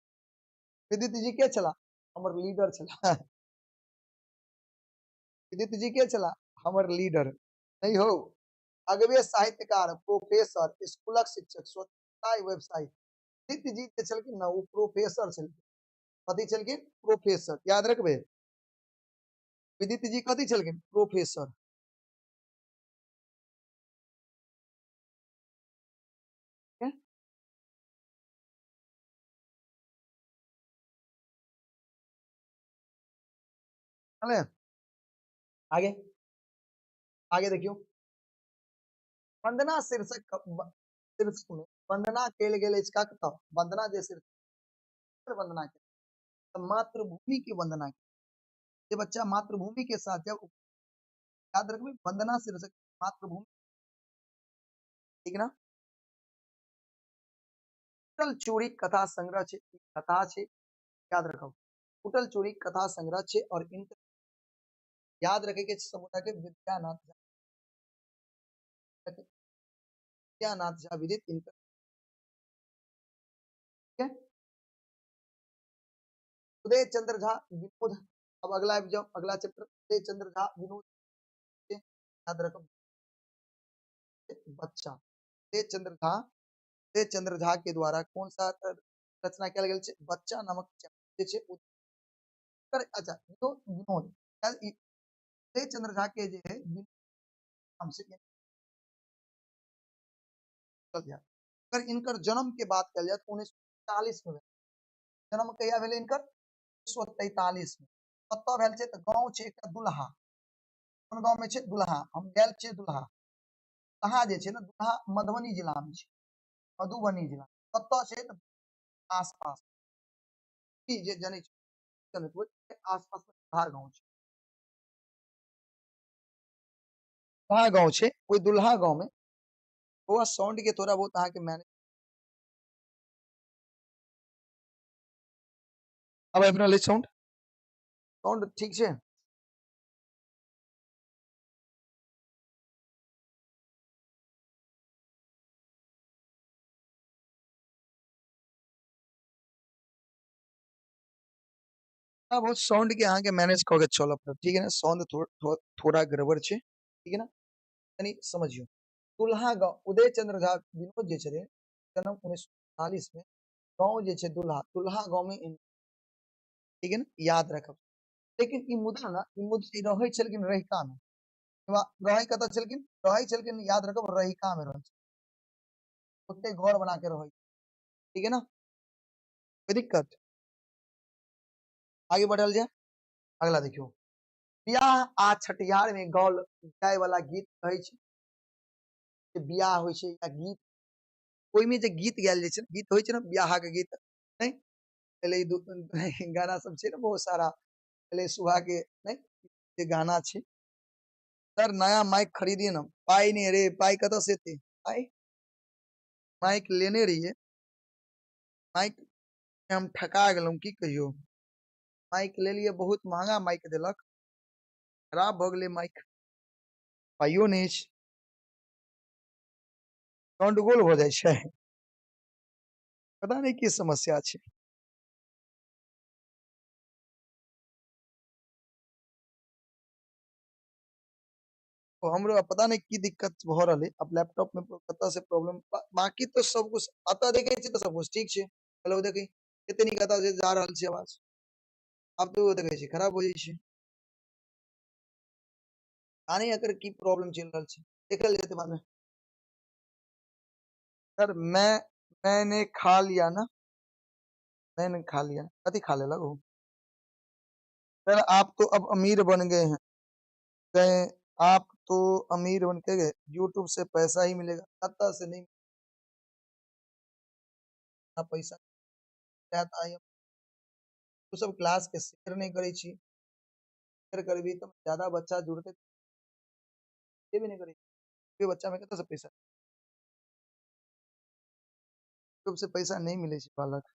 विदित जी के छला? हमर लीडर छला। विदित जी के छला? हमर लीडर। नहीं हो अगबे साहित्यकार, प्रोफेसर, स्कूलक शिक्षक, स्वतंत्रता व्यवसायी। विदित जी जे छलखिन ना ओ प्रोफेसर छलखिन। कथी छलखिन? प्रोफेसर। याद रखबे, विदित जी कथी छलखिन? प्रोफेसर। आगे आगे देखियो, वंदना शीर्षक शीर्षक में वंदना कयल गेल अछि कतऽ? वंदना जे शीर्षक वंदना के मातृभूमि के वंदना के, जे बच्चा मातृभूमि के साथ जब याद रखबे वंदना शीर्षक मातृभूमि, ठीक ना। फूटल चूड़ी कथा संग्रह छै, कथा छै, याद रखब फूटल चूड़ी कथा संग्रह छै। और इंटर याद रखे के समुदाय के विद्यानाथ झा, विद्यानाथ झा विदित इनकर। ठीक है, उदय चंद्र झा विनोद। अब अगला जाओ, अगला चैप्टर उदय चंद्र झा विनोद, याद रखो बच्चा। उदय चंद्र झा, उदय चंद्र झा के द्वारा कौन सा रचना कयल गेल छै? बच्चा नामक चैप्टर छै। अच्छा विनोद, विनोद उदय चंद्र झा के जे है नाम से अगर इनकर जन्म के बात कयल जाय तो 1940 में जन्म कहिया भेलै इनकर? 1943 में। कतऽ भेल छै? तऽ गाँव छै एकटा दुल्हा। कोन गाँव में छै? दुल्हा। हम गेल छियै दुल्हा। दुल्हा जे छै ने, दुल्हा मधुबनी जिला में छै, मधुबनी जिला। कतऽ छै? तऽ आस पास जे जनै छै आस पास दुल्हा गाँव छै, दुल्हा गाँव छै। ओहि दुल्हा गाँव में बौआ साउंड के थोड़ा बहुत अहाँके मैनेज। अब आबि रहल अछि साउंड? साउंड ठीक छै? बहुत साउंड के अहाँके मैनेज कऽ के चलऽ पड़त, ठीक है ना। साउंड थोड़ा गड़बड़ छै, ठीक है ना, कनि समझियौ। दुल्हा गाँव उदय चंद्र झा विनोद जे छथिन, जन्म 1940 में, गाँव जे छै दुल्हा, दुल्हा गाँव में, ठीक है ना, याद रखब। लेकिन ई मुद्दा ना, ई मुद्दा रहै छलखिन रहिका में। रहै कतऽ छलखिन? रहै छलखिन, याद रखब, रहिका में रहै छलखिन, ओते घर बना के रहै, ठीक है ना। कोई दिक्कत? आगे बढ़ल जाए। अगला देखियौ, बियाह आ छठिहार में गाओल जाय वाला गीत कहै छै। बियाह होइ छै या गीत, ओहिमे जे गीत गायल जाइ छै, गीत होइ छै ने बियाह के गीत, नहीं पहले गाना सब छै ने बहुत सारा, पहले सुबह के नहीं जे गाना छै। सर नया माइक खरीदिए ना, पाई नहीं रे, पाई कतऽ से एतै? पाई माइक लेने रहिए, माइक हम ठका गेलहुँ, की कहियौ। माइक लेलिए, बहुत महंगा माइक देलक, खराब भऽ गेलै माइक, पाइयो नहि अछि, साउंड गोल भऽ जाइ छै, पता नहि की समस्या छै। हमरो पता नहीं की दिक्कत भऽ रहल है अब लैपटॉप में, कतऽ से प्रॉब्लम। बाकी तो सब कुछ अतऽ देखे छी तऽ सब कुछ ठीक छै। हेलो देखी कते नीक अतऽ से जा रहल छै आवाज, आब तऽ देखै छी खराब हो जाइ छै। नहीं एकर की प्रॉब्लम चलि रहल छै, देखल जेतै बाद में। सर मैंने खा लिया ना, मैंने खा लिया, कथी खा लेलक ओ? सर आप तो अब अमीर बन गए हैं, गए आप तो अमीर बन के गए, यूट्यूब से पैसा ही मिलेगा। कतऽ से नहीं पैसा आय तू सब क्लास के शेयर नहीं करै छी, शेयर करबी तऽ ज्यादा बच्चा जुड़तै, से भी नहीं करै छी, बच्चा में कतऽ से पैसा, यूट्यूब से पैसा नहीं मिलै छै बालक,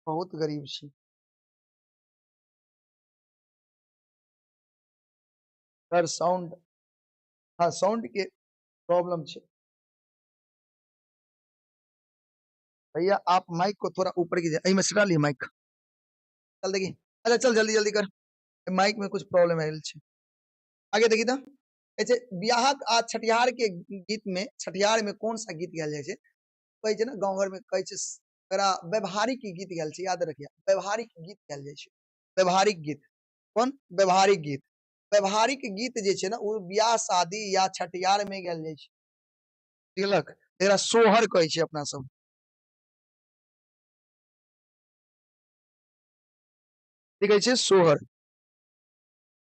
बहुत गरीब छी। सर साउंड, हाँ साउंड के प्रॉब्लम छे भैया, आप माइक को थोड़ा ऊपर कीजिए, एहिमे सटा लियै माइक, चल देखी, अच्छा चल जल्दी जल्दी कर, माइक में कुछ प्रॉब्लम आयल छै। आगे देखी तऽ कहै छै बियाहक आ छठिहार के गीत में, छठिहार में कौन सा गीत गायल जाइ छै? कहै छै ने गाँव घर में कहै छै एकरा व्यवहारिक गीत गायल छै, याद रखिए व्यवहारिक गीत गायल जाइ छै। व्यवहारिक गीत कोन? व्यवहारिक गीत, व्यवहारिक गीत जे छै ने ओ बियाह शादी या छठिहार में गायल जाइ छै, बुझलक? एकरा सोहर कहै छै अपना सब। की कहै छै? सोहर।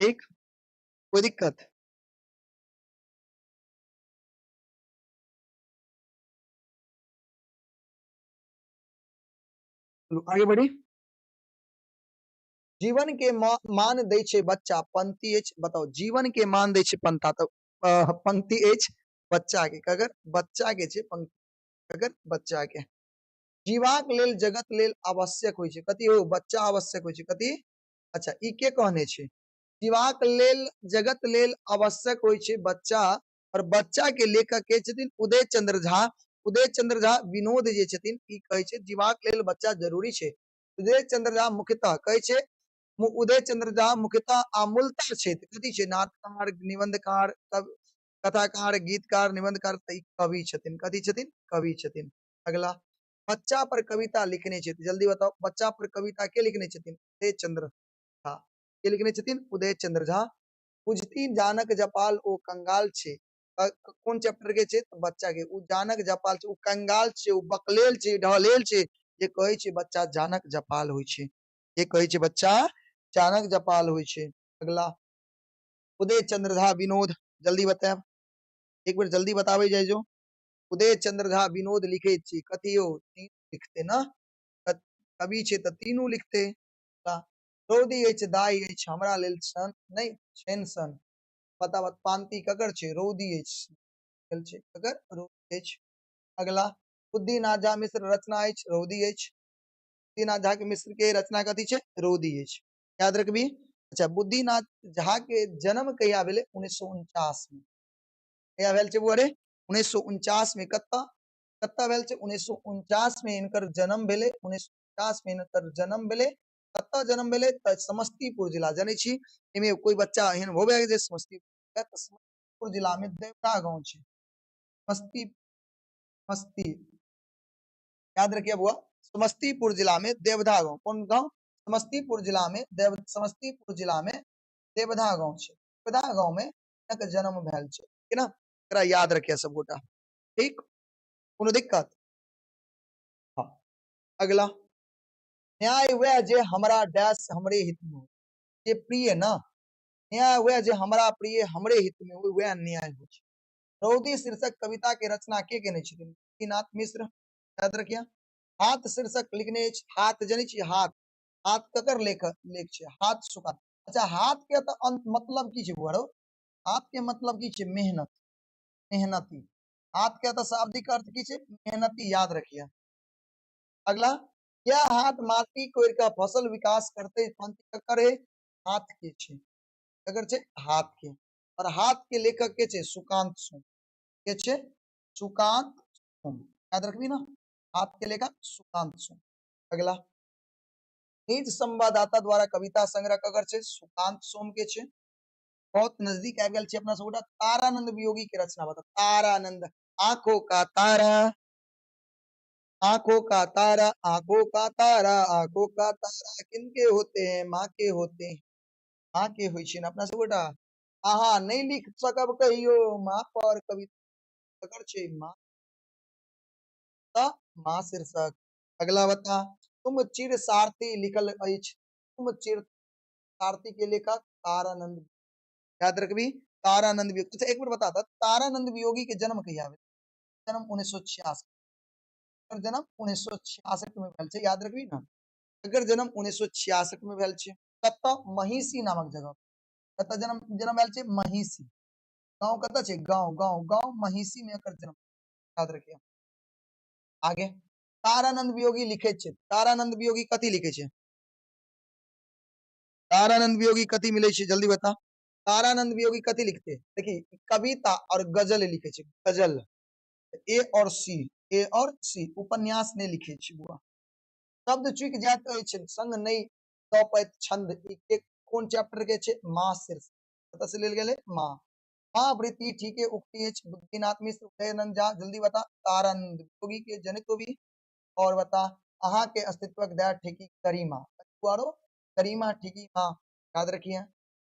ठीक, कोई दिक्कत? चलू आगे बढ़ी। जीवन के मान दै छै बच्चा, पंक्ति अछि, बताओ जीवन के मान दै छै पंक्ता, तऽ पंक्ति अछि बच्चा के, ककर? बच्चा के छै पंक्ति, ककर? बच्चा के। जीवाक लेल जगत लेल आवश्यक होइ छै, कथी हो? बच्चा आवश्यक होइ छै, कथी? अच्छा ई के कहने छै? जीवाक लेल जगत लेल आवश्यक होइ छै बच्चा, और बच्चा के लेखक के छथिन उदय चंद्र झा। उदय चंद्र झा विनोद जे छथिन ई कहै छै जीवाक लेल बच्चा जरूरी छै। उदय चंद्र झा मुख्यतः कहै छै, उदय चंद्र झा मुख्यतः आ मूलतः छथि, कथी छै? नाटककार, निबंधकार, कथाकार, गीतकार, निबंधकार, तऽ ई कवि छथिन, कथी छथिन? कवि छथिन। अगला, बच्चा पर कविता लिखने छथि, जल्दी बताओ बच्चा पर कविता के लिखने छथिन? उदय चंद्र झा। के लिखने छथिन? उदय चंद्र झा। बुझती जानक जपाल ओ कंगाल छै, कोन चैप्टर के छै? तऽ बच्चा के। ओ जानक जपाल छै, ओ कंगाल छै, ओ बकलेल छै, ढहलेल छै, जे कहै छै बच्चा जानक जपाल होइ छै, जे कहै छै बच्चा जानक जपाल होइ छै। अगला, उदय चंद्र झा विनोद, जल्दी बतायब, एक बेर जल्दी बताबै जाइ जो। उदय चंद्र झा विनोद लिखे छी, कथी हो? तीनू लिखते ना, कवि छै तऽ तीनू लिखते। रौदी अछि दाइ अछि हमरा लेल सन नहि छनि सन, बताबत पांति ककर छै? रौदी अछि छै, ककर? रौदी अछि। अगला, बुद्धिनाथ झा मिश्र रचना अछि, रौदी अछि। बुद्धिनाथ झा के मिश्र के रचना कथी छै? रौदी अछि, याद रखबी। अच्छा, बुद्धिनाथ झा के जन्म कहिया भेलै? 1949 में। कहिया भेल छै बुआ रे? 1949 में। कतऽ कतऽ भेल छै? 1949 में इनकर जन्म भेलै। 1949 में इनकर जन्म भेलै। कतऽ जन्म भेलै? तऽ समस्तीपुर जिला। जनै छी एहिमे कोई बच्चा एहन होबे जे समस्तीपुर, तऽ समस्तीपुर जिला में देवरा गांव छै। समस्ती याद रखिए बुआ, समस्तीपुर जिला में देवधा गांव। कोन गांव? समस्तीपुर जिला में देव, समस्तीपुर जिला में देवधा गांव छै। देवधा गांव में हिनक जन्म भेल छै, ठीक ना? एकरा याद रखिए सब गोटा, ठीक? कोनो दिक्कत? हाँ। अगला, न्याय वह जे हमरा डैश हमरे हित में हो, जे प्रिय ना, न्याय वह जे हमरा प्रिय हमरे हित में हो, वह न्याय हो छै। रौदी शीर्षक कविता के रचना के केने छथिन? बुद्धिनाथ मिश्र, याद रखिए। हाथ शीर्षक लिखने अछि, हाथ जनै छी? हाथ, हाथ ककर लेख छै? हाथ सुखा। अच्छा, हाथ के तऽ अंत मतलब की छै बुआ रौ? हाथ के मतलब की छै? मेहनत, मेहनती। हाथ के तऽ शाब्दिक अर्थ की छै? मेहनती, याद रखिए। अगला, यह हाथ माटी कोड़ के फसल विकास करते, पंक्ति ककर है? हाथ के छै। ककर छै? हाथ के। और हाथ के लेखक के छै? सुकांत सोम। के छै? सुकांत सोम, याद रखबी ना, हाथ के लेखक सुकांत सोम। अगला, निज संवाददाता द्वारा कविता संग्रह ककर छै? सुकांत सोम के छै। बहुत नजदीक आबि गेल छै अपना सब गोटा। तारानंद वियोगी के रचना बताओ। तारानंद, आंखों का तारा, आंखों का तारा, आंखों का तारा, आंखों का तारा किनके होते हैं? माँ के होते हैं, माँ के होइ छै ना अपना सब गोटा। अहाँ नहीं लिख सकब कहियो माँ पर कविता, ककर छै? माँ, त माँ शीर्षक। अगला बता, तुम चिर सारथी लिखल अछि, तुम चिर आरती के लेखक तारानंद, याद रखबी तारानंद वियोगी। अच्छा एक बार बता दा, तारानंद वियोगी के जन्म कहिया भेल? जन्म 1966, जन्म 1966 में भेल छै, याद रखबी ना। एकर जन्म 1966 में भेल छै, कतऽ? महिषी नामक जगह। कतऽ जन्म जन्म भेल छै? महिषी। गाँव कतऽ छै? गाँव गाँव गाँव महिषी में एकर जन्म, याद रखिए। आगे तारानंद वियोगी लिखे छै, तारानंद वियोगी कथी लिखे छै? तारानंद वियोगी कथी मिले छै? जल्दी बता, तारानंद वियोगी कथी लिखते? देखिए कविता और गजल लिखे छै, गजल, ए और सी, ए और सी, उपन्यास नहीं लिखे छै बुआ। शब्द चुक जात अछि संग नहीं दऽ पाइत छंद, ई के कोन चैप्टर के छै? माँ शीर्ष, कतऽ से लेल गेलै? माँ। माँ वृत्ति ठीके उक्ति अछि, बुद्धिनाथ मिश्र, उदयनंद झा, जल्दी बता। तारानंद वियोगी के जनित भी, और बता अहाँ के अस्तित्वक दया ठेकी गरिमा, आरो गरिमा ठेकी माँ, याद रखिए।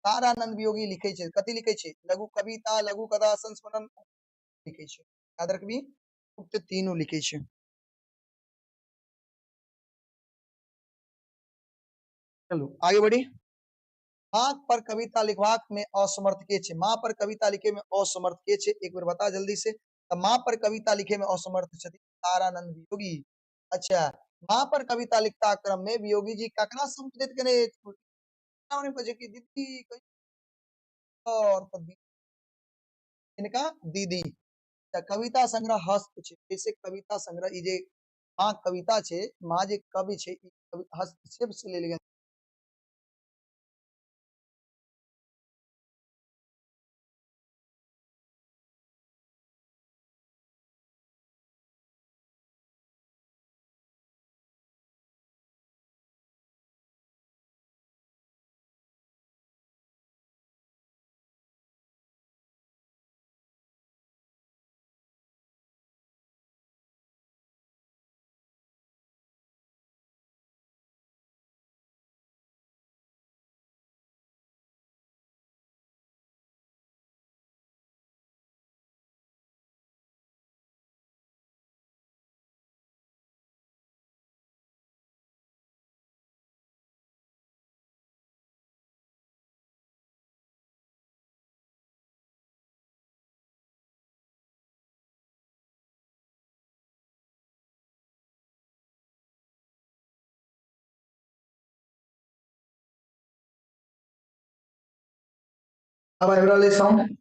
तारानंद वियोगी लिखे छै, कथी लिखे छै? लघु कविता, लघु कथा, संस्मरण लिखे छै, याद रखबी, उक्त तीनों लिखे छै। चलो आगे बढ़ी। माँ पर कविता लिखबाक में असमर्थ के छै? माँ पर कविता लिखे में असमर्थ के छै? एक बेर बता जल्दी से। त माँ पर कविता लिखे में असमर्थ छथि तारानंद वियोगी। अच्छा, माँ पर कविता लिखता क्रम में वियोगी जी ककरा संबोधित केने? दीदी और इनका दीदी। त कविता संग्रह हस्त छै, जैसे कविता संग्रह ई जे माँ कविता छै, माँ जे कवि छै, ई हस्तक्षेप से लेल गेल। अब आबि रहल है साउंड,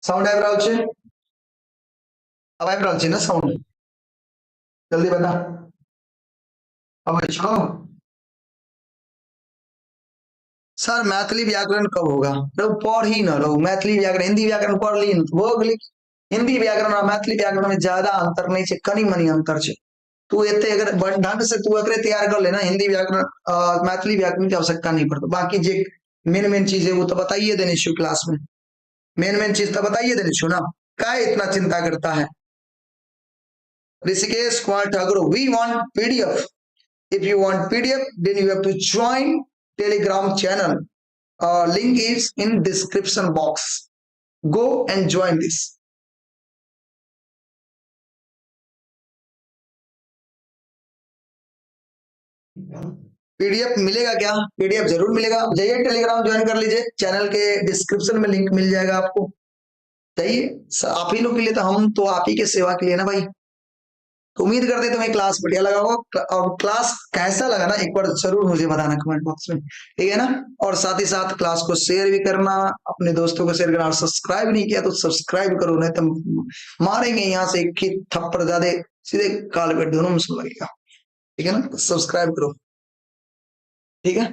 साउंड आबि रहल छै? अब आबि रहल छै ना साउंड? जल्दी बता, अबै छौ? सर मैथिली व्याकरण कब होगा? रहो पढ़ ही न रहो मैथिली व्याकरण, हिंदी व्याकरण पढ़ ली हो गेलै। हिंदी व्याकरण और मैथिली व्याकरण में ज्यादा अंतर नहीं छै, कनी मनी अंतर छै। तू एते अगर ढंग से तू एकरे तैयार कर ले ना, हिंदी व्याकरण मैथिली व्याकरण की आवश्यकता नहीं पड़ता। बाकी जे मेन मेन चीज है वो तो बताइए देने छू क्लास में, मेन मेन चीज तो बताइए देने छू ना, का इतना चिंता करता है। Rishikesh Kumar Thakur, we want PDF. If you want PDF then you have to join Telegram channel, link is in description box, go and join this. PDF मिलेगा क्या? पीडीएफ जरूर मिलेगा, जाइए टेलीग्राम ज्वाइन कर लीजिए, चैनल के description में link मिल जाएगा आपको। जाइए, आप ही लोग के लिए तो, हम तो आप ही के सेवा के लिए ना भाई। तो उम्मीद करते हैं तुम्हें क्लास बढ़िया लगा होगा, और क्लास कैसा लगा ना एक बार जरूर मुझे बताना कमेंट बॉक्स में, ठीक है ना। और साथ ही साथ क्लास को शेयर भी करना, अपने दोस्तों को शेयर करना, और सब्सक्राइब नहीं किया तो सब्सक्राइब करो, नहीं तो मारेंगे यहाँ से एक ही थप्पड़ ज्यादा सीधे काल पे दोनों में सुन लगेगा, ठीक है ना। सब्सक्राइब करो, ठीक है।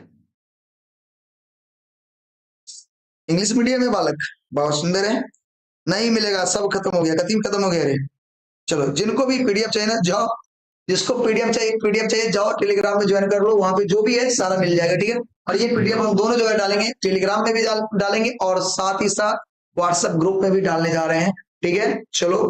इंग्लिश मीडियम है बालक, बहुत सुंदर है। नहीं मिलेगा, सब खत्म हो गया, कतीम खत्म हो गया रे। चलो जिनको भी पीडीएफ चाहिए ना जाओ, जिसको पीडीएफ चाहिए, पीडीएफ चाहिए जाओ टेलीग्राम में ज्वाइन कर लो, वहां पे जो भी है सारा मिल जाएगा, ठीक है। और ये पीडीएफ हम दोनों जगह डालेंगे, टेलीग्राम में भी डालेंगे और साथ ही साथ व्हाट्सएप ग्रुप में भी डालने जा रहे हैं, ठीक है। चलो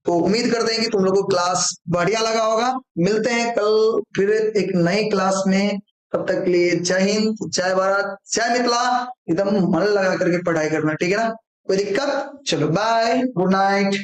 तो उम्मीद करते हैं कि तुम लोगों को क्लास बढ़िया लगा होगा। मिलते हैं कल फिर एक नई क्लास में, तब तक के लिए जय हिंद, जय भारत, जय मिथिला। एकदम मन लगा करके पढ़ाई करना, ठीक है ना, कोई दिक्कत? चलो बाय, गुड नाइट।